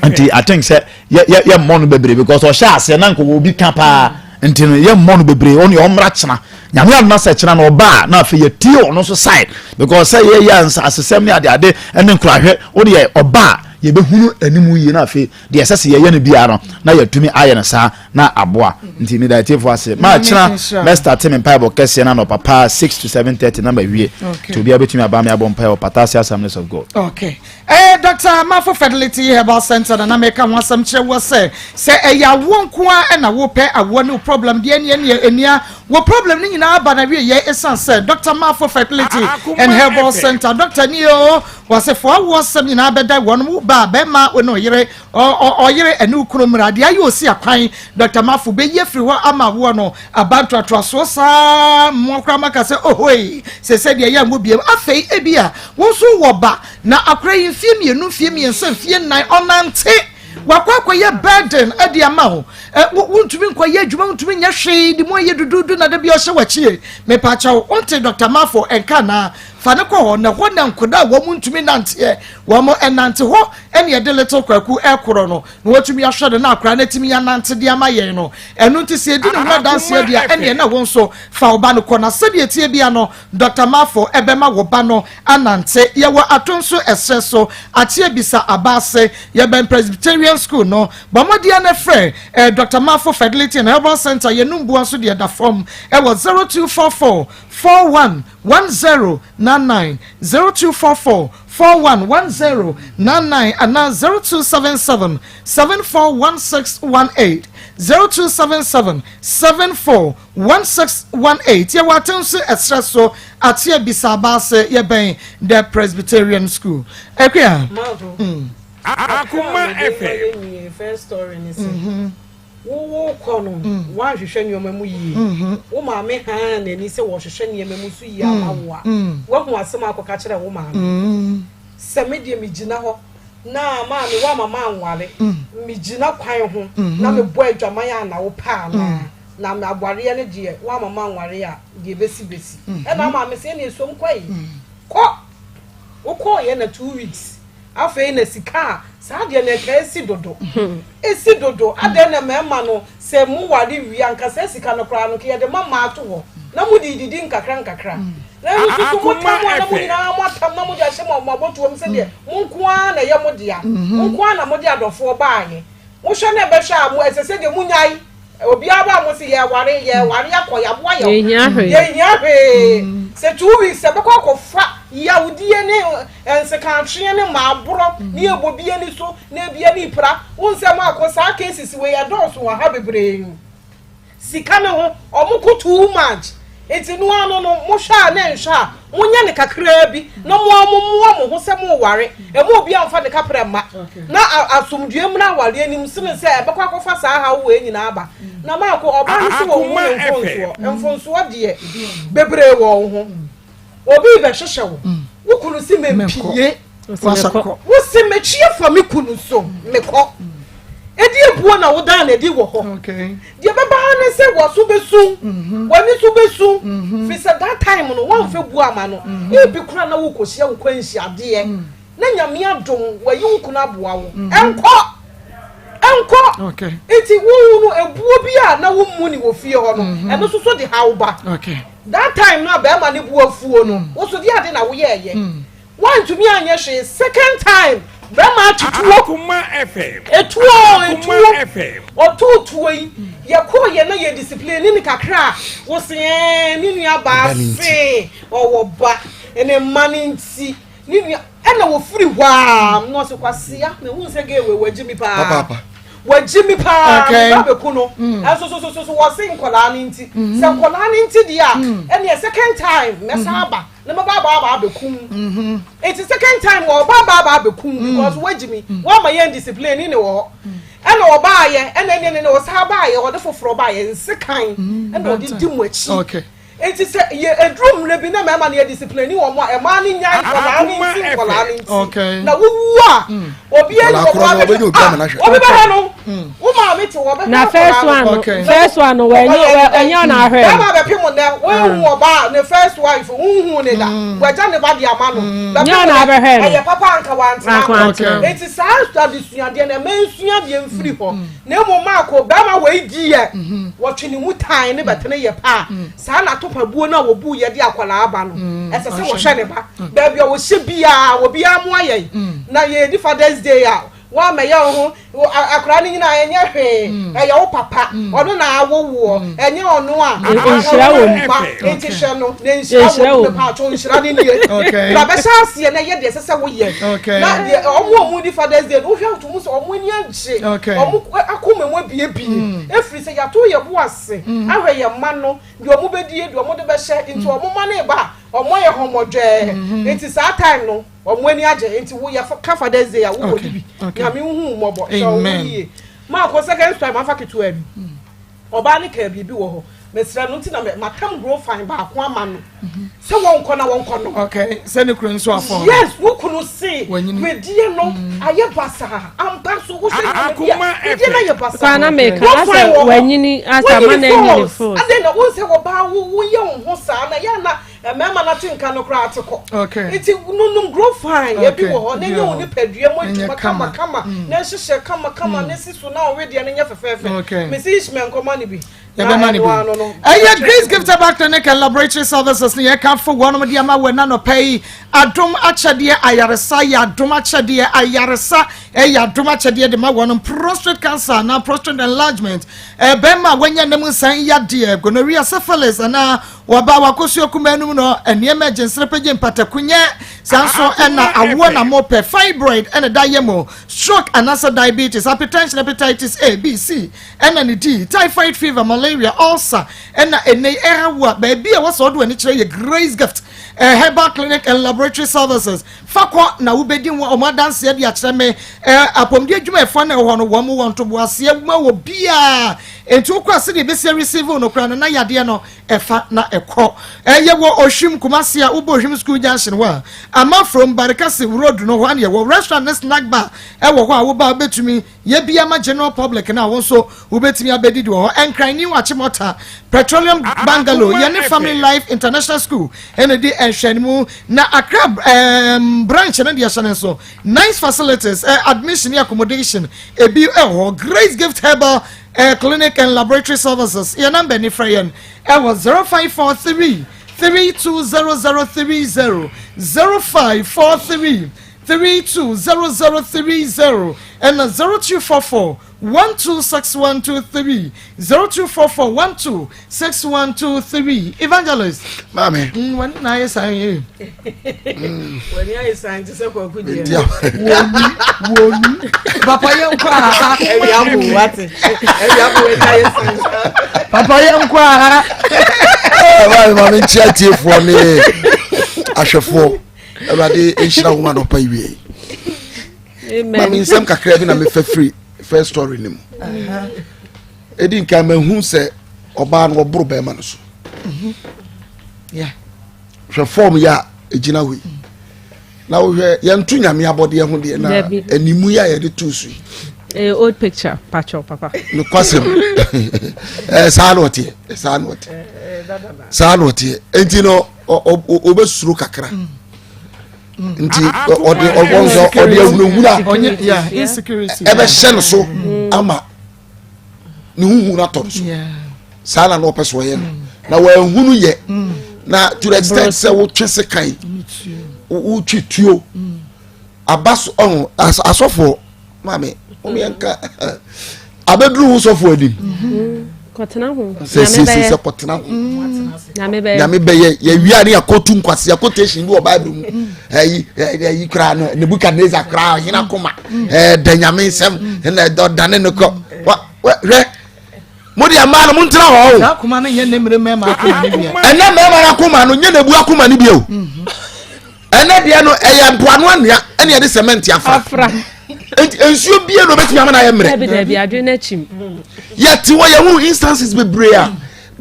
nti i think sɛ yɛ yɛ yɛ mmɔ no bebree because ɔhyɛ aseɛ na nka obi ka paa nti no yɛ mmɔ no bebree ɔno yɛ ɔmmra kyena nyame adona sɛ kyena na ɔba a na afei yɛtie ɔno nso side because sɛ yɛyɛ nsasesɛm ne adeade ne nkorahwɛ wode yɛ ɔba a yɛbɛhunu anim yie na afei deɛ ɛsɛ sɛ yɛyɛ no biara no na yɛatumi ayɛ no saa na aboa nti meda atiefoɔ ase ma kyena mɛstate me mpaebɔ kɛseɛ no anɔpa paa 6 to 7:30 na mawie nti obiara bɛtumi aba me abɔ mpae wɔ Patase Assemblies of God. Okay. Eh, Dr. Mafo Fertility Herbal Center na na meka ho asɛm kyerɛ woɔ sɛ sɛ ɛyɛ awoɔ nko ara na wopɛ awoɔ ne wo problem deɛ ɛneɛ neɛ ɛnia wo problem no nyinaa aba na wieɛ ɛsiane sɛ Dr. Mafo Fertility and Herbal Center Dr. ni o wɔse fo awoɔ sɛm nyinaa bɛda wɔn wo ba bɛma wo ne ɔyere ɔyere ɛne wo kunu mmra deɛ ayɛ osi akwan Dr. Mafo bɛyi afiri hɔ ama awoɔ no aba ntoatoasoɔ saa mmoa koraa maka sɛ ohoi sɛ sɛ deɛ yɛ nwo biem afei ebi a wo nso wɔ ba na akora yi mfie mmienu mfie mmiɛnsa mfie nnan ɔnante. Wakɔ akɔyɛ burden de ama wo. Wontumi nkɔyɛ adwuma, wontumi nyɛ hwee, de mu ayɛ duduudu na da bi ɔhyɛ w'akyie. Mepaakyɛw, wonte Dr. Mafo nka anaa? Fa no kɔ hɔ, na ɛhɔ na nkwadaa a wɔn ntumi nanteɛ, wɔn ɛnante hɔ ɛne ɛde Little Kwaku ɛkorɔ no, na wɔatumi ahwɛ no na akwadaa no atumi anante de ama yɛn no. Ɛno nti sɛ yɛdi ne ho adanseɛ deɛ, ɛneɛ na wo nso fa wo ba no kɔ, na sɛdeɛ ɛteɛ bia no, Dɔkta Marfo bɛma wo ba no anante. Yɛwɔ Atonso ɛserɛ so, Akyea-Bisa aba ase. Yɛbɛn Presbyterian School no. Bɔ mmɔden ara na frɛ Dɔkta Marfo Fertility and Herbal Centre. Yɛn numboa nso deɛ da fam wɔ 0244 41 1099, 0244 41 1099 anaa 0277 74 1618, 0277 74 1618 Yɛwɔ Atenso ɛserɛ so, Ateɛ Bisa aba ase, yɛbɛn The Presbyterian School. Akua. Mm. Akoma FM. First story ni sɛ wowo kɔ no, woanhwehwɛ nneɛma mu yie. Wo maame haa n'ani sɛ wɔhwehwɛ nneɛma mu so yie ama wo a, woahu asɛm akɔka kyerɛ wo maame sɛ me deɛ megyina hɔ na maame woama ma anware, megyina kwan ho na mebɔ adwaman a na wopɛ anaa na awareɛ no deɛ woama ma anware a deɛ bɛsi bɛsi. Ɛna maame sɛ ɛne esom kɔ yi kɔ wokɔɔyɛ na 2 weeks afei na sika a saa deɛ na ɛka esi dodo, esi dodo adan na mmarima no sɛ mo ware wie ankasa sika no koraa no kɛ yɛde ma maa to hɔ na mo de didi nkakra nkakra na ɛno nso so mo tam a na mo nyinaa mo atam na mo de ahyɛ mo mo abɔtoam sɛdeɛ mo nko ara na ɛyɛ mo dea, mo nko ara na mo de adɔfoɔ baayɛ. Mohwɛ na ɛbɛhwɛ a mo ɛsɛ sɛ deɛ mo nyae obiara ba a mo si yɛ ware, yɛ ware akɔ yɛaboa yɛ. Yɛnhia hwee. Yɛnhia hwee sɛ 2 weeks ɛbɛkɔ akɔfa yawudie ne nsekantweɛ ne maaborɔ ne yɛbɔ bie ni so na ebia ne pra wo nsɛm akɔ. Saa cases wei ɛdɔɔso wɔ ha bebree. Sika ne ho ɔmo ko too much nti no ano no mohwɛ a ne nhwɛ a monyɛ ne kakraa bi na mo a mommoa mo ho sɛ moware ɛma obi amfa ne kaprɛ mma na asomdue mmra awareɛ anim sene sɛ ɛbɛkɔ akɔfa saa haw wei nyinaa aba. Na maako ɔbaa no sɛ wɔn ho ne mfonsoɔ mfonsoɔ deɛ bebree wɔ wo ho. Obi bɛhyehyɛ wo, wo kunu si mempie, wo si metwie fa me kunu so mekɔ edi ebuo na wodan na edi wɔ hɔ deɛ bɛba ha ne sɛ wɔso bɛsu, w'ani so bɛsu fi sɛ that time no wɔmfɛ bu ama no. Ebi kora na wokɔhyia wo kwan nhyiadeɛ na Nyame adom wayi wo kunu aboa wo. Ɛnkɔ ɛnkɔ nti wohu no ebuo bi a na wommu ne wɔ fie hɔ no, ɛno nso so de haw ba. That time no a bɛrima ne bu afuo no, wo so de ade na woyɛɛyɛ woantumi anyɛ hwee. Second time bɛrima atwituo etuo etuo ɔtoo tuo yi yɛkɔɔ yɛ na yɛ discipline ne kakra a wosi ɛɛ ne nua baa se ɔwɔ ba ne mma ne nti ne nua ɛna wɔfiri hɔ a na ɔsɛ kwasia na ehu sɛ gay wei wagyi mi paa, wagyi mi paa ba bɛku no. Ɛnso so so so so wɔse nkɔlaa ne nti sɛ nkɔlaa ne nti deɛ a ɛneɛ second time mɛsan aba na mɛba aba aba abɛkum. Nti second time wɔ ɔba aba aba abɛkum because wagyi mi wɔama yɛn discipline ne wɔ hɔ. Ɛna ɔbaayɛ ɛna ɛne ne ɔsan baayɛ ɔde foforɔ baayɛ nsekan ɛna ɔde di mu akyi. Nti sɛ yɛ eduru mmerɛ bi na mɛma no yɛ discipline ni wɔn a ɛmaa ne nya nkɔlaa ne nti, nkɔlaa ne nti na wuwu a obi ɛni wɔn abɛhwɛ ah obi bɛhwɛ no wo maame te wɔ bɛhwɛ. Na first one no, first one no wɔnyɛ ɛnyɛ ɔna ahwɛ. Bɛrima bɛpi mu nɛ wɔnhu ɔbaa ne first wife nhu ne da wɔagya ne ba de ama no. Nyɛ ɔna abɛhwɛ no. Ɛyɛ papa anka wantena. Nti saa adesuadeɛ no ɛmɛ nsua deɛ mfiri hɔ na emu maako bɛrima wei di yɛ wɔtwe ne mu tan ne bɛtene yɛ paa. Saa na atopabuo no a wɔbu yɛ de akwadaa aba no, ɛsɛ sɛ wɔhwɛ ne ba baabi a wɔhyɛ biara obiara mo ayɛ na yɛdi Father's Day a wɔamɛyɛ wo ho akwadaa no nyinaa ɛnyɛ hwee. Ɛyɛ wo papa ɔno na awowoɔ ɛnyɛ ɔno a nhyira wɔ mu. Ba nti hwɛ no na nhyira wɔ mu. Mepaatwo nhyira ne nie na bɛhyɛ aseɛ na ɛyɛ deɛ ɛsɛ sɛ woyɛ na deɛ ɔmo a ɔmo di Father's Day no wohwɛ to mu sɛ ɔmo ani agye, ɔmo akoma mu abiebie efiri sɛ yɛato yɛ bo ase ahwɛ yɛn mma no deɛ ɔmo bɛdie deɛ ɔmo de bɛhyɛ nti ɔmo ma ne ba ɔmo yɛ hɔmɔdwɛɛ. Nti saa time no ɔmo ani agye nti woyɛ ka Father's Day a wokɔ di bi. Nyame nhu mmɔbɔ hyɛ ɔmo yie. Maakɔ second time afa ketewa bi ɔbaa ne kaa biribi wɔ hɔ mesrɛ no nti na matam grow fine baako ama no sɛ wɔnkɔ na wɔnkɔ no. Okay, sɛ ne kunu nso afɔ. Yes, wo kunu se wedie no ayɛ basaa ampa. Aba so wohwɛ nneɛma bi a biribi na yɛ basa. Kwan na meka asɛ wanyini asɛ ama na anyini fos. Adɛn na wohu sɛ wɔbaa wo woyɛ wo ho saa na yɛ na mmarima no ate nka no koraa ate kɔ. Nti nonom grow fine ebi wɔ hɔ na ɛnyɛ wo nipadua mu adwuma kama kama na ɛhyehyɛ kama kama na esi so na ɔwedeɛ no nyɛ fɛfɛɛfɛ. Mesi Ishmael nkɔma no bi. yɛbɛma no bi ɛyɛ Grace Gift Herbal Clinic and Laboratory Services ne yɛka fo wɔnom de ama wɔ nanɔpɛ yi adom akyɛdeɛ ayaresa yɛ adom akyɛdeɛ ayaresa ɛyɛ adom akyɛdeɛ de ma wɔnom prostate cancer anaa prostate enlargement ɛbɛma a wɔanya nam nsan yadeɛ gonorrhea syphilis anaa wɔba wakɔsuo kuma anum no nneɛma agyensere pɛgye mpataku nyɛ saa nso ɛna awoɔ na mopɛ fibroid ɛna da yɛ mu stroke anaasɛ diabetes hypertension hepatitis A B C ɛna ne di typhoid fever, malaria, ulcer ɛna ɛnɛ yi ɛha wo a baabi a wɔsɛ ɔde w'ani kyerɛ yɛ Grace Gift eh, Herbal Clinic and Laboratory Services fa kɔ na wobɛdi ho wɔn adanseɛ de akyerɛ me eh, apɔmuden adwumayɛfoɔ na ɛwɔ hɔ no wɔn wɔ ntoboaseɛ ma wɔ biara nti wokɔ a sɛdeɛ ɛbɛsi receive no koraa no na yadeɛ no ɛfa na ɛkɔ ɛyɛ wɔ Ohwim Kumasi a wobɔ Ohwim School Junction hɔ a Amafrom Barikasi Road no hɔ a na yɛwɔ restaurant ne snack bar ɛwɔ hɔ a woba a wobɛtumi Yɛ bi ama general public no a wo nso wobɛtumi abɛdidi wɔ hɔ. Nkran New Achimota Petroleum Bungalow yɛne Family Life International School ɛna di nhwɛanimu na Accra um, branch no deɛ hyɛ ne nso. Nice facilities, eh, admission ne accommodation ebi ɛwɔ hɔ. Grace Gift Herbal eh, Clinic and Laboratory Services yɛ namba ni frɛ yɛn ɛwɔ 0543 320030 0543 320030 ɛna 0244 126123 0244 126123 Evangelist. Maame. Mm, wani na ayɛ saa yɛ. Mm. Wani ayɛ saa nti sɛ kwaku deɛ. Wonu wonu. Papa yɛ nkɔ aha. Ɛwi abo wate. Ɛwi abo wani ayɛ saa. Papa yɛ nkɔ aha. Maame maame nkyia tiefoɔ ne ahwɛfoɔ. Awurade nhyira wo anɔpa yi wie. Ma me nsɛm kakra bi na mefa firi first story no mu. Ɛdi nka mahu sɛ ɔbaa no ɔboro bɛrima no so. Mhm. Hwɛ fɔm yɛ a ɛgyina hɔ yi. Na wohwɛ yɛnto nyame abɔdeɛ ho deɛ na animu yi a yɛde too so yi. Eh, old picture pacho papa. Nokwasɛm eh, saa na ɔteɛ saa na ɔteɛ eh, saa na ɔteɛ nti no ɔbɛsuro kakra mm. nti ɔde ɔbɔ nso ɔde ahunahuna ɛbɛhyɛ no so mm. ama ne huhu no atɔ no so saa na na ɔpɛ so ɔyɛ no mm. na wɔahunu yɛ na to the extent sɛ wotwe sekan wotwe tuo aba so ɔho asɔfoɔ maame wɔn yɛn ka abɛduru wo sɔfo anim mhm. kɔtena ho sɛ sɛ sɛ kɔtena ho mm. nyame bɛyɛ yɛwia ne yɛkɔtu nkwasi quotation bi wɔ bible mu mm. ɛyi ɛyi koraa no nebukadnezar koraa ɔhene akoma mm. ɛda nyame nsɛm ɛna ɔdane no kɔ hwɛ mo deɛ mmaa no mo ntena hɔ o saa akoma no nyɛ ne mmere mmarima akoma no bia ɛnɛ mmarima no akoma no nyɛ nebu akoma no bia o mhm. Ɛnɛ deɛ no ɛyɛ mpoano anwea ɛne yɛde cement afra. Nti nsuo bie na obetumi ama no ayɛ mmerɛ. Dabi dabi adwene n'akyim. Yɛte hɔ yɛhunu instances bebree a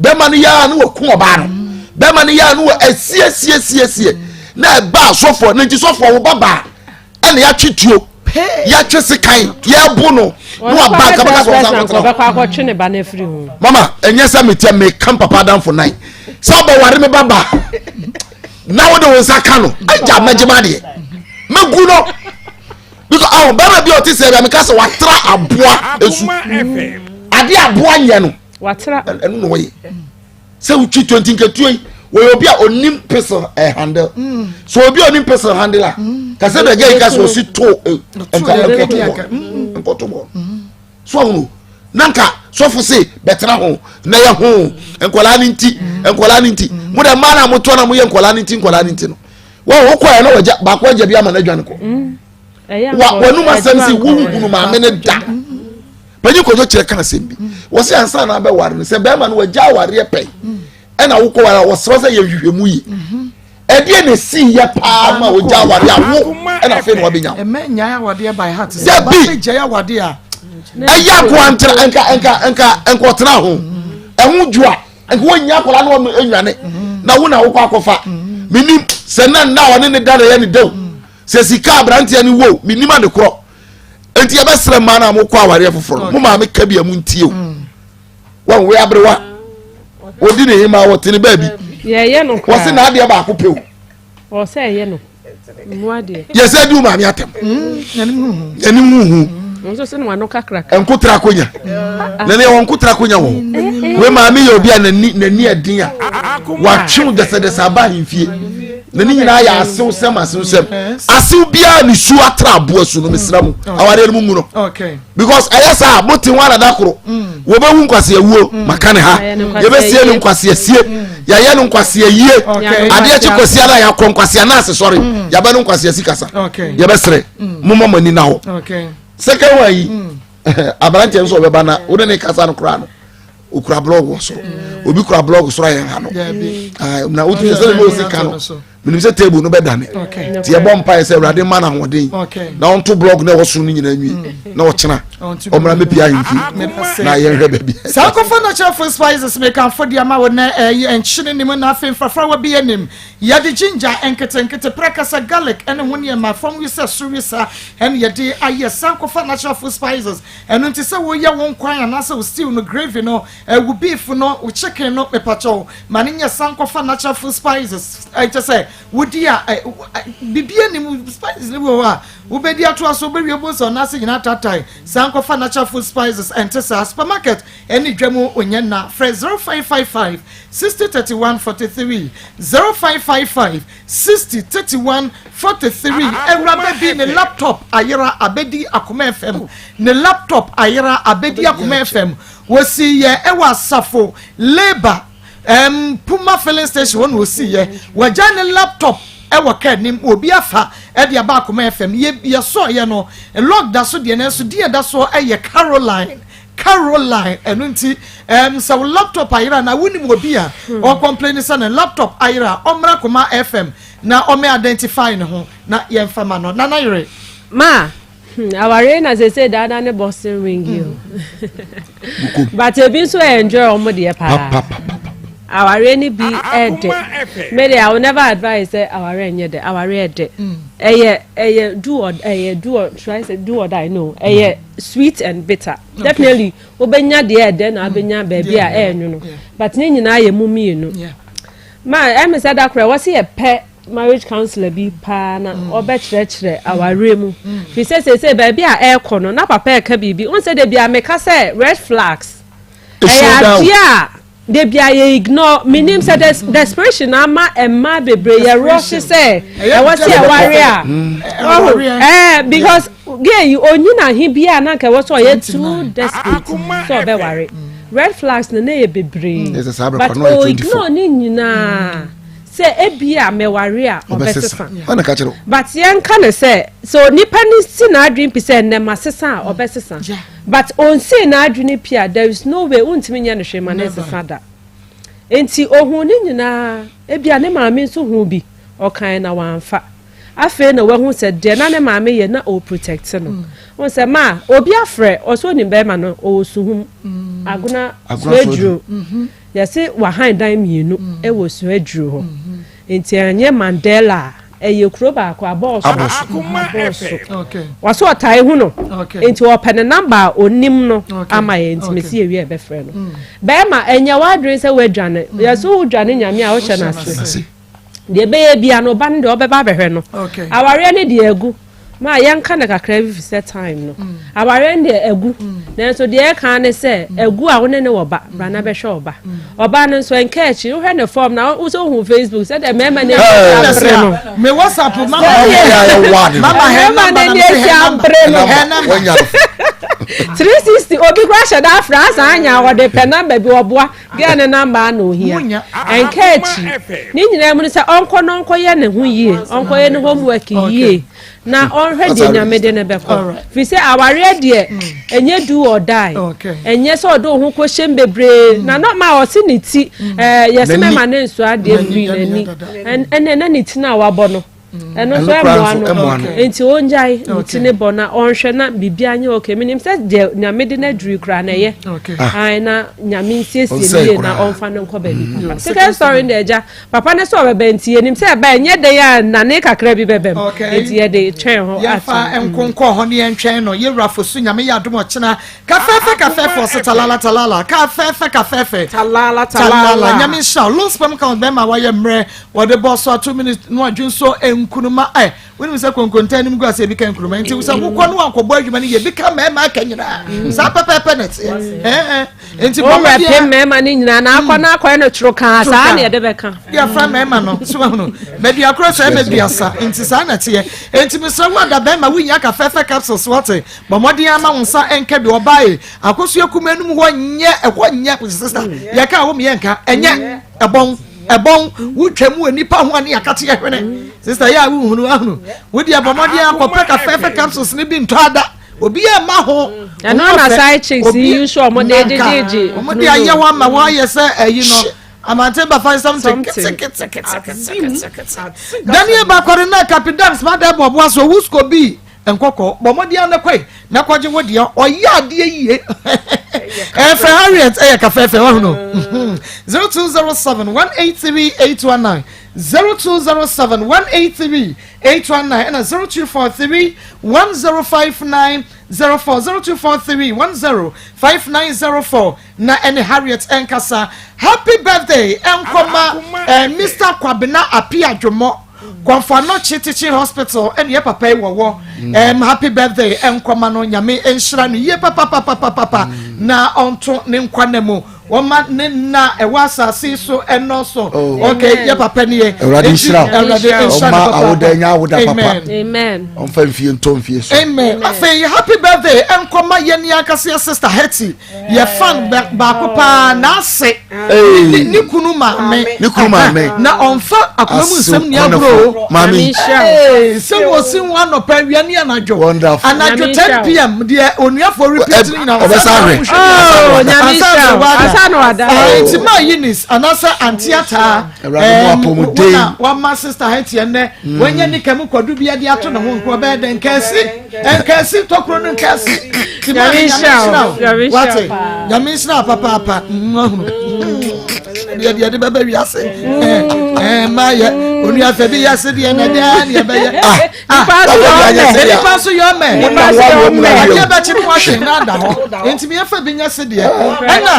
bɛrima no yɛ a ne wɔku ɔbaa no bɛrima no yɛ a ne wɔ asiesiesiesie na ɛba asɔfoɔ ne nti sɔfoɔ wo ba baa ɛna yɛatwe tuo yɛatwe sekan yɛbo no na waba nka bɛka sɛ ɔsan kɔtena ho. Mama ɛnyɛ sɛ meteɛ meka papa adamfo nan sɛ ɔbɛware me ba baa na wode wo nsa ka no agya mɛgye ma adeɛ mɛgu no because awo bɛrima bi a ɔte sɛ ɛbɛn meka sɛ watra aboa esu adeɛ aboa nyɛ no ɛno na ɔyɛ sɛ wotwi 20 nketewa yi wɔyɛ obi a onim pistol ɛ eh, handle mm. so obi a onim pistol handle a mm. kasɛ bɛ gɛ yi ka sɛ ɔsi to eh, nka nkɔto bɔ mm. nkɔto bɔ so ɔhunu na nka sɔfo se bɛtena ho na yɛ ho nkɔlaa ne nti nkɔlaa ne nti mo dɛ mmaa na mo tɔ na mo yɛ nkɔlaa ne nti nkɔlaa ne nti no wɔn wokɔ yɛ na wɔgya baako agya bi ama n'adwa no kɔ wa wɔnum asɛm si wohunu maame ne da. Panyin Kwadwo kyerɛ ka asɛm bi. Wɔsi ansa na abɛware no sɛ bɛrima no wagya awareɛ pɛn ɛna wokɔ ware a wɔsrɛ sɛ yɛ nhwehwɛmu yi. Ɛdeɛ na esi yɛ paa ma wogya awareɛ a wo ɛna afei na wabɛnya wo. Ɛmɛ nyae awadeɛ by heart. Sɛ Dabi. ɔba bɛgyae awadeɛ a. Ɛyɛ akoa ntra nka nka nka nkɔtena ho. Ɛho dwo a nka wɔnya akwadaa no wɔn enwane na wo na wokɔ akɔfa. Menim sɛ na nna a ɔne ne da na ɛyɛ ne dɛw. Sɛ sika aberanteɛ no wɔ menim ade korɔ. Nti yɛbɛsrɛ mmaa no a mokɔ awareɛ foforɔ no, mo maame ka bi a montie o. Wɔn wei aberewa, ɔdi ne hema wɔte ne baabi. Wɔse n'adeɛ baako pɛ o. Ɔsɛ ɛyɛ no. Mmoa deɛ. Yɛsɛ di wo maame atɛm. Yɛnim huhu. Nso sɛ wano kakraka. Nkotra akonya. Na ne yɛwɔ nkotra akonya wɔ hɔ. Wei maame yɛ obi a n'ani n'ani ɛden a watwew dɛsɛdɛsɛ aba ahemfie. N'ani nyinaa yɛ asew sɛm asew sɛm. Asew biara ne su atra aboa su no mesra mu. Awareɛ no mu ngu no. Because ɛyɛ saa mo te ho anada koro. Wɔbɛwu nkwaseawuo maka ne ha. Yɛbɛsie no nkwaseasie. Yɛayɛ no nkwaseayie. Adeɛ kye kwasia no a yɛakɔ nkwasea no ase sɔre. Yɛabɛ no nkwaseasi kasa. Yɛbɛsrɛ. Momma mo ani na hɔ. Second one yi aberanteɛ nso ɔbɛba na wo ne ne kasa no koraa no okura blog wɔ soro. Obi kura blog soro a yɛn ha no. Na wotumi sɛ ne ɔsi ka no. Menim sɛ table no bɛdane. Nti yɛbɔ mpaeɛ sɛ Awurade mma no ahoɔden na ɔnto blog na ɛwɔ soro no nyinaa nwie na ɔkyena ɔmmra mɛpia ahemfie na yɛnhwɛ baabi. Saa nkɔfo no kyerɛ food spices mekamfo de ama wo nɛ ɛyɛ nkyene nim na afei mfrafrawa bi anim yɛde ginger nketenkete prɛkɛsɛ garlic ɛne ho nneɛma fam wisa so wisa ɛne yɛde ayɛ saa nkɔfa natural food spices ɛno nti sɛ woyɛ wo nkwan anaasɛ wo stew no gravy no Wo beef no, wo chicken no, mepakyɛw ma no nyɛ sankɔfa natural food spices. Kyɛ sɛ wodi a biribi anim spices no bi wɔ hɔ a wobɛdi atoa so wobɛwie bo sɛ ɔno ase nyinaa tatae. Sankɔfa natural food spices ɛnte saa. Supermarket ɛne dwa mu onyɛ nna. Frɛ 0555 60 31 43 0555 60 31 43. Awuraba bi ne laptop ayera abɛdi Akoma FM. Ne laptop ayera abɛdi Akoma FM. Wɔsii yɛ ɛwɔ asafo labour um, Puma filling station hɔ na wɔsii yɛ. Wɔagya ne laptop ɛwɔ kaa nim obi afa ɛde aba Akoma FM. Yɛ yɛsɔɔ yɛ no log da so deɛ nanso din ɛda soɔ ɛyɛ Caroline. Caroline ɛno nti um, sɛ wo laptop ayera na wonim obi a ɔcomplain sɛ ne laptop ayera ɔmmra Akoma FM na ɔmɛ identify ne ho na yɛmfa ma no. Nana yere. Ma Hmm, awareɛ na sese daadaa ne boxing ring yi o. But ebi nso enjoy wɔn deɛ paa. Awareɛ no bi ɛdɛ. Me de I will never advise sɛ awareɛ nyɛ dɛ. Awareɛ ɛdɛ. Ɛyɛ ɛyɛ do or ɛyɛ do or should I say do or die no. Ɛyɛ sweet and bitter. Definitely wobɛnya deɛ ɛdɛ na wobɛnya baabi a ɛyɛ nwono. But ne nyinaa yɛ mu mmienu. Ma ɛmi sɛ da koraa wɔsi yɛ pɛ. marriage counselor bi paa na mm. ɔbɛkyerɛkyerɛ awareɛ mu mm. fi sɛ seesei baabi a ɛrekɔ no na papa ɛka biribi n sɛ debi a meka sɛ red flags ɛyɛ adeɛ a debi a yɛ ignore menim sɛ mm. desperation ama mmaa bebree yɛ rush sɛ ɛwɔ sɛ ɛware a ɔho ɛɛ because gay yi onyin ahe bi a na nka ɛwɔ sɛ ɔyɛ too desperate sɛ ɔbɛware red flags no ne yɛ bebree but o ignore ne nyinaa. Sɛ ebia mɛware a, ɔbɛsesa. But yɛnka no sɛ, sɛ onipa no si n'adwene pi sɛ nnɛ masesa a, ɔbɛsesa. But onsii n'adwene pi a, there is no way, wontumi nyɛ no hwee ma no nsesa da. Enti ohuu ne nyinaa, ebia ne maame nso huu bi, ɔkae na wamfa. Afei na wahu sɛ deɛ na ne maame yɛ na ɔreprotect no. Wohu sɛ ma obi afrɛ, ɔsɛ onim bɛrima no, ɔwɔ suhum, agona suaduro. Yɛse wahan dan mmienu wɔ Suaduro hɔ. Nti ɛnyɛ Mandela a, ɛyɛ kuro baako, Abɔɔso. Abɔɔso. Wɔse ɔtae hu no. Nti ɔpɛ ne number a ɔnim no ama yɛn. Nti mese yɛwie a yɛbɛfrɛ no. Bɛɛma, ɛnyɛ w'adwene sɛ woadwane. Yɛse wodwane Nyame a, wohyɛ no ase. Deɛ ɛbɛyɛ bia no, ɔba no deɛ ɔbɛba abɛhwɛ no. Awareɛ no deɛ agu. Ma yɛnka no kakra bi fi sɛ time no. Mm. Awareɛ no deɛ agu. Mm. Nanso deɛ ɛka ne sɛ mm. agu a wo ne ne wɔ ba, bra na bɛhwɛ ɔba. Ɔba no nso ɛnka akyi, wohwɛ ne fam na wo sɛ wohu Facebook sɛdeɛ mmarima no ani abere no. Me WhatsApp mama mama mmarima no ani asi abere no. 360 obi kora hyɛ da afra asa anya ɔde pɛ namba bi ɔboa. Girl no number na ohia. Ɛnka akyi. Ne nyinaa mu no sɛ ɔnkɔ na ɔnkɔyɛ ne ho yie, ɔnkɔyɛ ne homework yie na ɔnhwɛ deɛ Nyame de no bɛkɔ. Firi sɛ awareɛ deɛ ɛnyɛ do or die. Ɛnyɛ sɛ ɔde wo ho kɔhyɛm bebree na na ma ɔse ne ti ɛɛ yɛse mɛma ne nso adeɛ firi n'ani. Ɛnɛ na ne ti no a wabɔ no. Ɛno nso ɛmmoa no. Nti ɔngyae ne ti ne bɔ na ɔnhwɛ na biribiara nyɛ okay. Menim sɛ deɛ Nyame de no aduru koraa na ɛyɛ. Ae na Nyame nsiesie no yie na ɔmfa no nkɔ baabi papa. Mm. Second story no deɛ agya, papa no sɛ ɔbɛba nti yɛnim sɛ ɛba ɛnyɛ dɛn a nnane kakra bi bɛba mu. Nti yɛde twɛn hɔ ato. Yɛmfa nkonkɔ hɔ ne yɛntwɛn no. Yɛwura Fosu Nyame yɛ adom ɔkyena Kafɛɛfɛ kafɛɛfɛ ɔsɛ talala talala kafɛɛfɛ kafɛɛfɛ talala talala nyame nhyira wo low sperm count bɛrima wayɛ mmerɛ wɔde bɔ so ato minute no adwene so nkunuma ɛ wonim sɛ konkonta anim gu ase ebi ka nkunuma nti sɛ wokɔ no wankɔbɔ adwuma no yɛ bi ka mmarima aka nyinaa saa pɛpɛɛpɛ na ɛteɛ ɛɛ nti bɔ mmɔden a mmarima no nyinaa na akɔ na akɔyɛ no toro kaa saa na yɛde bɛka de afra mmarima no so ahunu baabi akoro sɛ ɛmɛ duasa nti saa na ɛteɛ nti mesrɛ wo ada bɛrima wonya kafɛɛfɛ capsules wɔte Bɔ mmɔden ara ma wo nsa nka bi. Ɔbaa e, akosua kumaa no mu hɔ nyɛ, ɛhɔ nyɛ, sista, yɛka a wo meyɛ nka, ɛnyɛ, ɛbɔn, ɛbɔn, wotwa mu wɔ nipa ho a ne yɛakate yɛ hwene. Sista, yɛ a wohunu, ahunu. Wo deɛ bɔ mmɔden ara kɔpɛ kafɛɛfɛ capsules no bi ntɔ ada. Obi yɛ mma ho. Ɛno na side chicks yi nso ɔmo de gyegyegye. Ɔmo de ayɛ hɔ ama wɔayɛ sɛ ɛyi no. Amante bafa something ketekete. Daniel Bakɔre na Kapidams ma da bɔ boa so wusko bi Nkɔkɔ, bɔ mmɔden ara na kɔe na kɔgye wo deɛ. Ɔyɛ adeɛ yie. Ɛfɛ Harriet ɛyɛ kafɛɛfɛ wahu no. 0207 183 819 0207 183 819 ɛna 0243 1059 04 0243 105904 na ɛne Harriet ɛnkasa. Happy birthday ɛnkɔma eh, Mr. Kwabena Apia Dwomɔ. Kɔmfo Anokye Teaching Hospital ɛne yɛ papa yi wɔwɔ mm. happy birthday ɛnkɔma no nyame nhyira no yie papapapapapa mm. na ɔnto ne nkwa na mu wɔma ne nna ɛwɔ asase so ɛnɔso oh. ok yɛ papa ni yɛ awurade nhyira awurade nhyira no papa awoda nya awoda papa amen ɔmfa mfie ntɔ mfie so amen afei happy birthday ɛnkɔma yɛ ne ankasa yɛ sister Hetty yɛ fan baako paa n'ase ne kunu maame ne kunu maame na ɔnfa akoma mu nsɛm ni agorɔ maame sɛ wɔsi ho anɔpa awia ne anadwo anadwo 10 pm deɛ onuafoɔ repeat ne nyinaa ɔbɛsa ahwɛ ansa na wada nti maa Eunice anaasɛ ante ataa wona wama sister hɛteɛ nnɛ wanya nika mu kwadu bi de ato ne ho nko ɔbɛyɛ dɛ nkɛse nkɛse tɔkuro no nkɛse ti ma nyame nhyira wo wate nyame nhyira wo papaapa ahunu deɛ deɛ de bɛbɛ wiase ɛɛ maa yɛ onua fɛ bi yɛ se deɛ na deɛ ne ɛbɛyɛ ah ah nipa nso yɛ ɔmɛ adeɛ bɛkye no wahwɛ na ada hɔ nti mi yɛ fɛ bi nyɛ se deɛ ɛna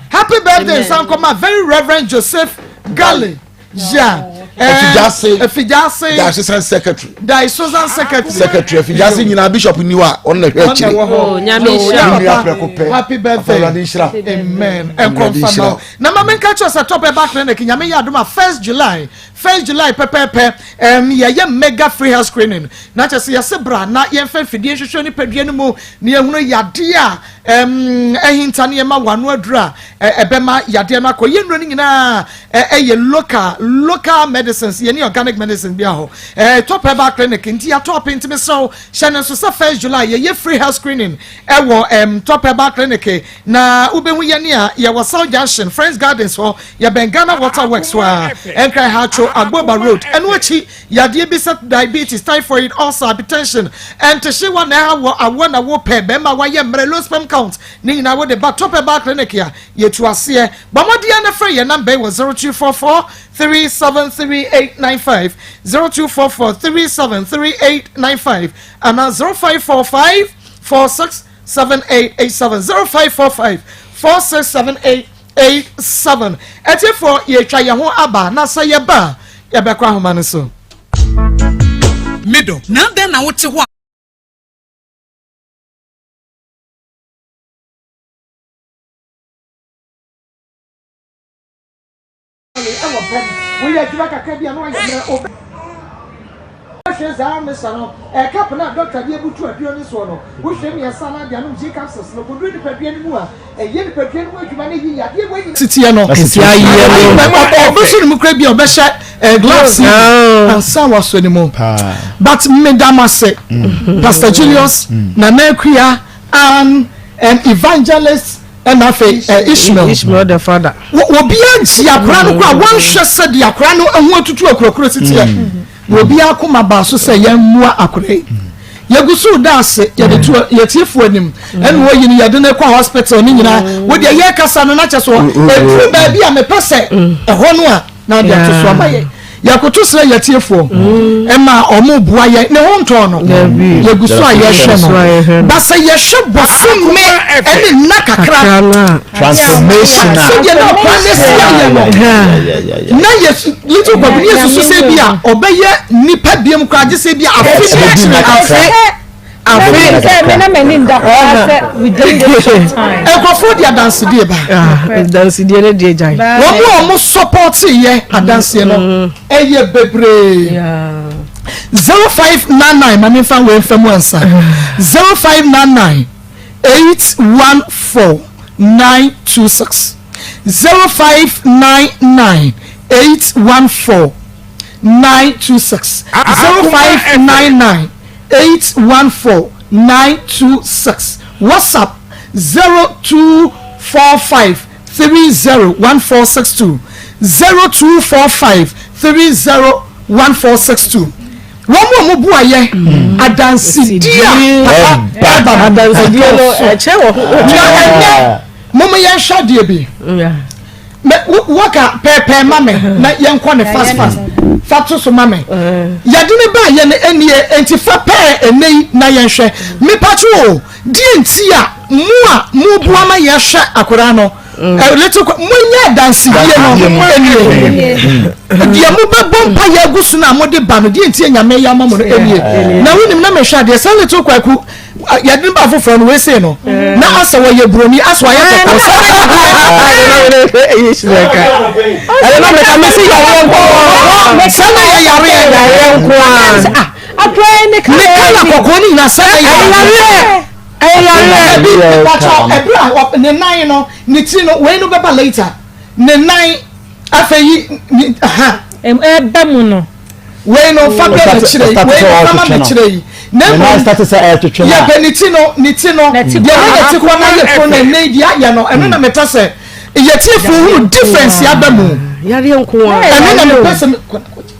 happy birthday nsankɔma very reverend Joseph Gale. Yeah. Afidjase. Afidjase. Diocesan secretary. Diocesan secretary. Secretary Afidjase nyinaa bishop ni hɔ a ɔno na hwɛ akyire. Ɔno na wɔ hɔ. Nyame nhyira. Nua prɛko pɛ. Happy birthday. Awurade nhyira. Amen. Nkɔmfa ma. Na ma menka kyerɛ sɛ Top Herbal Clinic Nyame yɛ adom a first July first July pɛpɛɛpɛ um, yɛyɛ mega free health screening na kyerɛ sɛ yɛse bra na yɛmfa mfidie nhwehwɛ nipadua no mu na yɛhunu yadeɛ a um, ahinta ne yɛma wano aduru a ɛbɛma yadeɛ no akɔ yɛ nnuro no nyinaa ɛyɛ local local medicines yɛne organic medicines bi ahɔ ɛɛ top herbal clinic nti yɛatɔ ape nti mesrɛ wo hyɛ no nso sɛ first july yɛyɛ free health screening ɛwɔ ɛm top herbal clinic na wobɛhu yɛne a yɛwɔ south junction friends gardens hɔ yɛbɛn ghana water works hɔ a ɛnkran hatcho agboba road ɛno akyi yadeɛ bi sɛ diabetes typhoid ulcer hypertension ɛntehyewa na ɛha wɔ awoɔ na wopɛ bɛrima wayɛ mmerɛ low sperm count ne nyinaa wode ba top herbal clinic a Yɛtu aseɛ. Bɔ mmɔden ara na frɛ yɛn namba yi wɔ 0244 373895, 0244 373895 anaa 0545 467887, 0545 467887. Atiefoɔ, yɛretwa yɛn ho aba na sɛ yɛba a, yɛbɛkɔ ahoma no so. Medɔ, na adɛn na wote hɔ a. Ɛwɔ pɛm woyɛ adwuma kakra bi a na wayɛ mmerɛ wobɛhwɛ saa mesa no ɛɛ cup no a dɔkta de abutu aduro no soɔ no wohwɛ mmiɛnsa na de anom gye capsules no kɔduru nipadua no mu a ɛyɛ nipadua no mu adwuma no yi yadeɛ wɔ nyina siteɛ no ɔbɛsɔ ne mu kora bi a ɔbɛhyɛ eh, gloves yi ansa wasɔ ne mu but meda mo ase mm. Pastor Julius mm. Nana Akua and um, evangelist ɛna afei eh, Ishmael Ishmael the father obiara gye akora no kora wɔnhwɛ sɛ de akora no ho atutu akurakura si teɛ mm. Na obiara akoma baa so sɛ yɛmmoa akwadaa yi. Yɛgu so reda ase, yɛde to yɛtiefoɔ anim. Ɛna wɔyi no yɛde no kɔ hospital ne nyinaa. Wo deɛ yɛrekasa no na kyɛ so ɛduru baabi a mepɛ sɛ ɛhɔ no a na ade ato so ama yɛn. Yɛkoto srɛ yɛtiefoɔ ɛma ɔmo boa yɛn. Ne ho ntɔɔ no. Yɛgu so a yɛhwɛ no. Ba sɛ yɛhwɛ bosome ɛne nna kakra. Transformation a. Sɛdeɛ na ɔkwan no si ayɛ no. Na yɛ little boy ne yɛsusu sɛ bi a ɔbɛyɛ nipa biam koraa gye sɛ bi a afe bi akyerɛ afe afe. Sɛ me na m'ani nda koraa sɛ within this short time. Nkurɔfoɔ de adansedie ba. Adansedie no deɛ gyae. Wɔn a wɔn sɔpɔte yɛ adanseɛ no ɛyɛ bebree. 0599 maame nfa wei nfa mu ansa 0599 814 926. 0599 814 926 0599 814 926 WhatsApp 0245 30 1462 0245 30 1462 Wɔn a wɔbu ayɛ adansedie a papa ɛba no ɛdɔɔso na ɛnɛ Mom yɛnhwɛ adeɛ bi. Mɛ wɔka pɛɛpɛɛ ma me na yɛnkɔ ne fast fast. Fa to so ma me. Yɛde ne ba yɛ no ɛnie nti fa pɛɛ ɛnɛ yi na yɛnhwɛ. Mepatwo o, deɛ nti a mo a moboa ma yɛhwɛ akwadaa no little monyɛ adansedie no ɛnie. Deɛ mobɛbɔ mpa yɛ agu so no a mode ba no deɛ nti a Nyame yɛ ama mo no ɛnie. Na wonim na mehwɛ adeɛ sɛ little kwaku yɛde no ba foforɔ no wei no na asɛ wɔyɛ buroni asɛ wɔayɛ kɔkɔɔ sɛ sɛ na yɛ yareɛ ne kala kɔkɔɔ no nyina sɛ na yɛ yareɛ ɛbi patɔ ɛberɛ a ne nan no ne tiri no wei no bɛba later ne nan Afei yi ni ha. Ɛba mu no. Wei no fa bɛ n'akyire yi wei no fa ma n'akyire yi. Na mmom yɛpɛ ne ti no ne ti no deɛ na ne ti kɔ na yɛ kuro no ɛnɛ yi deɛ ayɛ no ɛno na mepɛ sɛ yɛtie fo hunu difference aba mu. Yareɛ nko ara. Ɛno na mepɛ sɛ.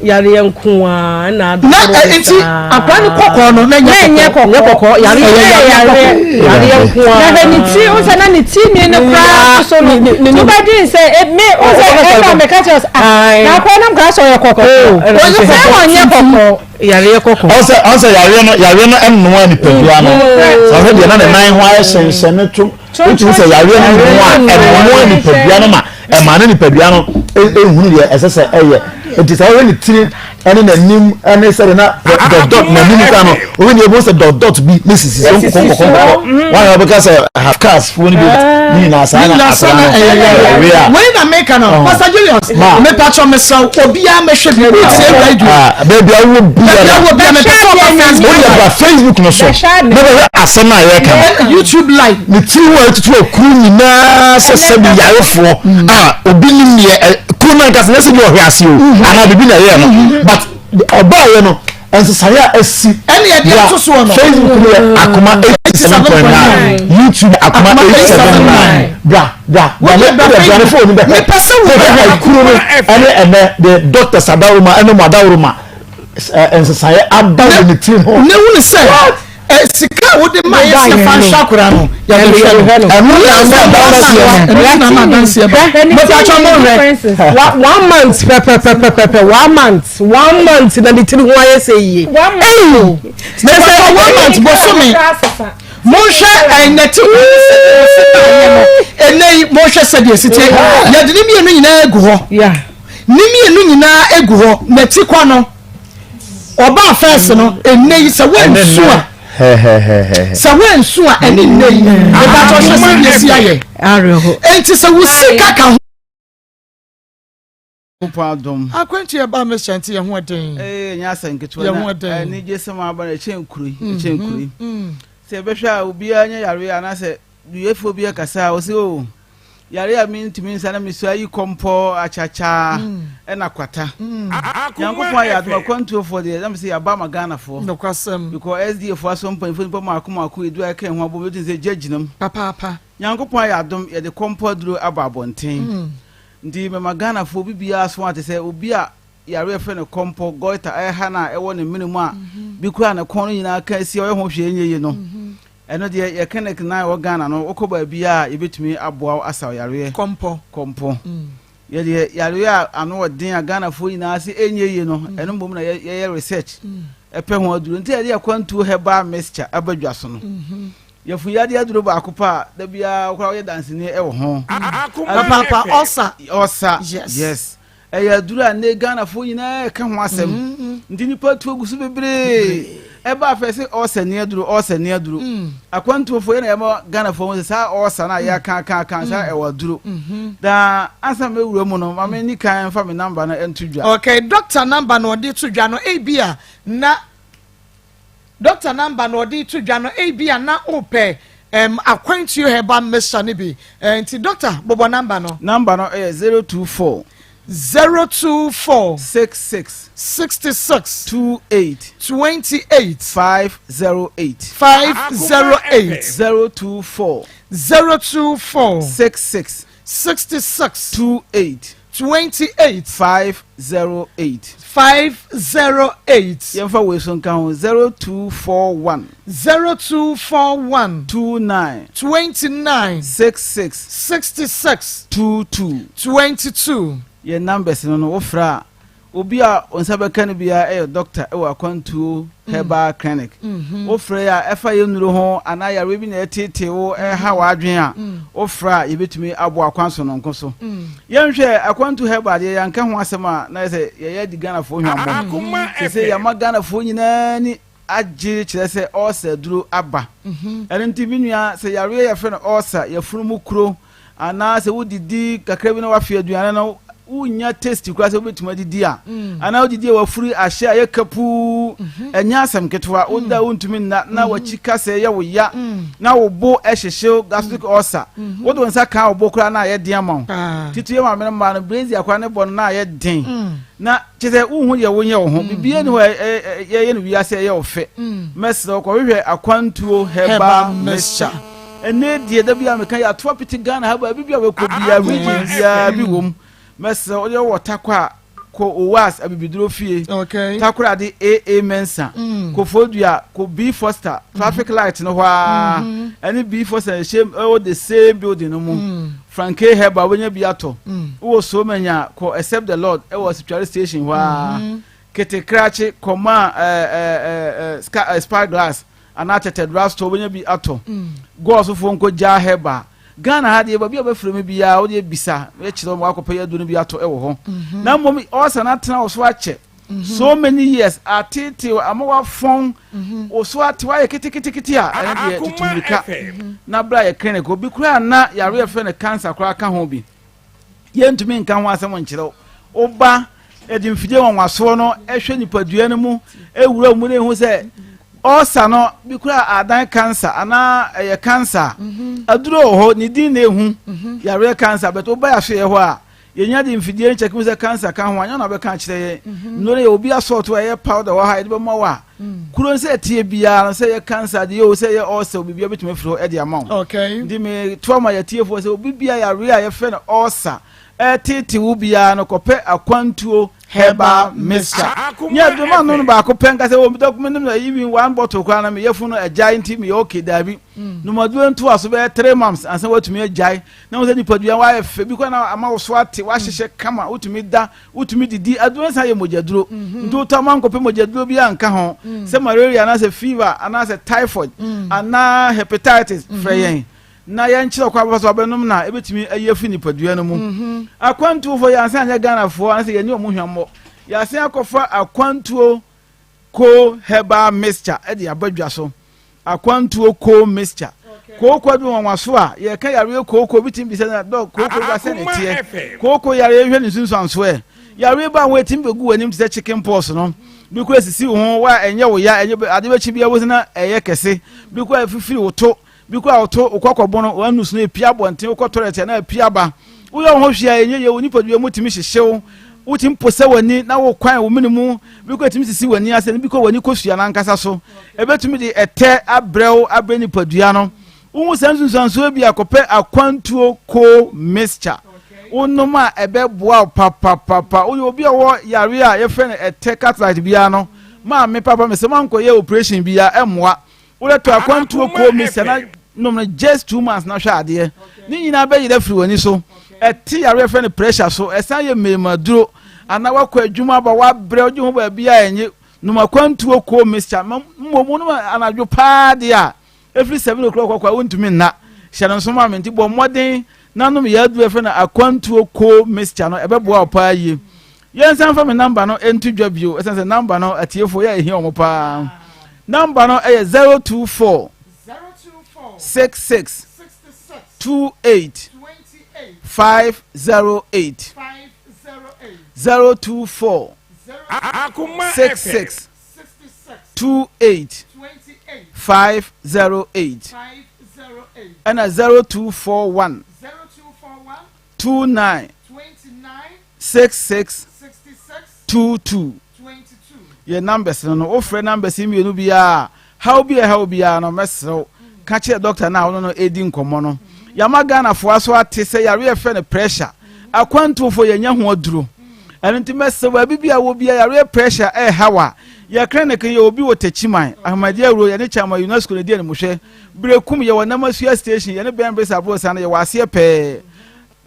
Yareɛ nko ara na adɔkoro Na ɛ nti akwadaa no kɔkɔɔ no na nyɛ kɔkɔɔ. Nyɛ kɔkɔɔ yareɛ yareɛ yareɛ nko ara. Na hwɛ ne ti o sɛ na ne ti nwi no koraa soso no to bɛ dwen sɛ e me o sɛ ɛna meka kyerɛ sɛ ah na akwadaa nam koraa sɛ ɔyɛ kɔkɔɔ sɛ ɔnyɛ kɔkɔɔ. Yareɛ kɔkɔɔ. Ɔsɛ ɔsɛ yareɛ no yareɛ no ɛnoa nipadua no sɛ ɔhwɛ deɛ na ne nan ho ayɛ hyɛnhyɛn to wotumi sɛ yareɛ no noa ɛnoa nipadua no ma ɛma ne nipadua no ehunu deɛ ɛsɛ sɛ ɛyɛ nti sɛ ɔhwɛ ne tiri ɛne n'anim ɛne sɛde na dot dot n'anim kora no ɔhwɛ ne ebi sɛ dot dot bi ne sisi so nkɔkɔ nkɔkɔ nkɔkɔ wɔn a wɔbɛka sɛ half cast foɔ no bi ne nyinaa saa na akora no ɛwɛ a. wei na meka no pastor julius mepatwɔ mesrɛ obiara mɛhwɛ bi wotie radio baabi a wowɔ biara wɔ biara mepɛ sɛ ɔba facebook woyɛ bra facebook no so na bɛhwɛ asɛm a yɛka no youtube live ne tiri ho a ɛtutu akuru nyinaa sɛ sɛbi yarefoɔ mm. a obi nim deɛ kuru no ankasa nyɛ sɛ bi ɔhwɛ ase o mm-hmm. anaa biribi na ɛyɛ no mm-hmm. but ɔbaayɛ no nsesaeɛ a asi ɛne ɛde ato soɔ no facebook no yɛ akoma 87.9 youtube akoma 879 bra bra bra ne bra bra ne phone bɛhwɛ mepɛ sɛ wo bɛhwɛ kuro no ɛne ɛnɛ the doctors adaworoma ɛne mo adaworoma nsesaeɛ aba wɔ ne tiri ho ne wuni sɛ sika a wode ma yɛ sɛ fa nhwɛ akora no yɛde hwɛ no ɛno na ama adanseɛ no ɛno na ama adanseɛ ba mepatwa mo hwɛ one month pɛpɛpɛpɛpɛ one month one month na ne tiri ho ayɛ sɛ yie ɛyi mepatwa one month bosome monhwɛ ɛnɛte no ɛnɛ yi monhwɛ sɛdeɛ ɛsitie yɛde ne mmienu nyinaa agu hɔ ne mmienu nyinaa agu hɔ n'ati kɔ no ɔbaa fɛs no ɛnɛ yi sɛ woansu a sɛ woansu a ɛne nnɛ yi ɛbɛtɔ hwɛ sɛ deɛ si ayɛ enti sɛ wo sika ka ho akwantu yɛ ba mehyɛ nti yɛ ho ɛden nyɛ asɛ nketewa yɛ ho ɛden anigye sɛm aba na ɛkyɛn kuro yi ɛkyɛn kuro yi sɛ ɛbɛhwɛ a obiara nyɛ yareɛ anaasɛ duyefoɔ bi ɛkasa a ɔsɛ o Yare a mentumi nsa na mesua yi kɔmpɔ, akyakya ɛna kwata. Nyankopɔn ayɛ adom akwantuofoɔ deɛ na mesɛ yɛaba ama Ghanafoɔ. Nokwasɛm. Because SDA foɔ asɔ mpanyinfoɔ nipa mmaako mmaako edu a ɛka ɛho abom yɛtumi sɛ gya gyina mu. Papaapa. Nyankopɔn ayɛ adom yɛde kɔmpɔ aduro aba abɔnten. Nti mɛma Ghanafoɔ obi biara so ate sɛ obi a. yareɛ frɛ no kɔmpɔ, goiter, ɛha no a ɛwɔ ne mene mu a bi koraa ne kɔn no nyinaa ka asi a ɔyɛ ho hwee nyɛ yie no. Ɛno deɛ yɛ clinic no a ɛwɔ Ghana no wokɔ baabiara a yɛbɛtumi aboa wo asa wo yareɛ. Kɔmpɔ. Kɔmpɔ. Yɛdeɛ yareɛ a ano ɔden a Ghanafoɔ nyinaa se ɛnyɛ yie no ɛno mmom na yɛyɛ research ɛpɛ ho aduro nti yɛde akwantuo herbal mixture aba dwa so no. Yafunu yadeɛ aduro baako pɛ a da biara koraa woyɛ danseni ɛwɔ ho. Papaapa ɔsa. Ɔsa. Yes. Yes. Ɛyɛ aduru a nnɛ Ghanafoɔ nyinaa reka ho asɛm. Mm-hmm. Nti nnipa tu agu so bebree. Ɛba afei sɛ ɔɔsa ni aduro, ɔɔsa ni aduro. Mm. Akwantuofoɔ yɛn na yɛma Ghanafoɔ ho sɛ saa ɔɔsa no a yɛaka aka aka saa mm. ɛwɔ aduro. Mm-hmm. Daa ansa mɛwura mu no, ma me ni kan mfa me namba no nto dwa. Okay, doctor namba na ɔde to dwa no ebi a na Doctor number na ɔde reto dwa no ebia na wopɛ um, akwantuo herbal mixture no bi eh, nti doctor bobɔ number no. Number no yɛ 024. 024. 66. 66. 28. 28. 508. 508. 024. 024. 66. 66. 28. 28. 508. 508. Yɛmfa wei so nka ho 0241. 0241. 29. 29. 66. 66. 22. 22. Yɛn numbers no no wofrɛ a Obi a wo nsa bɛka no biara yɛ dɔkta wɔ Akwantuo Herbal Clinic. Wofrɛ a ɛfa yɛn nnuro ho anaa yareɛ bi na ɛreteetee wo, ɛreha w'adwene a, wofrɛ a yɛbɛtumi aboa kwan sononko so. Yɛnhwɛ Akwantu Herbal deɛ yɛanka ho asɛm a na yɛ sɛ yɛyɛ adi Ghanafoɔ hwammɔ. Seesei yɛama Ghanafoɔ nyinaa ani agye kyerɛ sɛ ɔɔsa aduro aba. Ɛno nti me nua sɛ yareɛ yɛfrɛ no ɔɔsa, yafunu mu kuro, Anaa sɛ wodidi kakra bi na wafe aduane no, wonnya taste koraa sɛ wobɛtumi adidi a. Mm. Anaa wodidi a wafuri ahyɛ a yɛ kapuu. Mhm. Ɛnyɛ asɛm ketewa. Mm. Woda wontumi nna na mm. wakyi ka sɛ ɛyɛ wo ya na wo bo hyehyew gastric ulcer. Mhm. Wode wo nsa ka wo bo koraa na ayɛ den ama wo. Ah. Titi yɛ maame no mmaa no brazier koraa ne bɔ no na ayɛ den. Na kyerɛ sɛ wonhu deɛ wonyɛ wo ho. Mm. Biribiara ni hɔ a yɛyɛ no wiase ɛyɛ wo fɛ. Mm. Mɛsrɛ wo kɔhwehwɛ akwantuo herbal mixture. Ɛnɛ deɛ da bi a meka yɛato apete Ghana ha baabi bi a wɛkɔ biara region biara bi wɔ mu. Mɛsrɛ wo deɛ wɔ Tarkwa a kɔ Owas abibiduro fie. Okay. Takoradi AA Mensa. Mm. Koforidua kɔ B Foster traffic light no hɔ ara. Mm-hmm. Ɛne B Foster ɛhyɛ ɛwɔ the same building no mu. Mm. Franke Herbal wobɛnya bi atɔ. Mm. Wowɔ Somanya kɔ Except the Lord ɛwɔ Asutware station hɔ ara. Mm-hmm. Kete Krakye kɔma ɛɛ ɛɛ ɛɛ Spy Glass anaa Tɛtɛ Drugstore wobɛnya bi atɔ. Mm. Gɔɔsofoɔ nkɔ Gya Herbal. Ghana ha deɛ baabi a wobɛfrɛ me biara wodeɛ bisa yɛkyerɛ wo ma wakɔpɛ yɛ aduro no bi atɔ ɛwɔ hɔ. Mm-hmm. Na mmom ɔɔsa no atena wo so akyɛ. Mm-hmm. So many years atetew ama wafɔn mm-hmm. wo so ate wayɛ keteketekete a ɛno deɛ tutu mmirika na bra yɛ clinic obi koraa na yare yɛfrɛ no cancer koraa ka ho bi yɛntumi nka ho asɛm nkyerɛ wo woba ɛde mfidie nwanwasoɔ no ɛhwɛ nipadua no mu ɛwura mu na ɛhu sɛ ɔsa no bi koraa adan cancer anaa ɛyɛ cancer mhm. aduro wɔ hɔ ne din na ɛhu mhm. yareɛ cancer bɛtɛ woba yɛ asoyɛ hɔ a Yɛnya de mfidie no kyɛke mu sɛ cancer ka ho a, nyɛ na wobɛka akyerɛ yɛn. Mhm. Nnuro no yɛ obi asɔɔto a ɛyɛ powder wɔ ha yɛde bɛma wo a, mm. kuro no sɛ ɛteɛ biara no sɛ ɛyɛ cancer deɛ o sɛ ɛyɛ ulcer biribiara bɛtumi afiri hɔ de ama wo. Okay. Nti metoa ma yɛtiefoɔ sɛ obi biara yareɛ a yɛfrɛ no ulcer ɛtete wo biara no kɔpɛ akwantuo herbal mixture. Nyɛ aduro ma no no baako pɛ nka sɛ wɔ dɔkumi nom na even one bottle koraa na meyɛ funu agyae nti meyɛ okay daabi. Mm. Nom aduro ntoa so bɛyɛ 3 months ansa watumi agyae na wo sɛ nipadua wayɛ fɛ bi kora na ama wo so ate wahyehyɛ kama wotumi da wotumi didi aduro no san yɛ mogyaduro mhm. nti wotɔ ama nkɔpɛ mogyaduro bi anka ho mm. sɛ malaria anaasɛ fever anaasɛ typhoid mm. anaa hepatitis frɛ mhm. yɛn na yɛnkyerɛ kwan bɛfa so abɛnom na ebɛtumi ayi afi nipadua no mu mhm. akwantuofoɔ yɛansan anyɛ ghanafoɔ anasɛ yɛne ɔmo hwammɔ yɛasan akɔfa akwantuo Coal herbal mixture de aba dwa so. Akwantuo coal mixture. Kooko aduru nwanwaso a yɛka yareɛ kooko bi tumi bisa na dɔ kooko ba sɛ ne teɛ. Kooko yareɛ hwɛ ne nsunsuansoɔ ɛ. Yareɛ ba ho ɛtumi bɛgu w'anim te sɛ chicken pox no. Bi kora sisi wo ho wa ɛnyɛ wo ya ɛnyɛ ade bɛkyi bi ɛwo na ɛyɛ kɛse. Bi kora fifiri wo to. Bi koraa woto wo kɔkɔbo no, w'anus no epue abɔnten, wokɔ toilet a na apue aba. Woyɛ wo ho hwee a ɛnyɛ yie, wo nipadua mu tumi hyehye wo, wotumi posa w'ani na wokwan wo mene mu, bi koraa etumi sisi w'ani ase, bi koraa w'ani kosua no ankasa so. Ebetumi de ɛtɛ abrɛ wo, abrɛ nipadua no. Wohu saa nsunsuansoɔ bi a, kɔpɛ akwantuo coal mixture. Wonom a ɛbɛboa wo papapapa. Woyɛ obi a ɔwɔ yareɛ a yɛfrɛ no ɛtɛ cataract biara no, maame papa mesɛ mankɔyɛ operation biara ɛmmoa. Wode tɔ akwantuo koo mixture na nom no just 2 months na hwɛ adeɛ. Ne nyinaa bɛyera firi w'ani so. Ɛte yareɛ yɛfrɛ no pressure so. Ɛsan yɛ mmarima anaa wakɔ adwuma aba wabrɛ wogye ho baabi a ɛnye nom akwantuo koo mixture. Mmom wonom anadwo paa deɛ a ɛfiri 7 o'clock kɔ a wontumi nna. Hyɛ no nso ma me nti bɔ mmɔden na nom yɛ aduro yɛfrɛ no akwantuo koo mixture no, ɛbɛboa wo paa yie. Yɛnsan fa me number no nto dwa bio, ɛsiane sɛ number no atiefoɔ yɛ ɛhia wɔn paa. Number no ɛyɛ 024 66 28 508, 024 66 28 508, ɛna 0241 29 66 22. Yɛ numbers no, wofrɛ numbers yi mmienu biara, haw bi a ɛhaw biara no, mɛserew ka kyerɛ doctor no a ɔno no ɛdi nkɔmmɔ no. Yɛama Ghanafoɔ aso ate sɛ yare yɛfrɛ no pressure, akwantufoɔ yɛnya ho aduro. Ɛno nti mɛsɛ baabi bi a wɔ bia yareɛ pressure ɛɛhaw a, yɛ clinic yɛ obi wɔ Takyiman Ahomadi Awuro, yɛne Kyama UNESCO ne di animhwɛ. Berekum yɛwɔ Namasua station, yɛne bɛn Besa Aborosan no yɛwɔ aseɛ pɛɛ.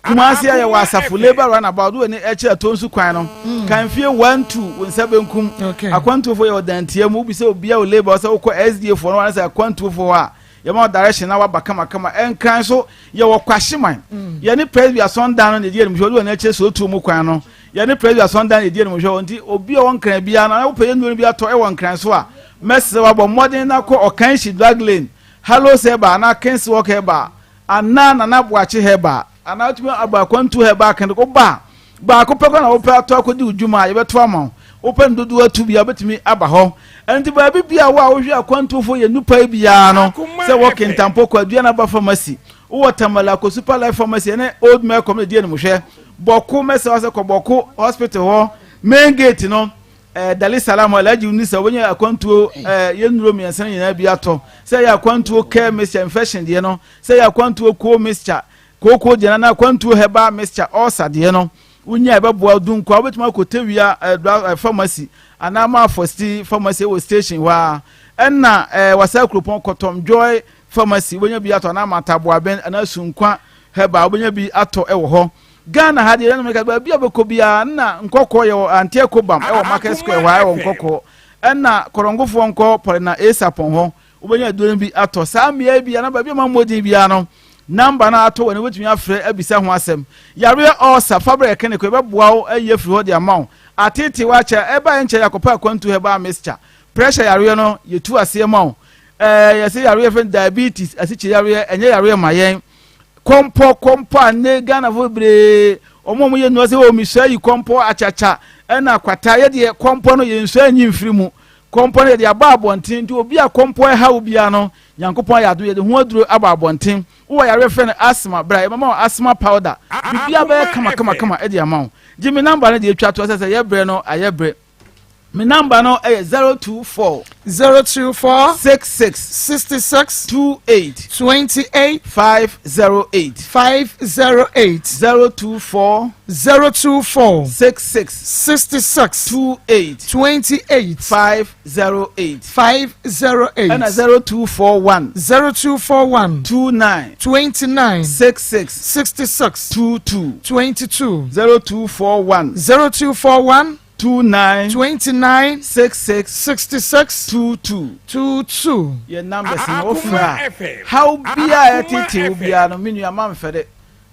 Kumasi a yɛwɔ Asafo Labour roundabout wɔ ne ɛkyerɛ Tonsu kwan no kan fie 12 wo nsa benkum. Akwantuofoɔ yɛwɔ Dantia mu. Wobisa obia wɔ labour sɛ wokɔ SDA foɔ no wɔn sɛ akwantuofoɔ hɔ a, yɛma wo direction na waba kamakama. Ɛnkran so yɛwɔ Kwahyeman, yɛne Presby asɔndan no na ɛdi animhwɛ. Wode wɔn akyerɛ sootuo mu kwan no, yɛne Presby asɔndan na ɛdi animhwɛ hɔ. Nti obi a ɔwɔ Nkran biara no na wopɛ yɛ nnuro no bi atɔ ɛwɔ Nkran so a, mɛsrɛ wabɔ mmɔden na kɔ Ɔkanhyi Drug Lane, Hallows Herbal anaa Kings Walk Herbal anaa Nana Boakye Herbal anaa wotumi aba Akwantu Herbal Clinic. Woba a, baako pɛ kɔ na wopɛ atɔ akɔdi wo dwuma a, yɛbɛto ama wo. Wopɛ no dodoɔ atu bia, wobɛtumi aba hɔ. Ɛno nti baabi bia wo a wohwɛ akwantufoɔ yɛ nnupa yi biara no, sɛ wɔ Kintampo kɔ Aduana Ba Pharmacy, wowɔ Tamale akɔ Super Life Pharmacy ɛne Old Melcom na ɛdi animhwɛ. Bɔko, mɛsɛ wo sɛ kɔ Bɔko Hospital hɔ main gate no, Dali Salam hɔ, Alhaji Unisa, wobɛnya akwantuo yɛ nnuro mmiɛnsa no nyinaa bi atɔ, sɛ ɛyɛ akwantuo care mixture infection deɛ no, sɛ ɛyɛ akwantuo coal mixture kooko deɛ no, anaa akwantuo herbal mixture ulcer deɛ no. Wonya ɛbɛboa du nkwa. Wobɛtumi akɔ Tewia pharmacy anaa Maafɔsti pharmacy wɔ station hɔ a, ɛna Wasa Kuropɔn Kɔtɔm Joy pharmacy wobɛnya bi atɔ, anaa Mataboaben anaa Sunkwa herbal wobɛnya bi atɔ ɛwɔ hɔ. Ghana ha deɛ yɛnom ka baabi a wobɛkɔ biara na Nkɔkɔɔ yɛwɔ Anteɛ Kobam ɛwɔ Market Square hɔ a ɛwɔ Nkɔkɔɔ, ɛna Kɔrɔngofoɔ nkɔ Pɔlina Esapɔn hɔ wobɛnya aduro no bi atɔ. Saa mmea bi anaa baabi a ma mmɔden biara no, number no atɔ wɔ ne wobɛtumi afrɛ abisa ho asɛm. Yareɛ ɔɔsa fa brɛ clinic, yɛbɛboa wo ayi afiri hɔ de ama wo. Atete wakyɛ ɛba yɛ nkyɛ yɛakɔpɛ akwantu herbal mixture. Pressure yareɛ no yɛtu aseɛ ma wo. Yɛsɛ yareɛ fɛ diabetes, asikyire yareɛ ɛnyɛ yareɛ ma yɛn. Kɔmpɔ kɔmpɔ a ne Ghanafoɔ bebree wɔn a wɔyɛ nnua sɛ wɔn misua yi kɔmpɔ akyakya ɛna kwata, yɛdeɛ kɔmpɔ no yɛn nsua nyi mfiri mu. Kɔmpɔ no yɛde aba abɔnten nti obi a kɔmpɔ ɛha wo biara no, Nyankopɔn ayɛ adom, yɛde ho aduro aba abɔnten. Wowɔ yareɛ frɛ no asthma, bra yɛbɛma wo asthma powder, biribiara bɛyɛ kama kama kama ɛde ama wo. Gye me number no deɛ ɛtwa toɔ sɛ sɛ yɛbrɛ no ayɛ brɛ. Me number no ɛyɛ 024 024 66 66 28 28 508 508. 024 024 66 66 28 28 508 508. Ɛna 0241 0241 29 29 66 66 22 22. 0241 0241 29 29 66 66 22 22. Yɛ numbers no, wofrɛ a, haw biaa ɛtete wo biara no, me nua ma mfɛre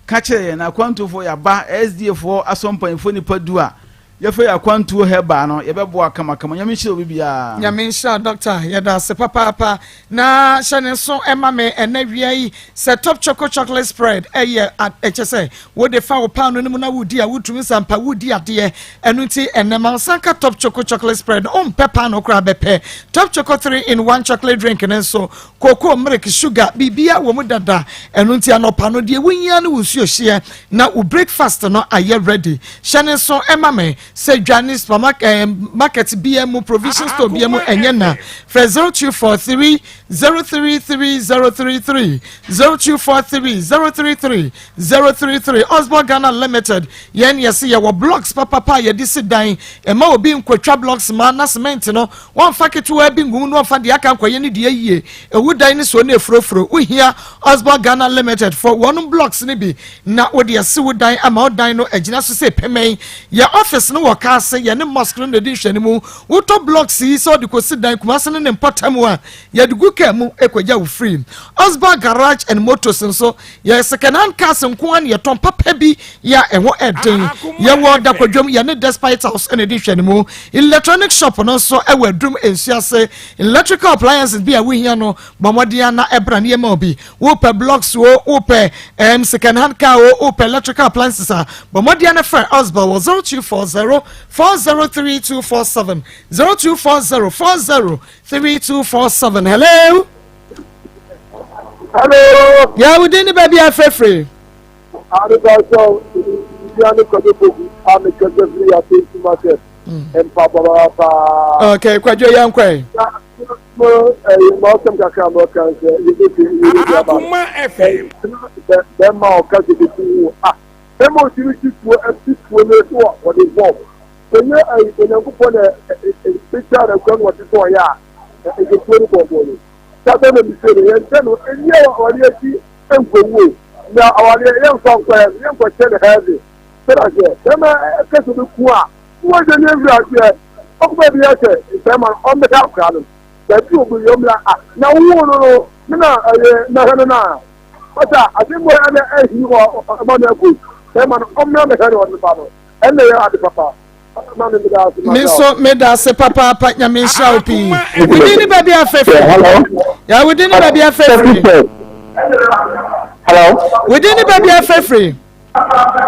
ka kyerɛ yɛn. Akwantufoɔ yɛaba SDA foɔ asɔ mpanyinfoɔ nipa du a yɛfɛ yɛ akwantuo herbal no, yɛbɛboa kamakama. Nyame nhyira obi biara. Nyame nhyira doctor, yɛda ase papaapa. Na hyɛ ne nso ɛma me ɛnɛ wia yi sɛ Top Choco chocolate spread ɛyɛ ɛkyɛ sɛ wode fa wo paano no mu na wodi a, wotumi sampa wodi adeɛ. Ɛno nti ɛnɛ ma nsa nka Top Choco chocolate spread no, wompɛ paano koraa bɛpɛ Top Choco 3 in 1 chocolate drink no nso, cocoa, milk, sugar, biribia wɔ mu dada. Ɛno nti anɔpa no deɛ wohia no wo nsuo hyeɛ na wo breakfast no ayɛ ready. Hyɛ ne nso ɛma me sɛ dwa supermarket market bia mu, provision store bia mu ɛnyɛ na frɛ 0243. 033 033 0243 033 033 Osborn Ghana Limited yɛn yɛse yɛwɔ blocks papapa a yɛde si dan ɛma obi nkotwa blocks ma na cement no wɔmfa ketewa bi ngu mu na wɔmfa deɛ aka nkɔyɛ ne deɛ yie ɛwu dan ne soɔ ne efurofuro wohia Osborn Ghana Limited for wɔn blocks no bi na wode asi wo dan ama wo dan no agyina so sɛ pɛmɛn yɛ office no wɔ kaase yɛne mosque no na ɛdi nhwɛne wotɔ blocks yi sɛ ɔde kɔsi dan Kumase ne ne mpɔtam a yɛde gu kaa mu kɔgya wo firi Osba Garage and Motors nso yɛ second hand cars nko ara na yɛtɔn papa bi yɛ a ɛho ɛden yɛwɔ dakwadwam yɛne Despite House na ɛdi nhwɛne mu electronic shop no nso ɛwɔ adum nsu ase electrical appliances bi a wohia no bɔ mmɔden na ɛbra ne yɛma obi wopɛ blocks o wopɛ um, second hand car o wopɛ electrical appliances a bɔ mmɔden na frɛ Osba wɔ 0240 403247 0240 403247 hello hello yà wò dín ní baabi afẹ́fẹ́. Adébájọ́ ìdí àná kọjá poku àmì kẹsẹ̀ firi àti ìtumọ̀ mpa papaapa. Ok kwadwo yɛn kɔ yi. Mo ɛyi ma ɔsɛm kakra ma ɔka sɛ yɛbɛti yɛbɛti aba. Akoma FM. Bɛrima a ɔka sɛ bɛti wo a bɛrima a ɔtumi si tuo ɛsi tuo no so a ɔde bɔm. Ɛnyɛ ɛyi Onyankopɔn na ɛbɛtwa na kura no ɔte sɛ ɔyɛ a ɛsɛ tuo no bɔɔbɔɔ no. Saa bɛrima mi sɛ no yɛn sɛ no ɛnyɛ awareɛ akyi nkɔwuo na awareɛ yɛmfa nkɔ yɛnkɔkyɛ no heaven. Sɛ na sɛ bɛrima ɛka sɛ ɔbɛku a Wọ́n ní ewura aseɛ ɔkò baabi yɛ sɛ bɛrima no ɔmmɛka akora no baabi obi yɛ ɔmmra a na wo no no ne na ɛyɛ mɛhwɛ no na ɔsɛ ade mbɔ ɛna ɛhi wɔ ɔma no agu bɛrima no ɔmmra mɛhwɛ no ɔde ba no ɛna yɛ ade papa ma me meda ase me nso meda ase papaapa nyame nhyira wo pii wodin ne baabi afɛfiri ya wodin ne baabi afɛfiri hello wodin ne baabi afɛfiri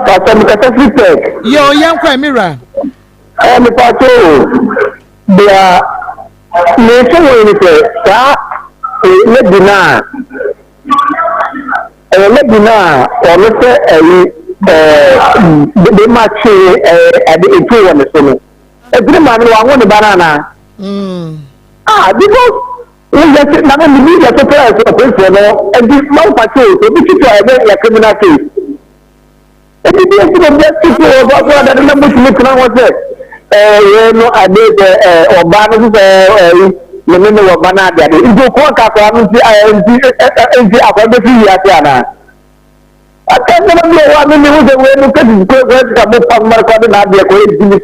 Pastor mi kasa firi tech. Yɛ o yɛn kɔ mi wura. Ɛ mi pa to o deɛ mi nso wɔ yi sɛ saa lady naa ɛyɛ lady naa ɔno sɛ ɛyi ɛɛ de ma kye ɛɛ ɛde etu wɔ ne so no ɛtiri maame no wanwo ne ba no anaa. Ah because woyɛ sɛ na mi mi yɛ so pɛrɛ sɛ ɔpɛnfoɔ no ɛdi malpractice obi titi a ɛbɛ yɛ criminal case ebi bi esi na obi atiti wɔ so akora dade na mo tumi tena hɔ sɛ ɛɛ yɛ no ade sɛ ɛɛ ɔbaa no sɛ ɛɛ ne ne ne wɔ ba no ade ade nti okɔ nka akora no nti ɛɛ nti ɛɛ nti akora bɛfi wiase anaa aka nneɛma bi wɔ hɔ a mi mi ho sɛ wei no kɛse kura kura sika mo pa mmarikɔ de na adeɛ kɔ edi mi.